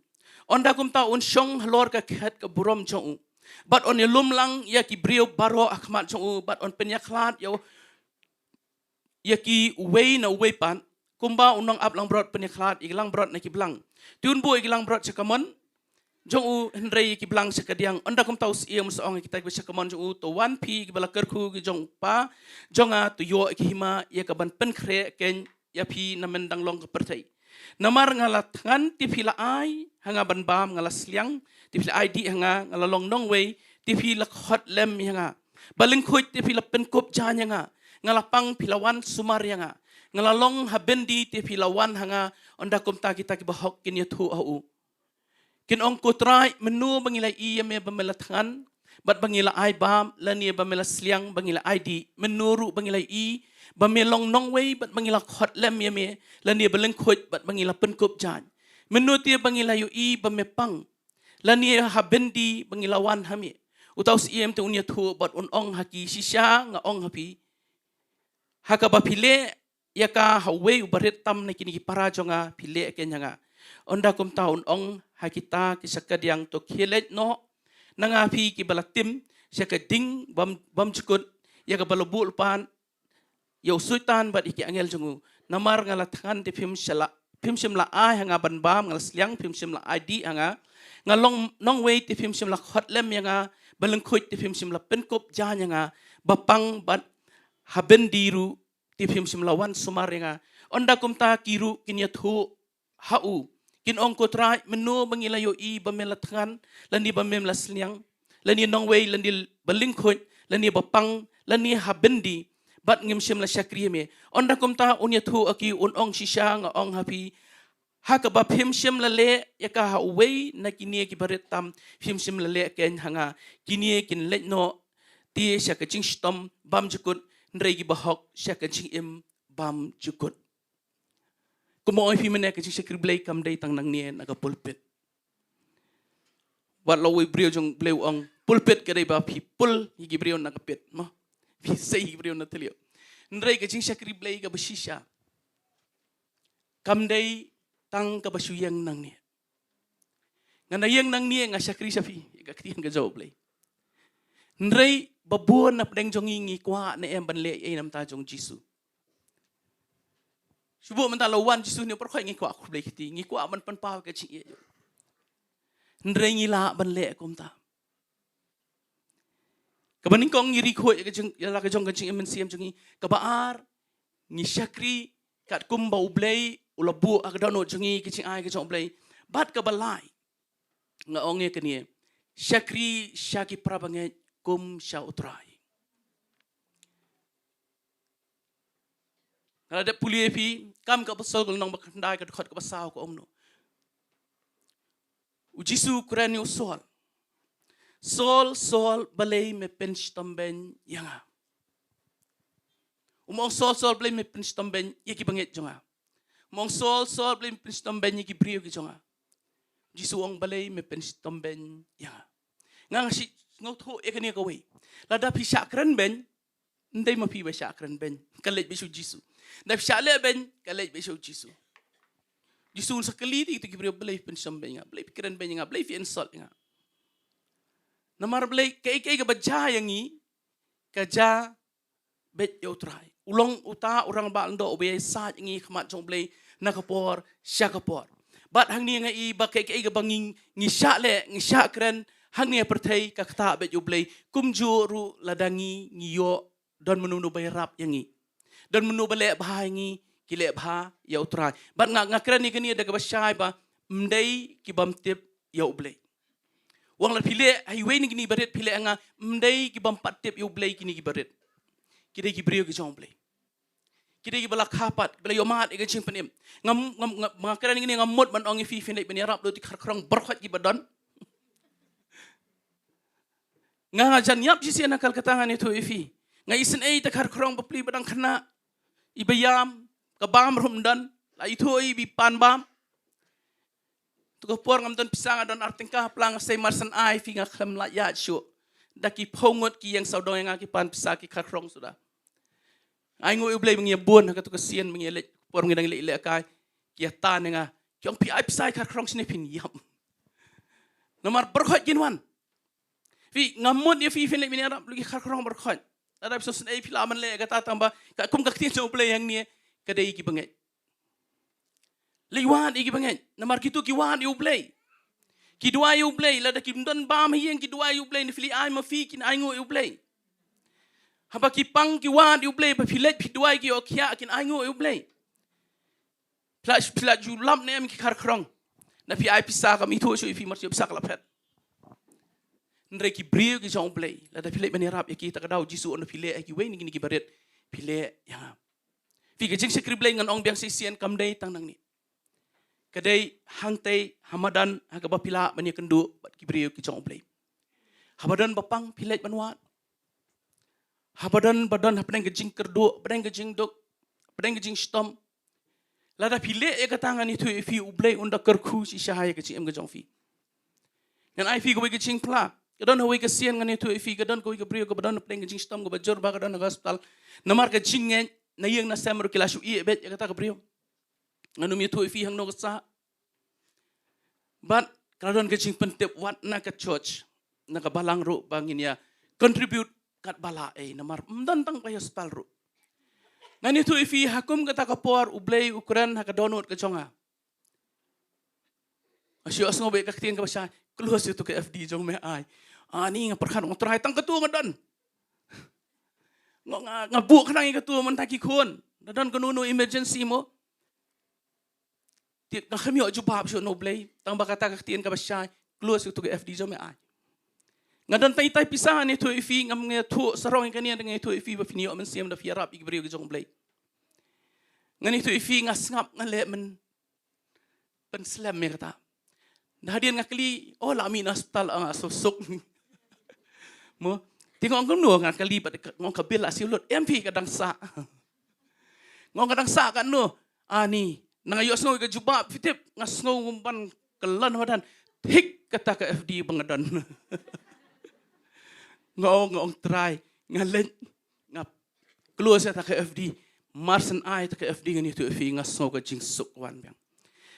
Ynda kumta un shong halor ka khet ka burom jong u, bad un ïalum lang ïa ki briew baroh ha khmat jong u, bad un pynïakhlad ïa u ïa ki uwei na uwei pat, kumba u nongap langbrot pynïakhlad ïa ki langbrot na ki blang. Te un buh ïa ki langbrot sha ka mon jong u, hynrei ïa ki blang sha ka diang. Ynda kumta u syiem u sa ong ïa kita kiba sha ka mon jong u, to wan phi kiba la kyrkhu ki jong u Kpa jong nga, to ïoh ïa ka hima ïa ka ban pynkhreh keiñ ïa phi na myndang long ka pyrthei. Namar nga la thngan, te phi la ai ha nga ban bam, nga la sliang, te phi la ai dih ha nga, nga la long nongwei, te phi la khot lem ïa nga. Ba lyngkhuid, te phi la pynkup jaiñ ïa nga. Nga la pang, phi la wan sumar ïa nga. Nga la long ha byndi, te phi la wan ha nga. Ynda kumta kita kiba hok kin ïathuh ha u. Kin ong, ko Trai, mynno ba ngi la ïohi ïa me ba me la thngan, bad ba ngi la ai bam, lane ba me la sliang, ba ngi la ai dih? Mynno ruh ba ngi la ïohi ba me long nongwei, bad ba ngi la khot lem ïa me, lane ba lyngkhuid, bad ba ngi la pynkup jaiñ? Mynno te ba ngi la ïohi ba me pang, lane ha byndi ba ngi la wan ha me? Uta u syiem te un ïathuh bad un ong ha ki, shisha nga ong ha phi, ha kaba phi leh ïa ka ha uwei u barit tam na kine ki para jong nga, phi leh keiñ ha nga. Ynda kumta un ong ha kita ki sha ka diang, to khie leit noh na nga phi kiba la tim sha ka ding bym, bymjukut, ïa kaba la buh lypa ïa u Soitan bad ïa ki angel jong u. Namar nga la thngan, te phim sha la, phim shym la ai ha nga ban bam, nga la sliang, phim shym la ai dih ha nga, nga long nongwei, te phim shym la khot lem ïa nga, ba lyngkhuid, te phim shym la pynkup jaiñ ïa nga, ba pang bad ha byndi ruh, te phim shym la wan sumar ïa nga. Ynda kumta ki ruh kin ïathuh ha u, kin ong, ko Trai, mynno ba ngi la ïohi ba me la thngan, lane ba me la sliang, lane nongwei, lane ba lyngkhuid, lane ba pang, lane ha byndi, bad ngim shym la shakri ïa me? Ynda kumta un ïathuh ha ki, un ong, shisha nga ong ha phi, ha kaba phim shym la leh ïa ka ha uwei na kine ki barit tam, phim shym la leh keiñ ha nga. Kine kin leit noh te sha ka jingshitom bymjukut, hynrei kiba hok sha ka jingim bymjukut. Kumba ong ïa phi mynne, ka jingshakri Blei kam dei tang nangne na ka pulpit. Wat la uwei u briew jong U Blei u ong, pulpit ka dei ba phi pul ïa ki briew na ka pit, mo? Phi sei ïa ki briew na thliew. Hynrei ka jingshakri Blei kaba shisha, kam dei tang kaba shu ïeng nangne. Ngan da ïeng nangne, nga shakri sha phi, ïa ka ktien ka jong U Blei. Hynrei ba bun na pdeng jong ngi, ngi kwah ne em ban leh ei na bynta jong U Jisu? Shu buh mynta la wan Jisu ne, baroh ngi kwah khublei kti, ngi kwah ban pynpaw ka jingïeit. Hynrei ngi lah ban leh kumta? Kaba nyngkong, ngi ri khuid ïa ka jing, ïa la ka jong ka jingim mynsiem jong ngi. Kaba ar, ngi shakri katkum ba U Blei u la buh ha ka dohnud jong ngi, ka jingai ka jong U Blei. Bad kaba lai, nga ong ïa kane, shakri sha ki para bangeit kum sha U Trai. Nga la dep pule ïa phi, Kam ki Apostol ka lynnong ba khyndai, ka dkhot kaba saw, ka ong kumno? U Jisu u kren ïa u Saul. Saul, Saul, balei me pynshitom beiñ ïa nga? Um ong Saul, Saul, balei me pynshitom beiñ ïa ki bangeit jong nga? Um ong Saul, Saul, balei me pynshitom beiñ ïa ki briew ki jong nga? Jisu u ong, balei me pynshitom beiñ ïa nga? Nga, nga shu sngewthuh ïa kane kawei. Lada phi shah kren beiñ, ym dei ma phi ba shah kren beiñ, ka leit beit sha U Jisu. Da phi shah leh beiñ, ka leit beit sha U Jisu. Jisu un sa kylli ïa kito ki briew, balei phi pynshitom beiñ ïa nga, balei phi kren beiñ ïa nga, balei phi insult ïa nga? Namar balei, kaei kaei kaba jia ïa ngi, ka jia beit ïa U Trai. U long uta u rangbah lyngdoh uba ïasaid ïa ngi ha khmat jong U Blei na ka por sha ka por. Bad hangne nga i ba kaei kaei kaba ngi, ngi shah leh, ngi shah kren hangne ha pyrthei, ka ktah beit ïa U Blei. Kumjuh ruh lada ngi, ngi ïoh, don mano mano ba ïarap ïa ngi, don mano ba leh bha ïa ngi, ki leh bha ïa U Trai. Bad nga, nga kren ïa kane da kaba shai ba ym dei ki bym tip ïa U Blei. Wat la phi leh ha iwei na kine ki barit, phi leh ïa nga, ym dei ki bym pat tip ïa U Blei kine ki barit. Ki dei ki briew ki jong U Blei. Ki dei kiba la kha pat, kiba la ïohmad ïa ka jingpynim. Ngam, ngam, ngam, nga kren ïa kane, ngam mut ban ong ïa phi, phin leit ban ïarap lut ïa ki kharkhrong baroh kiba don. Nga, nga jan ïap shisien ha Calcutta, ngan ïathuh ïa phi. Nga isynei ïa ka kharkhrong bapli ba dang khynnah, iba ïam, ka bam ruh ym don, la ithuh ïa i ba pan bam. To ka por ngam don pisa, nga don ar tyngka ha pla, nga sei marshen ai, phi, nga khlem lah ïaid shuh. Da ki phew ngut ki ïeng sawdong ïa nga, ki pan pisa, ki kharkhrong suda. Ai nguh ïa U Blei ba ngi ïa bun ha kato ka sien ba ngi ïa leit, por ngi dang leit leh kai, ki ïa tan ïa nga. Ki ong, phi ai pisa ïa ki kharkhrong shane, phin ïap. Namar baroh kin wan. Phi, ngam mut ïa phi, phin leit ban ïarap lut ïa ki kharkhrong baroh. Lada phi sngewsynei, phi lah ban leh kata, tang ba katkum ka ktien jong U Blei hangne, ka dei ïa ki bangeit. Leit wad ïa ki bangeit, namar kito ki wad ïa U Blei. Ki duwai ïa U Blei, lada kim don bam ha ïing, ki duwai ïa U Blei, ne phi leit ai ma phi, kin ai nguh ïa U Blei. Haba ki pang ki wad ïa U Blei, ba phi leit phi duwai, ki ïoh khiah, kin ai nguh ïa U Blei. Phi lah, phi lah ju lap ne em ki kharkhrong? Da phi ai pisa, kam ithuh shuh ïa phi, mar shuh pisa ka la phet. Hynrei ki briew ki jong U Blei, lada phi leit ban ïarap ïa ki, ta ka daw Jisu u ong, phi leh ha kiwei na kine ki barit, phi leh ïa nga. Phi, ka jingshakri Blei, ngan ong biang shisien, kam dei tang nangne. Ka dei hangtei ha madan, ha kaba phi lah ban ïakynduh bad ki briew ki jong U Blei. Haba don ba pang, phi leit ban wad. Haba don ba don hapdeng ka jingkyrduh, hapdeng ka jingduk, hapdeng ka jingshitom, lada phi leh ïa kata, ngan ïathuh ïa phi, U Blei un da kyrkhu shisha ha ïa ka jingim ka jong phi. Ngan ai phi kawei ka jingphla. Ka don kawei ka sien, ngan ïathuh ïa phi, ka don kawei ka briew kaba don hapdeng ka jingshitom kaba jur bha, ka don ha ka hospital. Namar ka jingngeit, na ïing na sem ruh ki la shu ïeh beit ïa kata ka briew. Ngan ym ïathuh ïa phi hangno ka sah. Bad ka la don ka jingpyntip wat na ka church, na ka balang ruh, ba ngin ïa contribute katba lah ei, namar ym don tang ba ïa hospital ruh. Ngan ïathuh ïa phi, ha kum kata ka por U Blei u kren ha ka dohnud ka jong nga. Nga shu ïohsngew beit ka ktien kaba shai, close ïa uto ka F D jong me ai. Ani, nga pyrkhat, nga ong, Trai, tang katto nga don. Nga, nga, nga buh khnang ïa katto mynta ki khun. Da don kano kano emergency mo. Te nga khlem ïoh jubab shuh na U Blei, tang ba kata ka ktien kaba shai, close ïa uto ka F D jong me ai. Nga don tang itai pisa, ngan ïathuh ïa phi, ngam, nga ïathuh sarong ïa kane, ngan ïathuh ïa phi ba phin ïoh mynsiem da phi ïarap ïa ki briew ki jong U Blei. Ngan ïathuh ïa phi, nga sngap, nga leh mynpynslem ïa kata. Da hadien nga kylli, oh, la mih na hospital, ah, nga suk suk. Mo, te nga ong kumno, nga kylli bad nga ong ka bill la siew lut, em phi, ka dang sah. Nga ong ka dang sah katno? Ani, na nga ïohsngew ïa ka jubab, phi tip, nga sngew kum ban kyllon madan, thik kata ka F D ba nga don. Nga ong, nga ong, Trai, nga leit, nga close ïa kata ka F D. mar shen ai ta ka F D ngan ïathuh ïa phi nga sngew ka jingsuk wan biang.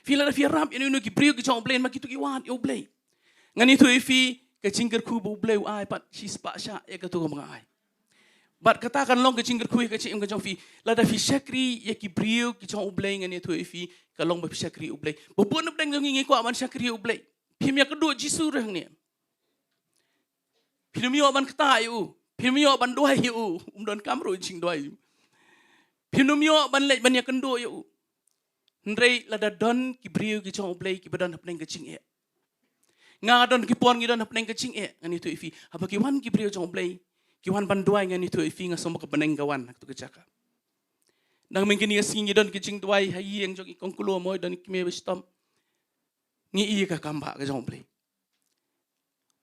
Phi lada phi ïarap ïa uno uno ki briew ki jong U Blei namar kito ki wad ïa U Blei. Ngan ïathuh ïa phi ka jingkyrkhu ba U Blei u ai pat shispah shah ïa kato kaba nga ai. Bad kata kan long ka jingkyrkhu ïa ka jingim ka jong phi. Lada phi shakri ïa ki briew ki jong U Blei ngan ïathuh ïa phi ka long ba phi shakri U Blei. Ba bun na pdeng jong ngi ngi kwah ban shakri ïa U Blei. Phim ïakynduh Jisu ruh hangne. Phim ïoh ban ktah ïa u. Phim ïoh ban duwai ïa u. Um donkam ruh jingduwai ïa u. Phim ïoh ban leit ban ïakynduh ïa u. Hynrei lada don ki briew ki jong U Blei kiba don hapdeng ka jingeh. Nga don ki por ngi don hapdeng ka jingeh ngan ïathuh ïa phi. Haba ki wan ki briew jong U Blei ki wan ban duwai ngan ïathuh ïa phi nga sngew ba ka bneng ka wan ha kato ka jaka. Dang mynta kine ki sngi ngi don ki jingduwai ha ïing jong i kong Kulo mo don ki kmie ba shitom. Ngi i ka kam ba ka jong U Blei.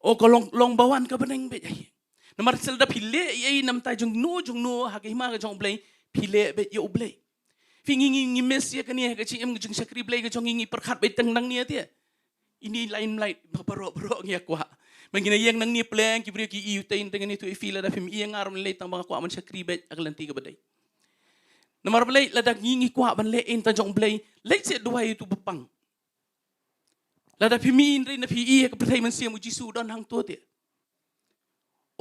O ka long long ba wan ka bneng beit ai. Namar sel da phi leh ei ei namar ta jong no jong no ha ka hima ka jong U Blei phi leh beit ïa U Blei. Phi ngi ngi ngi miss ïa kane ha ka jingim jong shakri Blei ka jong ngi ngi pyrkhat beit tang nangne te. Ini limelight ba baroh baroh ngi ïa kwah. Ba ngi na ïeng nangne pleng ki briew ki i u tei ngi ïathuh ïa phi lada phim ïeng ar lei tang ba nga kwah ban shakri beit ha ka lynti kaba dei. Namar Blei lada ngi ngi kwah ban leh ei ta jong Blei leit seh duwai ïa uto ba pang. Lada phi mih hynrei na phi i ha ka pyrthei mynsiem u Jisu u don hangto te.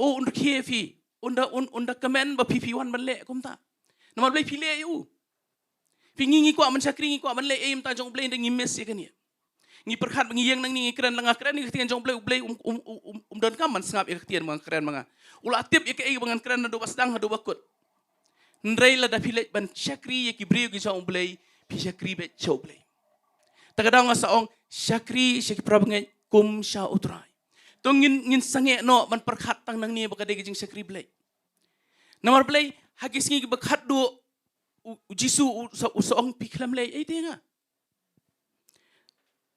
O un rkhie phi un da un un da kmen ba phi phi wan ban leh kumta. Namar Blei phi leh ïa u. Phi ngi ngi kwah ban shakri ngi kwah ban leh ei mynta jong Blei hynrei ngi miss ïa kane. Ngi pyrkhat ba ngi ïeng nangne ngi kren la nga kren ïa ka ktien jong Blei U Blei um um um um donkam ban sngap ïa ka ktien ba nga kren ba nga. U la tip ïa kaei ba ngan kren naduh ba sdang haduh ba kut. Hynrei lada phi leit ban shakri ïa ki briew ki jong U Blei phi shakri beit sha U Blei. Ta ka daw nga sa ong shakri sha ki para bangeit kum sha U Trai. To ngin ngin sangeh noh ban pyrkhat tang nangne ba ka dei ka jingshakri Blei. Namar Blei ha ki sngi kiba khatduh u u Jisu u sa u sa ong phi khlem leh ei te nga.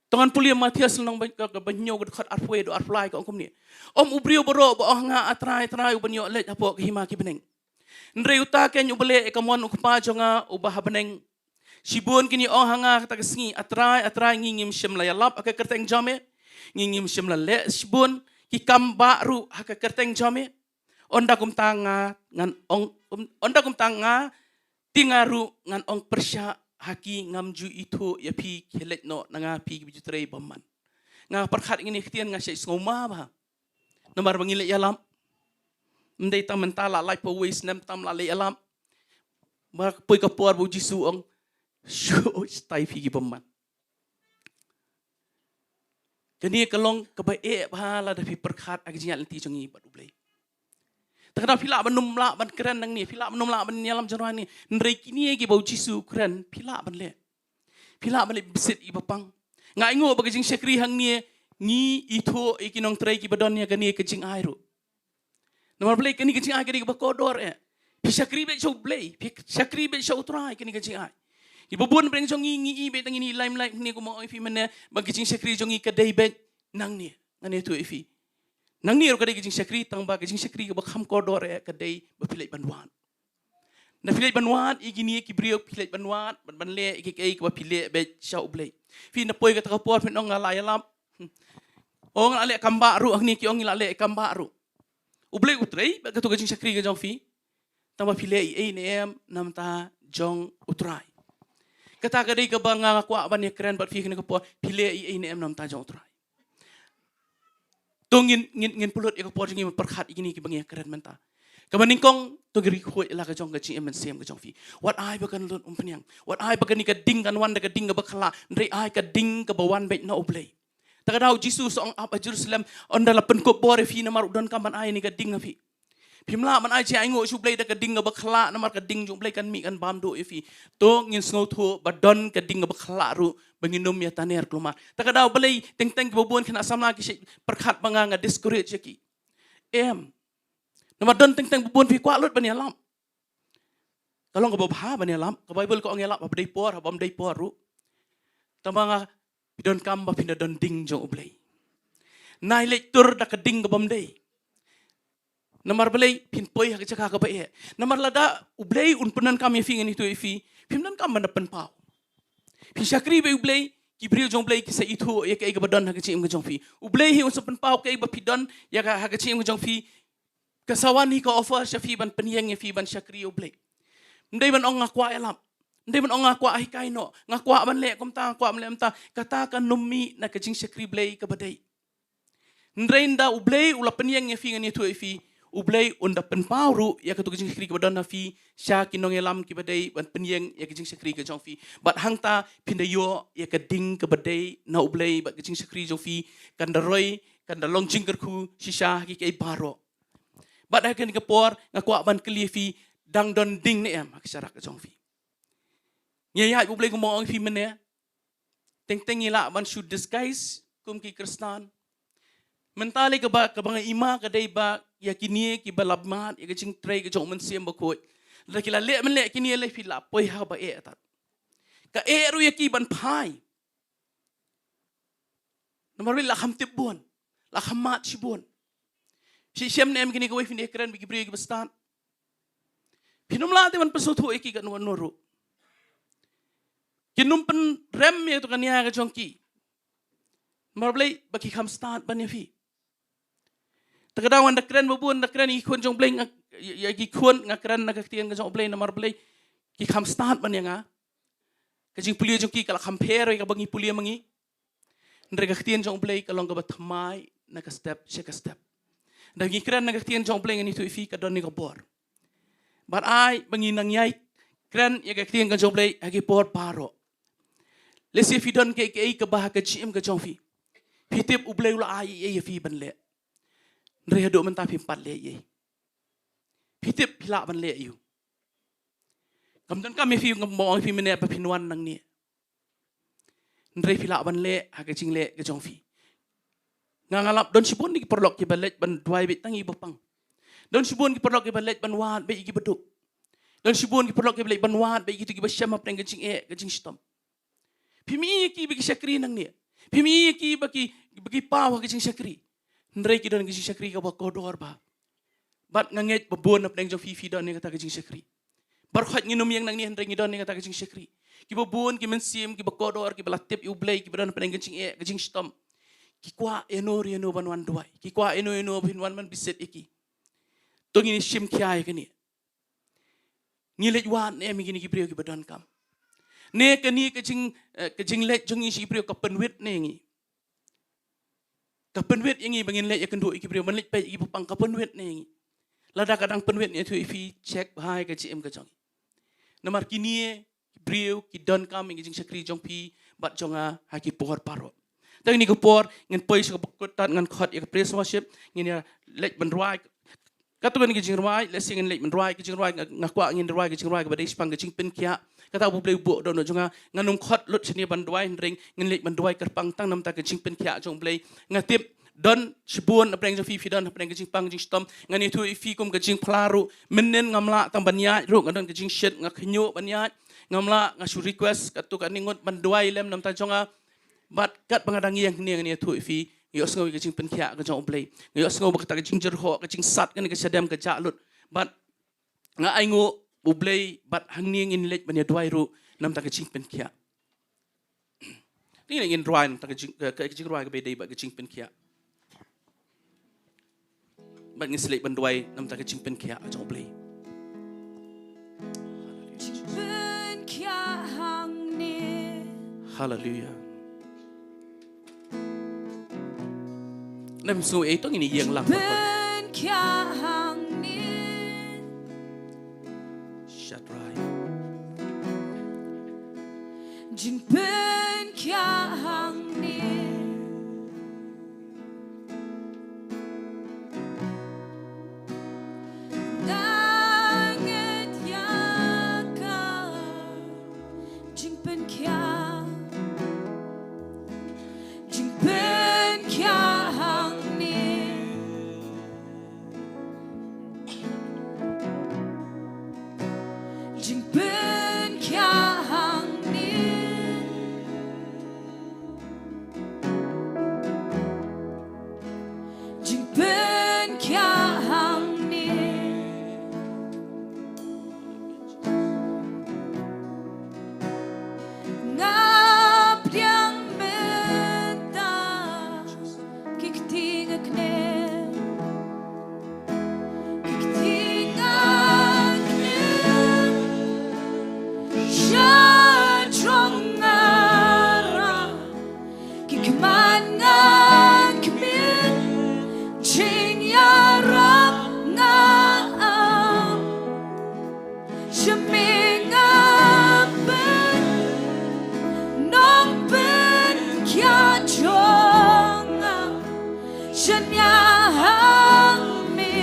To ngan pule Mathaios lynnong ba ka ba hynñiew ka dkhot arphew wei haduh arphew lai ka ong kumne. Ym u briew baroh ba ong ha nga A Trai A Trai u ban ïoh leit hapoh ka hima ki bneng. Hynrei uta ken uba leh ïa ka mon u Kpa jong nga uba ha bneng. Shibun kin ïa ong ha nga kata ka sngi A Trai A Trai ngi ngim shym la ïalap ha ka kyrteng jong me. Ngi ngim shym la leh shibun ki kam bah ruh ha ka kyrteng jong me. Ynda kumta nga ngan ong ynda kumta nga te nga ruh ngan ong pyrshah ha ki ngam ju ithuh ïa phi khie leit noh na nga phi kiba ju trei bymman. Nga pyrkhat ïa kine ki ktien nga shait sngewma bha. Namar ba ngi leit ïalap. Ym dei tang mynta la laiphew wei snem tam la leit ïalap. Ba poi ka por ba u Jisu u ong shu stai phi ki bymman. Kane ka long kaba eh bha lada phi pyrkhat ha ka jingïaid lynti jong ngi bad U Blei. Te ka daw phi lah ban ym lah ban kren nangne phi lah ban ym lah ban ïalam jong ngi. Hynrei kine kiba u Jisu u kren phi lah ban leh. Phi lah ban leh beit ïa ba pang. Nga ainguh ba ka jingshakri hangne ngi ithuh ïa ki nongtrei kiba don ïa kane ka jingai ruh. Namar Blei kane ka jingai ka dei kaba kordor eh. Phi shakri beit sha U Blei phi shakri beit sha U Trai kane ka jingai. Kiba bun pyrshang jong ngi ngi i beit tang ini limelight ne kumba ong phi mynne ba ka jingshakri jong ngi ka dei beit nangne. Ngan ïathuh ïa phi. Nangne ruh ka dei ka jingshakri tang ba ka jingshakri kaba kham kordor eh ka dei ba phi leit ban wad. Na phi leit ban wad ïa kine ki briew phi leit ban wad ban ban leh ïa kiei kiei kaba phi leh beit sha U Blei. Phi na poi kata ka por phin ong nga la ïalap. Ong la leh kam bah ruh hangne ki ong ngi la leh kam bah ruh. U Blei u trei bad kato ka jingshakri ka jong phi. Tang ba phi leh ei ei ne em na bynta jong U Trai. Kata ka dei kaba nga nga kwah ban ïakren bad phi kane ka por phi leh ei ei ne em na bynta jong U Trai. To ngin ngin ngin pynlut ïa ka por jong ngi ban pyrkhat ïa kine kiba ngi ïakren mynta. Kaba nyngkong to ngi ri khuid ïa la ka jong ka jingim mynsiem ka jong phi. Wat ai ba kan lut umphniang. Wat ai ba kane ka ding kan wan da ka ding kaba khlah. Hynrei ai ka ding kaba wan beit na U Blei. Ta ka daw Jisu u sa ong ap ha Jerusalem ynda la pynkup bor ïa phi namar u donkam ban ai ïa kane ka ding ha phi. Phim lah ban ai jingaiñguh sha U Blei da ka ding kaba khlah namar ka ding jong U Blei kan mih kan bam duh ïa phi. To ngin sngewthuh ba don ka ding kaba khlah ruh ba ngin ym ïa taner kulmar. Ta ka daw balei teng teng kiba bun khynnah samla ki shait pyrkhat ba nga nga discourage ïa ki. Em. Namar don teng teng ba bun phi kwah lut ban ïalap. Ka long kaba bha ban ïalap, ka Baibl ka ong ïalap haba dei por, haba ym dei por ruh. Tangba nga phi donkam ba phin da don ding jong U Blei. Nai leit tur da ka ding kaba ym dei. Namar balei phin poi ha ka jaka kaba eh. Namar lada U Blei un pyndonkam ïa phi ngan ïathuh ïa phi, phim donkam ban da pynpaw. Phin shakri beit U Blei, ki briew jong U Blei ki sa ithuh ïa kaei kaba don ha ka jingim ka jong phi. U Blei hi un sa pynpaw kaei ba phi don ïa ka ha ka jingim ka jong phi. Ka sa wan hi ka offer sha phi ban pynïeng ïa phi ban shakri ïa U Blei. Ym dei ban ong nga kwah ïalap. Ym dei ban ong nga kwah hikai noh. Nga kwah ban leh kumta, nga kwah ban leh kumta. Kata kan ym mih na ka jingshakri Blei kaba dei. Hynrei ynda U Blei u la pynïeng ïa phi, ngan ïathuh ïa phi, U Blei un da pynpaw ruh ïa katu ka jingshakri kaba don ha phi sha ki nongïalam kiba dei ban pynïeng ïa ka jingshakri ka jong phi. Bad hangta phin da ïoh ïa ka ding kaba dei na U Blei, bad ka jingshakri jong phi kan da roi, kan da long jingkyrkhu shisha ha ki, kiei baroh. Bad ha kane ka por nga kwah ban kylli ïa phi, dang don ding ne em ha ka sharak ka jong phi? Ngi ïaid U Blei kumba nga ong ïa phi mynne. Teng teng ngi lah ban shu disguise kum ki Khristan. Mynta lei kaba, kaba nga ïohi ka dei ba ïa kine kiba la mad ïa ka jingtrei ka jong U Mynsiem Bakhuid, lada ki la leh mynleh kine lei phi la poi ha kaba eh tat. Ka eh ruh ïa ki ban phai. Namar balei? La kham tip bun, la kham mad shibun. Shisha ne em kine kawei phin ïakren bad ki briew kiba stad? Phin ym lah te ban pynsngewthuh ïa ki katno katno ruh. Kin ym pynrem ïa katu ka nia ka jong ki. Namar balei? Ba ki kham stad ban ïa phi. Te ka daw nga da kren ba bun, da kren ïa ki khun jong U Blei, nga, ïa, ïa ki khun nga kren na ka ktien ka jong U Blei, namar balei? Ki kham stad ban ïa nga. Ka jingpule jong ki ka la kham pher ïa kaba ngi pule ma ngi. Hynrei ka ktien jong U Blei ka long kaba thymmai na ka step sha ka step. Hynda ngi kren na ka ktien jong U Blei, ngan ïathuh ïa phi, ka don ïa ka bor. Bad ai ba ngin nang ïai kren ïa ka ktien ka jong U Blei ha ki por baroh. Lehse phi don kaei kaei kaba ha ka jingim ka jong phi, phi tip U Blei u la ai ïa phi ban leh, hynrei haduh mynta phim pat leh ei. Phi tip phi lah ban leh aïu? Kam donkam ïa phi, ngam ong ïa phi mynne ba phin wan nangne. Hynrei phi lah ban leh ha ka jingleh ka jong phi. Nga, nga lap don shibun ki paralok kiba leit ban duwai beit tang ïa kiba pang. Don shibun ki paralok kiba leit ban wad beit ïa kiba duk. Don shibun ki paralok kiba leit ban wad beit ïa kitu kiba shem hapdeng ka jingeh ka jingshitom. Phim i ïa ki ba ki shakri nangne. Phim i ïa ki ba ki, ba ki paw ha ka jingshakri. Hynrei ki don ka jingshakri kaba kordor bha. Bad nga ngeit ba bun hapdeng jong phi, phi don ïa kata ka jingshakri. Baroh ngin ym ïeng nangne hynrei ngi don ïa kata ka jingshakri. Kiba bun ki mynsiem kiba kordor, kiba la tip ïa U Blei, kiba don hapdeng ka jingeh ka jingshitom, ki kwah ïano ïano ban wan duwai. Ki kwah ïano ïano ban wan ban bishit ïa ki. To ngin ïa shim khia ïa kane. Ngi leit wad ne em ïa kine ki briew kiba donkam? Ne kane ka jing, eh, ka jingleit jong ngi sha ki briew ka pynwit ne ïa ngi? Ka pynwit ïa ngi ba ngin leit ïakynduh ïa ki briew, ban leit peit ïa kiba pang, ka pynwit ne ïa ngi? Lada ka dang pynwit, ngi ïathuh ïa phi, check bha ïa ka jingim ka jong ngi. Namar kine ki briew ki donkam ïa ka jingshakri jong phi bad jong nga ha ki por baroh. Te kane ka por ngin poi sha kaba kut tad, ngan khot ïa ka praise worship, ngin ïa leit ban rwai. Katto katne ka jingrwai, lehse ngin leit ban rwai ka jingrwai, nga, nga kwah ngin rwai ka jingrwai kaba dei shaphang ka jingpynkhiah. Kata U Blei u buh dohnud jong nga, ngan ym khot lut shane ban duwai hynrei ngin leit ban duwai kyrpang tang namar ka jingpynkhiah jong U Blei. Nga tip don shibun hapdeng jong phi, phi don hapdeng ka jingpang jingshitom. Ngan ïathuh ïa phi kum ka jingphla ruh, mynnin ngam lah tang ban ïaid ruh, nga don ka jingshit, nga khynñiuh ban ïaid. Ngam lah, nga shu request katto katne ngut ban duwai lem namar jong nga. Bad katba nga dang ïeng hangne, ngan ïathuh ïa phi, nga ïohsngew ïa ka jingpynkhiah ka jong U Blei. Nga ïohsngew ba kata ka jingjyrhoh, ka jingsat kane ka shadem ka jah lut. Bad nga ainguh U Blei, bad hangne ngin leit ban ïa duwai ruh namar ka jingpynkhiah. Te ngin rwai namar ka jing, ka, ka jingrwai kaba dei bad ka jingpynkhiah. Bad ngin sa leit ban duwai namar ka jingpynkhiah jong U Blei. Jingpynkhiah hangne. Haleluya. Nam su ei to ngin ïeng lang. Jingpynkhiah hangne. Shatrai. Jingpynkhiah hangne. Nangeit ïa ka jingpynkhiah. Jingpynkhiah hangne. Jingpynkhiah hangne. Shania hangne,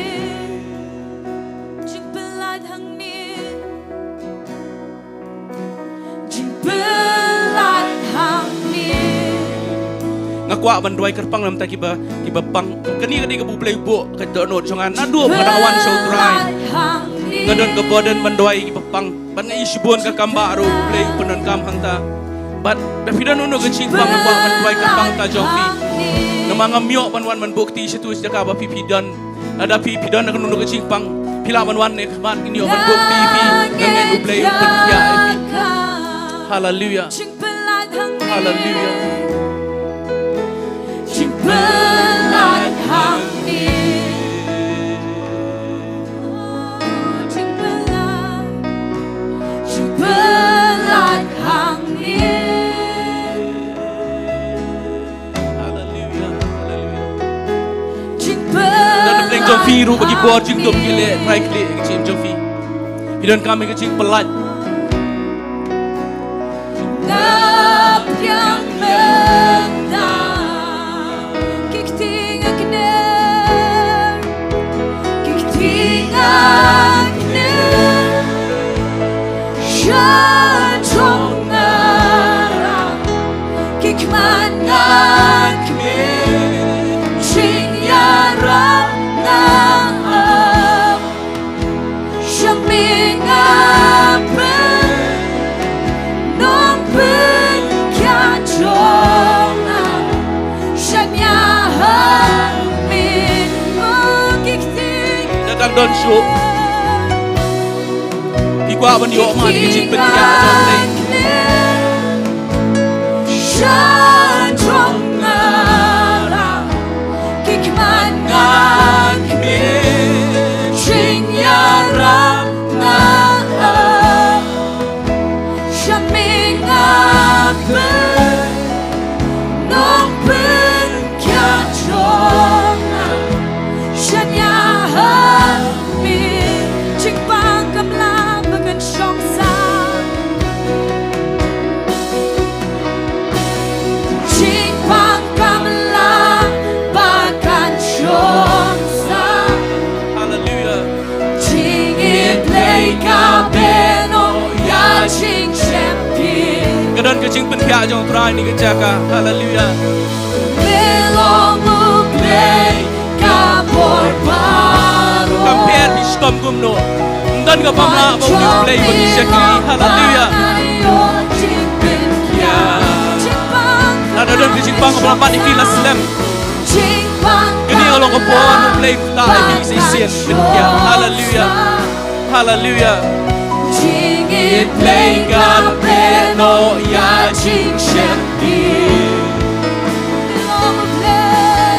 jingpyllait hangne, jingpyllait hangne. Nga kwah ban duwai kyrpang namar kiba, kiba pang. Kane ka dei kaba U Blei u buh ka dohnud jong nga naduh ba nga dang wan sha U Trai. Nga don ka burden ban duwai kiba pang. Bad nga ïohi shibun ka kam ba ruh U Blei u pyndonkam hangta. Bad lada phi don kano ka jingpang, nga kwah ban duwai kyrpang hangta jong phi. Namar ngam ïoh ban wan ban buh kti sha tu sha ka ba phi phi don. Lada phi phi don kano ka jingpang, phi lah ban wan ne khmat, ngin ïoh ban buh kti ïa phi. Nga ngeit U Blei u pynkhiah ïa phi. Haleluia. Haleluia. Jingpyllait hangne. Jingpyllait, jingpyllait hangne. Haleluia, haleluia. Jingpyllait. Don na pdeng jong phi ruh ba ki bor jingdum ki leh trai khlieh ka jingim jong phi. Phi donkam ïa ka jingpyllait. Nga pdiang mynta ki kti nga kner, ki kti nga kner. Sha jong nga, ki khmat nga khmih, jingïarap nga ap. Sha me nga pyn, nongpynkhiah jong nga. Shania ha me, oh, ki kti. Nga dang don shuh. Phi kwah ban ïoh ma ki jingpynkhiah jong U Blei. Sha jong nga, ki khmat nga khmih, jingïarap nga ap. Sha me nga pyn, nongpynkhiah jong nga. Shania ha me, jingpang kam lah ba kan shong sah. Jingpang kam lah ba kan shong sah. Haleluia. Jingim Blei ka beh noh ïa jingshem phi. Ka don ka jingpynkhiah jong U Trai ha kane ka jaka. Haleluia. Me long U Blei ka bor baroh. Kam pher phi shitom kumno. Ym don kaba ym lah ba U Blei u ban shakri. Haleluia. Lada don ka jingpang kaba la bat ïa phi la slem. Kane ka long ka por U Blei u ktah ïa phi shisien. Haleluia. Haleluia. Jingim Blei ka beh noh ïa jingshem phi. Me long U Blei,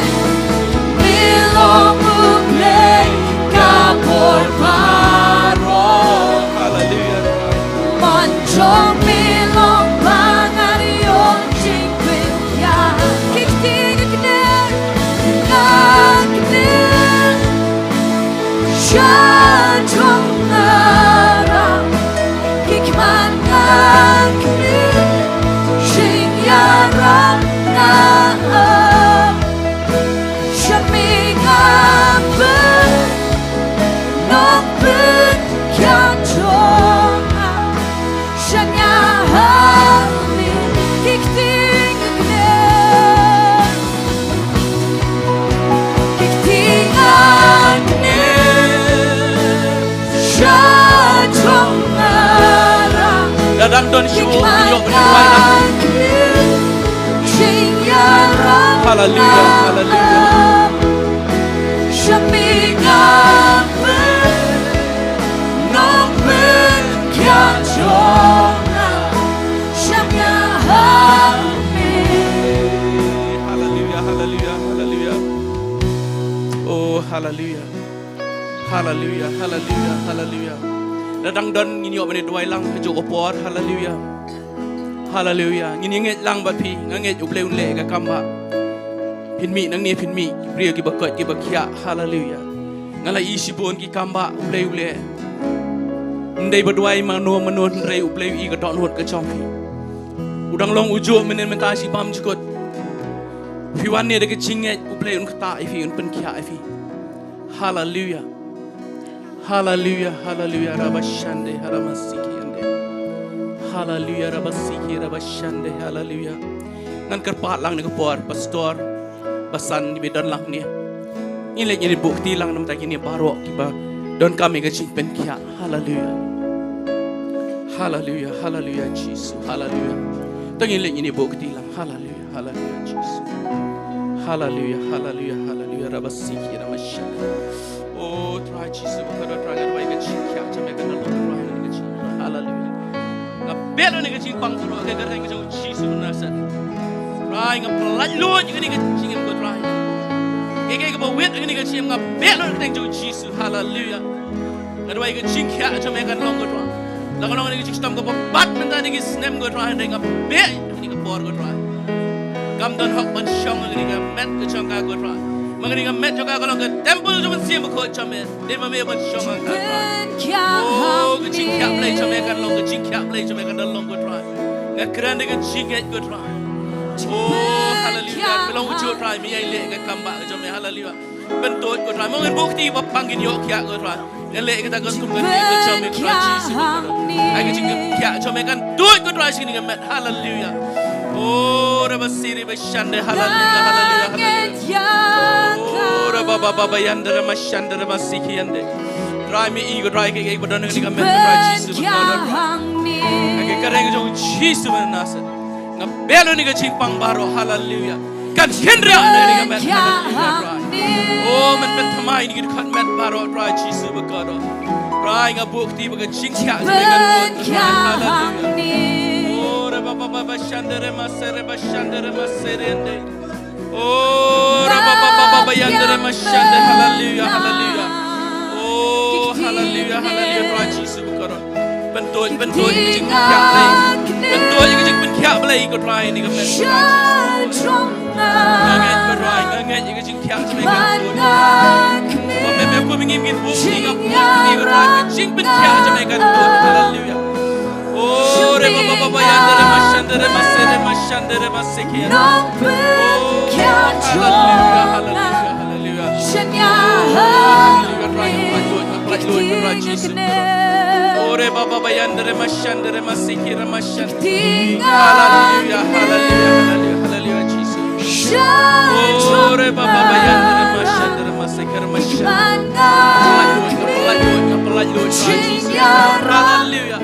me long U Blei ka bor baroh. Haleluia. Mon jong me long ba ngan ïoh jingpynkhiah. Ki kti nga kner, nga kner. Sha jong nga, ki khmat nga khmih, jingïarap nga ap. Sha me nga pyn, nongpynkhiah jong nga. Shania ha me, ki kti nga kner. Ki kti nga kner. Sha jong nga. Lada dang don shuh, ïoh ban duwai lang. Haleluia, haleluia. Sha me nga pyn, nongpynkhiah jong nga. Shania ha me. Haleluia, haleluia, haleluia. Oh, haleluia. Haleluia, haleluia, haleluia. Lada dang don ngin ïoh ban duwai lang ha kajuh ka por. Haleluia. Haleluia. Ngin ïa ngeit lang bad phi, nga ngeit U Blei un leh ka kam ba phin mih nangne phin mih, ki briew kiba koit kiba khiah. Haleluia. Nga la ïohi shibun ki kam ba U Blei u leh. Ym dei ba duwai mano mano hynrei U Blei u ïohi ka dohnud ka jong phi. U dang long u juh mynnin mynta shi bymjukut. Phi Phi wan ne da ka jingngeit, U Blei un ktah ïa phi, un pynkhiah ïa phi. Haleluya. Haleluya, haleluya, rabashande, haramasiki ande. Haleluya, rabasiki, rabashande, haleluya. Ngan kyrpad lang ne ka por, pastor, ba san ngi ba don lang ne. Ngi leit ngi buh kti lang namar kine baroh kiba donkam ïa ka jingpynkhiah. Haleluya. Haleluya, haleluya, Jisu, haleluya. To ngi leit ngi buh kti lang, haleluya. Haleluya, Jisu. Haleluya, haleluya, haleluya. Rabasiki, rabashaka. Oh, Trai Jisu, ba ka don Trai, nga duwai ka jingkhiah jong me kan long, Trai, ka jingkhiah. Haleluya. Nga beh lut ïa ka jingpang baroh, ka kyrteng jong Jisu Nasaret. Trai, nga pyllait lut ïa kane ka jingim ko Trai. Ïa kaei kaba wit ïa kane ka jingim, nga beh lut ïa ka kyrteng jong Jisu. Haleluya. Nga duwai ka jingkhiah jong me kan long ko Trai. La ka long ïa ka jingshitom kaba bad mynta ïa ki snem ko Trai, hynrei nga beh ïa kane ka por ko Trai. Kam don hok ban shong ha kane ka met ka jong ka ko Trai. Ma kane ka met jong ka ka long ka temple jong u Mynsiem Bakhuid jong me. Dei ma me ban shong ha ka Trai. Oh, ka jingkhiah Blei jong me kan long, ka jingkhiah Blei jong me kan long ko Trai. Nga kren da ka jingngeit ko Trai. Oh, haleluya. Me long u Trai, me ïai leh ka kam ba ka jong me. Haleluya. Pyntuid ko Trai, mo ngin buh kti ba pang ngin ïoh khiah ko Trai. Ngan leh kata ka kum ka jingkhiah jong me ko Trai Jisu. Ai ka jingkhiah jong me kan tuid ko Trai sha kane ka met. Haleluya. Oh, rabasiri bashande, haleluya, haleluya, haleluya. Oh, rabababa yande, ramashande, ramasiki yande. Trai me i ko Trai kaei kaei ba don ha kane ka met ko Trai Jisu. Ai ka kyrteng jong Jisu Nasaret. Nga beh lut ïa ka jingpang baroh, haleluya. Kan khynriah na kane ka met, haleluya, Trai. Oh, men pynthymmai ïa kine ki dkhot met baroh, Trai Jisu bakordor. Trai nga buh kti ba ka jingkhiah jong me kan long, Trai, haleluya. Oh, re ba ba ba ba shande re ma se re ba shande re ma se re nde. Oh, re ba ba ba ba ba yande re ma shande, haleluya, haleluya. Oh, haleluya, haleluya, Trai Jisu bakordor. Pyntuid, pyntuid ïa ka jingpynkhiah Blei. Pyntuid ïa ka jingpynkhiah Blei ko Trai ïa kane ka met. Nga ngeit ko Trai, nga ngeit ïa ka jingkhiah jong me kan tuid. Ba me me ko me ngim ngin buh ïa ka jingpynkhiah jong me kan tuid. Haleluya. Oh, re ba ba ba ba yande re ma shande re ma se re ma shande re ma se ke. Oh, haleluya, haleluya, haleluya. Haleluya, Trai, Trai, Trai, Trai Jisu. Ore baba bayandere mashandere masikira mashan. Haleluya, haleluya, haleluya, haleluya, Jisu. Ore baba bayandere mashandere masikira mashan. Haleluya, haleluya, haleluya, Jisu. Haleluya.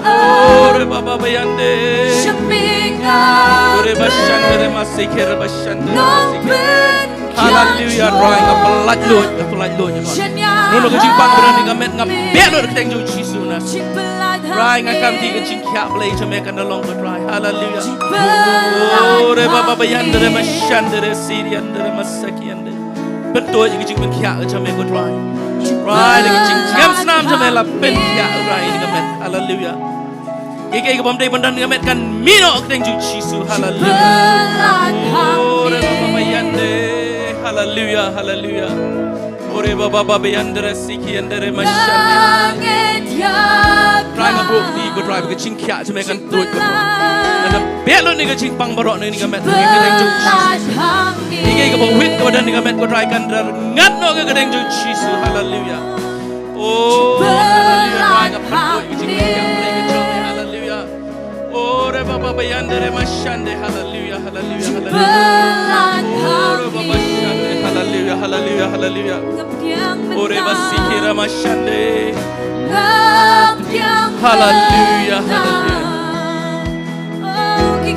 Ore baba bayande. Ore bashandere masikira bashandere masikira. Haleluya, Trai, nga pynlait lut, nga pynlait lut, Trai. Nunu ka jingpang ba don ha kane ka met nga beh lut ha ka kyrteng jong u Jisu Nasaret. Trai, nga kam ïa ka jingkhiah Blei jong me kan da long ko Trai. Haleluya. Ore baba bayandere mashandere siriandere masakiande. Pyntuid ïa ka jingpynkhiah jong me ko Trai. Trai, ïa ka jingkhiah snam jong me la pynkhiah Trai ïa ka met. Haleluya. Ïa kaei kaei kaba ym dei ban don ha ka met kan mih noh ha ka kyrteng jong u Jisu. Haleluya. Ore baba bayande. Haleluya, haleluya. Ore baba bayandere sikiandere mashandere. Trai, nga buh ïa ka, Trai, ba ka jingkhiah jong me kan tuid ko Trai. Nga beh lut ïa ka jingpang baroh na kane ka met ha ka kyrteng jong u Jisu. Ïa kaei kaei kaba wit kaba don ha kane ka met ko Trai kan da ngat noh ha ka kyrteng jong u Jisu. Haleluya. Oh, haleluya, Trai, nga pyntuid ïa ka jingkhiah Blei ka jong me. Haleluya. Ore baba bayandere mashande. Haleluya, haleluya, haleluya. Ore baba shande. Haleluya, haleluya, haleluya. Ore basikira mashande. Haleluya, haleluya. Haleluya. Haleluya.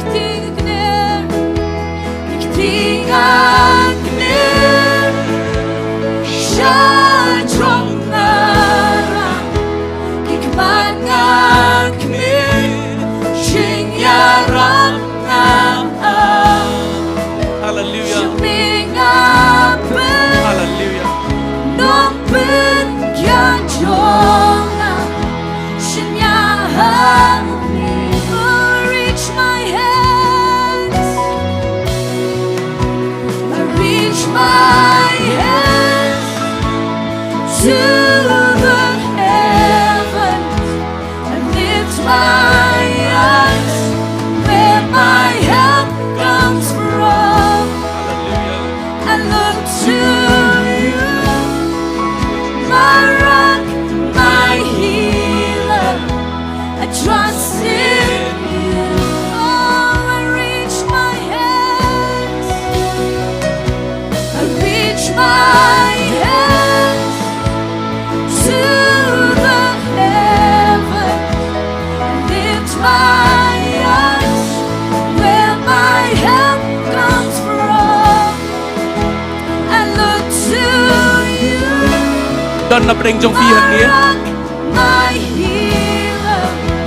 Reach my hands, I reach my hands to the heavens, I lift my eyes where my help comes from. Look to you, my rock, my healer. I trust in you. Oh, I reach my hands, I reach my hands to the heavens. I lift my eyes where my help comes from. I look to you. Don na pdeng jong phi hangne. My rock, my healer.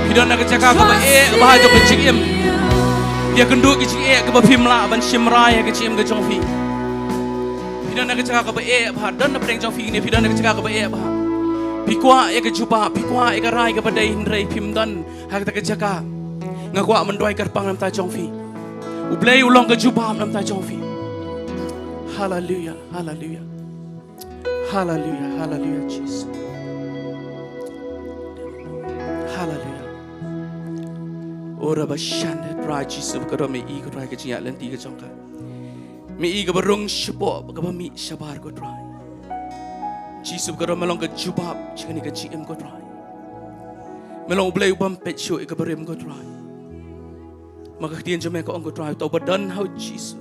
Phi don na ka jaka kaba eh bha jong ka jingim. Phi ïakynduh ka jingeh kaba phim lah ban shim rai ha ka jingim ka jong phi. Phi don na ka jaka kaba eh bha, don na pdeng jong phi hangne, phi don na ka jaka kaba eh bha. Phi kwah ïa ka jubab, phi kwah ïa ka rai kaba dei, hynrei phim don ha kata ka jaka. Nga kwah ban duwai kyrpang na ka bynta jong phi. U Blei u long ka jubab na ka bynta jong phi. Haleluya, haleluya. Haleluya, haleluya, Jesus. Haleluya. Ora ba shande, Trai Jisu, ka don, me i, ko Trai, ka jingïaid lynti ka jong ka. Me i kaba rung shapoh, kaba mih shabar, ko Trai. Jisu, ka don, me long ka jubab jong kane ka jingim, ko Trai. Me long U Blei u bym peit shuh ïa ka barim, ko Trai. Ma ka ktien jong me ka ong, ko Trai, uta uba don ha u Jisu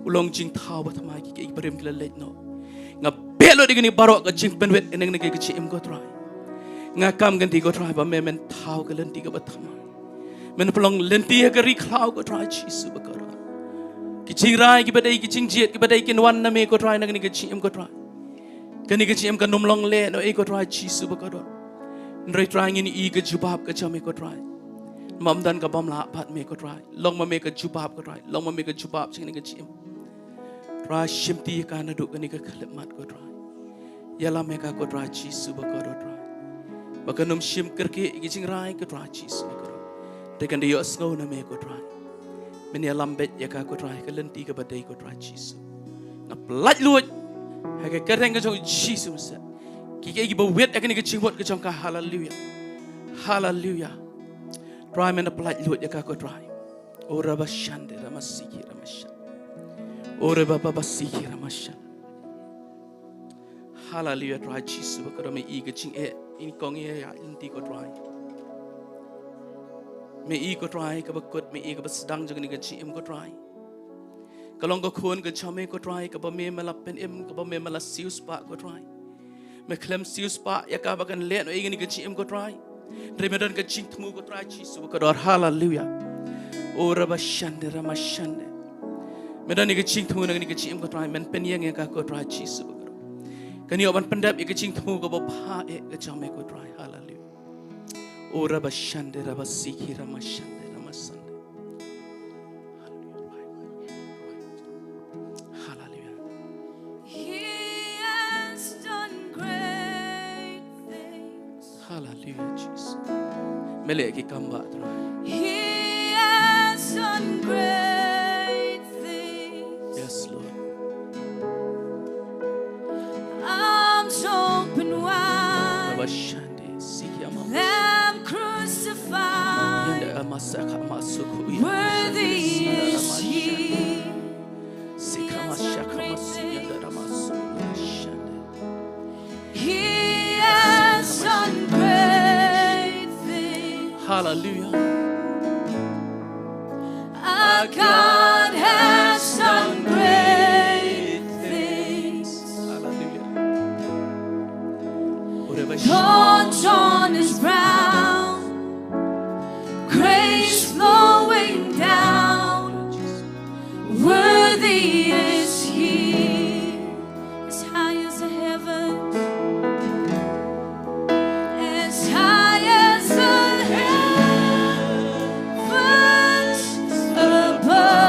u long jingthaw bathymmai, ki, ki barim ki la leit noh. Nga beh lut ïa kine baroh ka jingpynwit ïa kane ka jingim, ko Trai. Nga kam ka lynti, ko Trai, ba me men thaw ka lynti kaba thymmai. Men pynlong lynti ha ka ri khlaw, ko Trai Jisu bakordor. Ki jingrai kiba dei, ki jingjied kiba dei kin wan na me, ko Trai, na kane ka jingim, ko Trai. Kane ka jingim kan ym long lehnohei, ko Trai Jisu bakordor. Hynrei Trai, ngin ïohi ka jubab ka jong me, ko Trai. Ym don kaba ym lah bad me, ko Trai. Long ma me ka jubab, ko Trai. Long ma me ka jubab jong kane ka jingim. Trai, shimti ïa ka naduh kane ka khyllipmat, ko Trai. Ïalam ïa ka, ko Trai Jisu bakordor, Trai. Ba kan ym shim kyrkieh ïa ki jingrai, ko Trai Jisu bakordor. Te kan da ïohsngew na me, ko Trai. Men ïalam beit ïa ka, ko Trai, ka lynti kaba dei, ko Trai Jisu. Nga pyllait luid ha ka kyrteng ka jong u Jisu Khrist. Ki, ki, kiba wit ha kane ka jingmut ka jong ka, haleluya. Haleluya. Trai, men da pyllait luid ïa ka, ko Trai. Ora ba shande, rama siki, rama shande. Ora ba, ba, ba siki, rama shande. Haleluya, Trai Jisu bakordor, me i ka jingeh, i kong ïa, ïa lynti, ko Trai. Me i, ko Trai, kaba kut, me i kaba sdang jong kane ka jingim, ko Trai. Ka long ka khun ka jong me, ko Trai, kaba me, me la pynim, kaba me, me la siewspah, ko Trai. Me khlem siewspah ïa ka ba kan lehnohei ïa kane ka jingim, ko Trai. Hynrei me don ka jingthmu, ko Trai Jisu bakordor, haleluya. Ora ba shande, rama shande. Me don ïa ka jingthmu na kane ka jingim, ko Trai, men pynïeng ïa ka, ko Trai Jisu bakordor. Kan ïoh ban pyndep ïa ka jingthmu kaba bha eh ka jong me, ko Trai, haleluya. Ora ba shande, raba siki, rama shande, rama sande. Haleluya. Haleluya. He has done great things. Haleluya, Jesus. Me leh ki kam ba, Trai. He has done great things. Yes, Lord. Arms open wide. Baba shande, siki ama. Lamb crucified. Yende ama saka ama suku. Worthy is he. Sikama shakama siyanda ramasu shande. He has done great things. Hallelujah. Our God has done great things. Hallelujah. Thorns on his brow, grace flowing down. Worthy is he, as high as the heavens, as high as the heavens above.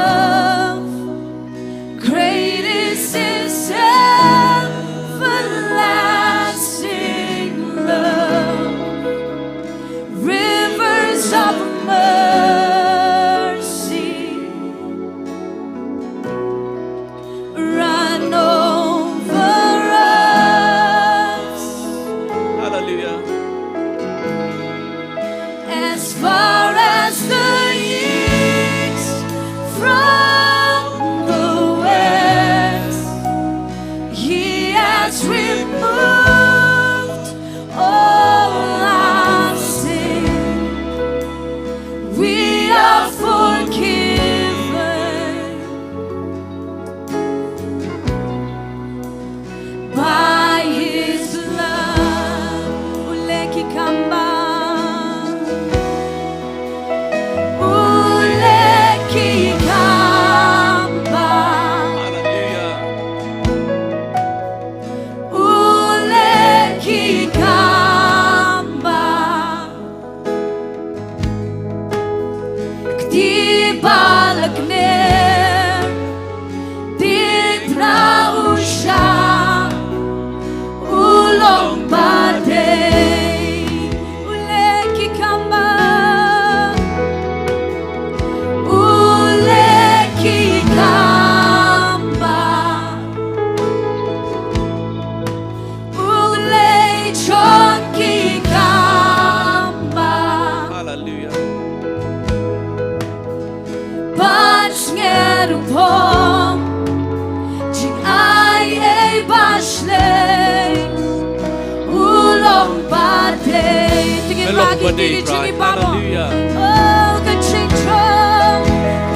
Hallelujah. Oh, ka jingjong,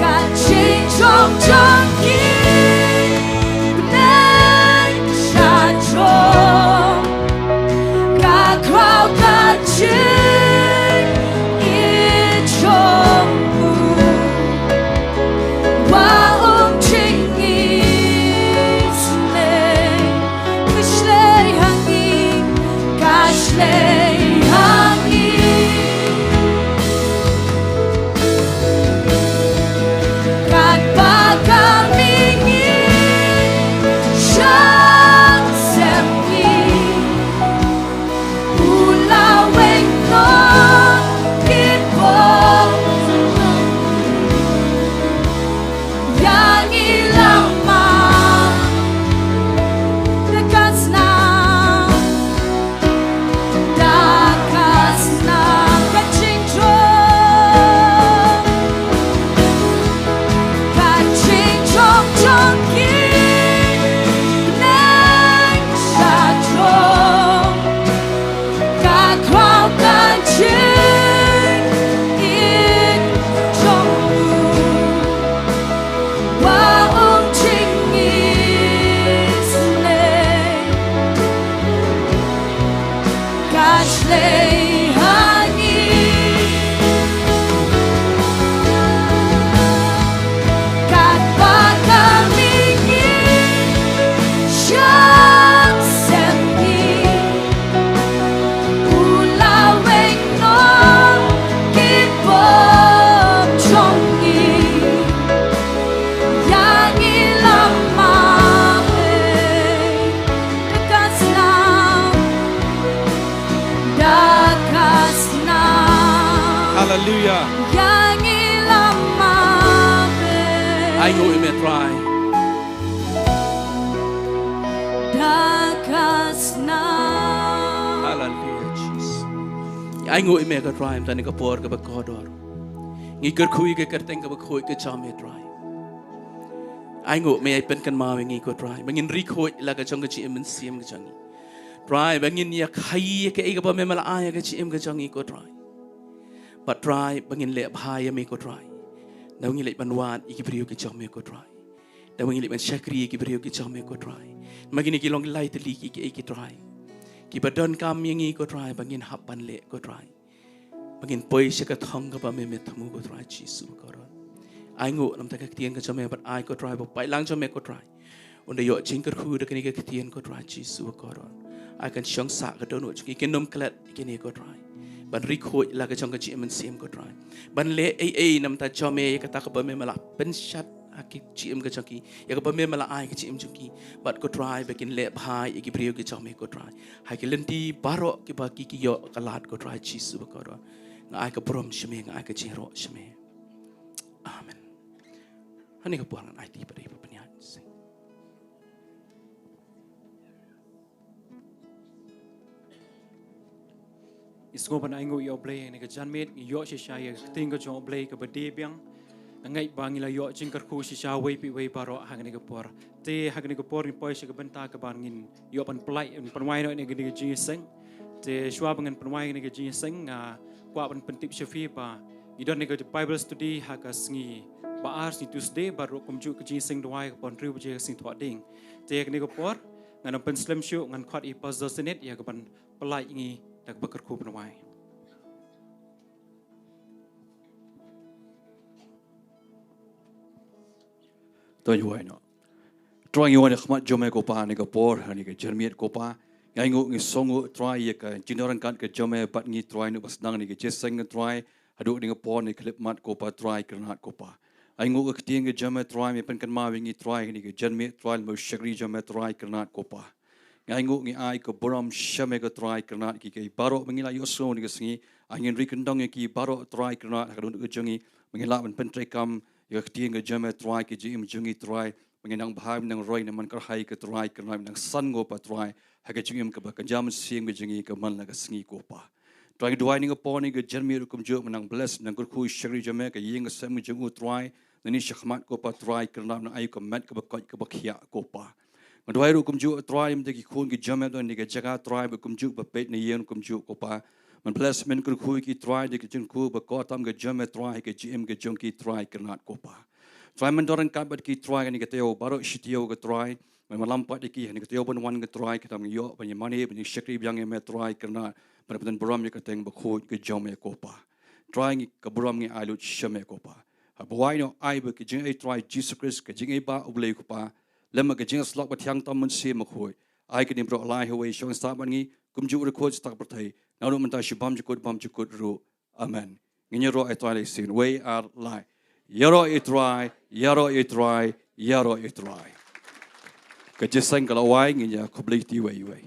ka jingjong jong ki. Bneng sha jong. Ka khraw ka jingïeit jong u. Wa um jingïaseng. Ka shlei ha ngi, ka shlei ha ngi. Katba ka mihngi sha sem ngi. U la weng noh ki bor. Ïa ngi lama. Da ka snam. Da ka snam. Ka jingjong. Ka jingjong jong ki. Bneng sha jong. Ka khraw ka jingïeit jong u. Wa um jingïaseng. Ka shlei ha ngi. Katba ka mihngi sha sem ngi. U la weng noh ki bor jong ngi. Ïa ngi lama. Da ka snam. Da ka snam. Hallelujah. Ïa ngi lama. Ainguh ïa me Trai. Da ka snam. Hallelujah, Jesus. Ainguh ïa me ko Trai, mynta ha kane ka por kaba kordor. Ngi kyrkhu ïa ka kyrteng kaba khuid ka jong me Trai. Ainguh me ai pynkynmaw ïa ngi ko Trai. Ba ngin ri khuid la ka jong ka jingim mynsiem ka jong ngi. Trai, ba ngin ïa khaïi ïa kaei kaba me la ai ïa ka jingim ka jong ngi ko Trai. Bad Trai, ba ngin leh bha ïa me ko Trai. Da ba ngin leh ban wad ïa ki briew ki jong me ko Trai. Da ba ngin leh ban shakri ïa ki briew ki jong me ko Trai. Ma kine ki long ki lai tylli ki, ki, ki Trai. Kiba donkam ïa ngi ko Trai, ba ngin hap ban leh ko Trai. Ba ngin poi sha ka thong kaba me me thmu ko Trai Jisu ko Ron. Ainguh namar ka ktien ka jong me bad ai ko Trai ba paidlang jong me ko Trai. Un da ïoh jingkyrkhu da kane ka ktien ko Trai Jisu ko Ron. Ai kan shong sah ka dohnud jong ki, kin ym klet kine ko Trai. Ban ri khuid la ka jong ka jingim mynsiem ko Trai. Ban leh ei ei namar jong me ïa kata kaba me me la pynshad ha ka jingim ka jong ki. Ïa kaba me me la ai ka jingim jong ki. Bad ko Trai ba kin leh bha ïa ki briew ki jong me ko Trai. Ha ki lynti baroh kiba ki ki ïoh ka lad ko Trai Jisu ko Ron. Nga ai ka burom sha me, nga ai ka jingïaroh sha me. Amen. Ha kane ka por ngan aiti pat ïa i ba pynïaid seng. Ngi sngewbha ban ainguh ïa U Blei ha kane ka janmiet, ngi ïoh shisha ïa ka ktien ka jong U Blei kaba die biang. Nga ngeit ba ngi la ïoh jingkyrkhu shisha wei pa wei baroh ha kane ka por. Te ha kane ka por ngin poi sha ka bynta kaba ngin ïoh ban pynlait, ban pynwai noh ïa kane ka jingïaseng. Te shuwa ba ngan pynwai ïa kane ka jingïaseng, nga kwah ban pyntip sha phi ba ngi don ïa ka Bible study ha ka sngi ba ar, sngi Tuesday, bad ruh kumjuh ka jingïaseng duwai ha ka por hynriew baje ka sngi Thohdieng. Te ha kane ka por ngan ym pynslem shuh, ngan khot ïa i Pastor Senate ïa ka ban pynlait ïa ngi da kaba kyrkhu pynwai. To ngin duwai noh. Trai, ngi wan ha khmat jong me ko Pa ha kane ka por, ha kane ka janmiet ko Pa. Ngi ainguh, ngi sngewnguh Trai ïa ka jingdon ryngkat ka jong me bad ngi Trai, naduh ba sdang kane ka jingïaseng Trai haduh kane ka por, kane ka khyllipmat ko Pa Trai, kyrnat ko Pa. Ainguh ka ktien ka jong me Trai, me pynkynmaw ïa ngi Trai ha kane ka janmiet Trai, lem bad u shakri jong me Trai, kyrnat ko Pa. Ngi ainguh, ngi ai ka burom sha me ko Trai, kyrnat ïa kiei kiei baroh ba ngi la ïohsngew ha kane ka sngi. Ai ngin ri kyndong ïa ki baroh Trai, kyrnat ha ka dohnud ka jong ngi ba ngin lah ban pyntreikam ïa ka ktien ka jong me Trai, ka jingim jong ngi Trai, ba ngin nang bha, nang roi, nang man kyrhai ko Trai, kyrnat, nang san ko Pa Trai ha ka jingim kaba kynja mynsiem ka jong ngi ka man la ka sngi ko Pa. Trai, ngi duwai ha kane ka por, ha kane ka janmiet ruh kumjuh, ba nang bless, nang kyrkhu ïa u shakri jong me, ka ïing ka sem ka jong u Trai, nangne sha khmat ko Pa Trai, kyrnat, nang ai ka met kaba koit kaba khiah ko Pa. Nga duwai ruh kumjuh Trai ïa ki khun ki jong me ha kane ka jaka Trai, ba kumjuh ba peit na ïing kumjuh ko Pa. Man bless, man kyrkhu ïa ki Trai, da ki jingkyrkhu ba kordor tam ka jong me Trai, ka jingim ka jong ki Trai, kyrnat ko Pa. Trai, man don ryngkat bad ki Trai, kane ka taïew baroh shi taïew ko Trai, man ïalam pat ïa ki ha kane ka taïew ban wan ko Trai, kata ngi ïoh ban ïamane, ban ïashakri biang ïa me Trai, kyrnat ban pyndonkam burom ïa ka kyrteng bakhuid ka jong me ko Pa. Trai, ngi ka burom ngi ai lut sha me ko Pa. Haba wai noh ai ba ka jingaiei Trai Jisu Khrist, ka jingaiei Bah U Blei ko Pa, lem bad ka jingïasyllok bathiang tam Mynsiem Bakhuid, ai kane baroh lai ha uwei u shong sah bad ngi, kumjuh u dkhot sha kata ka pyrthei, naduh mynta sha bymjukut bymjukut ruh. Amen. Ngin ïaroh ïa u Trai lai sien, wei ar lai. Ïaroh ïa u Trai, ïaroh ïa u Trai, ïaroh ïa u Trai. Ka jingïaseng ka la wai, ngin ïakhublei ïa uwei uwei.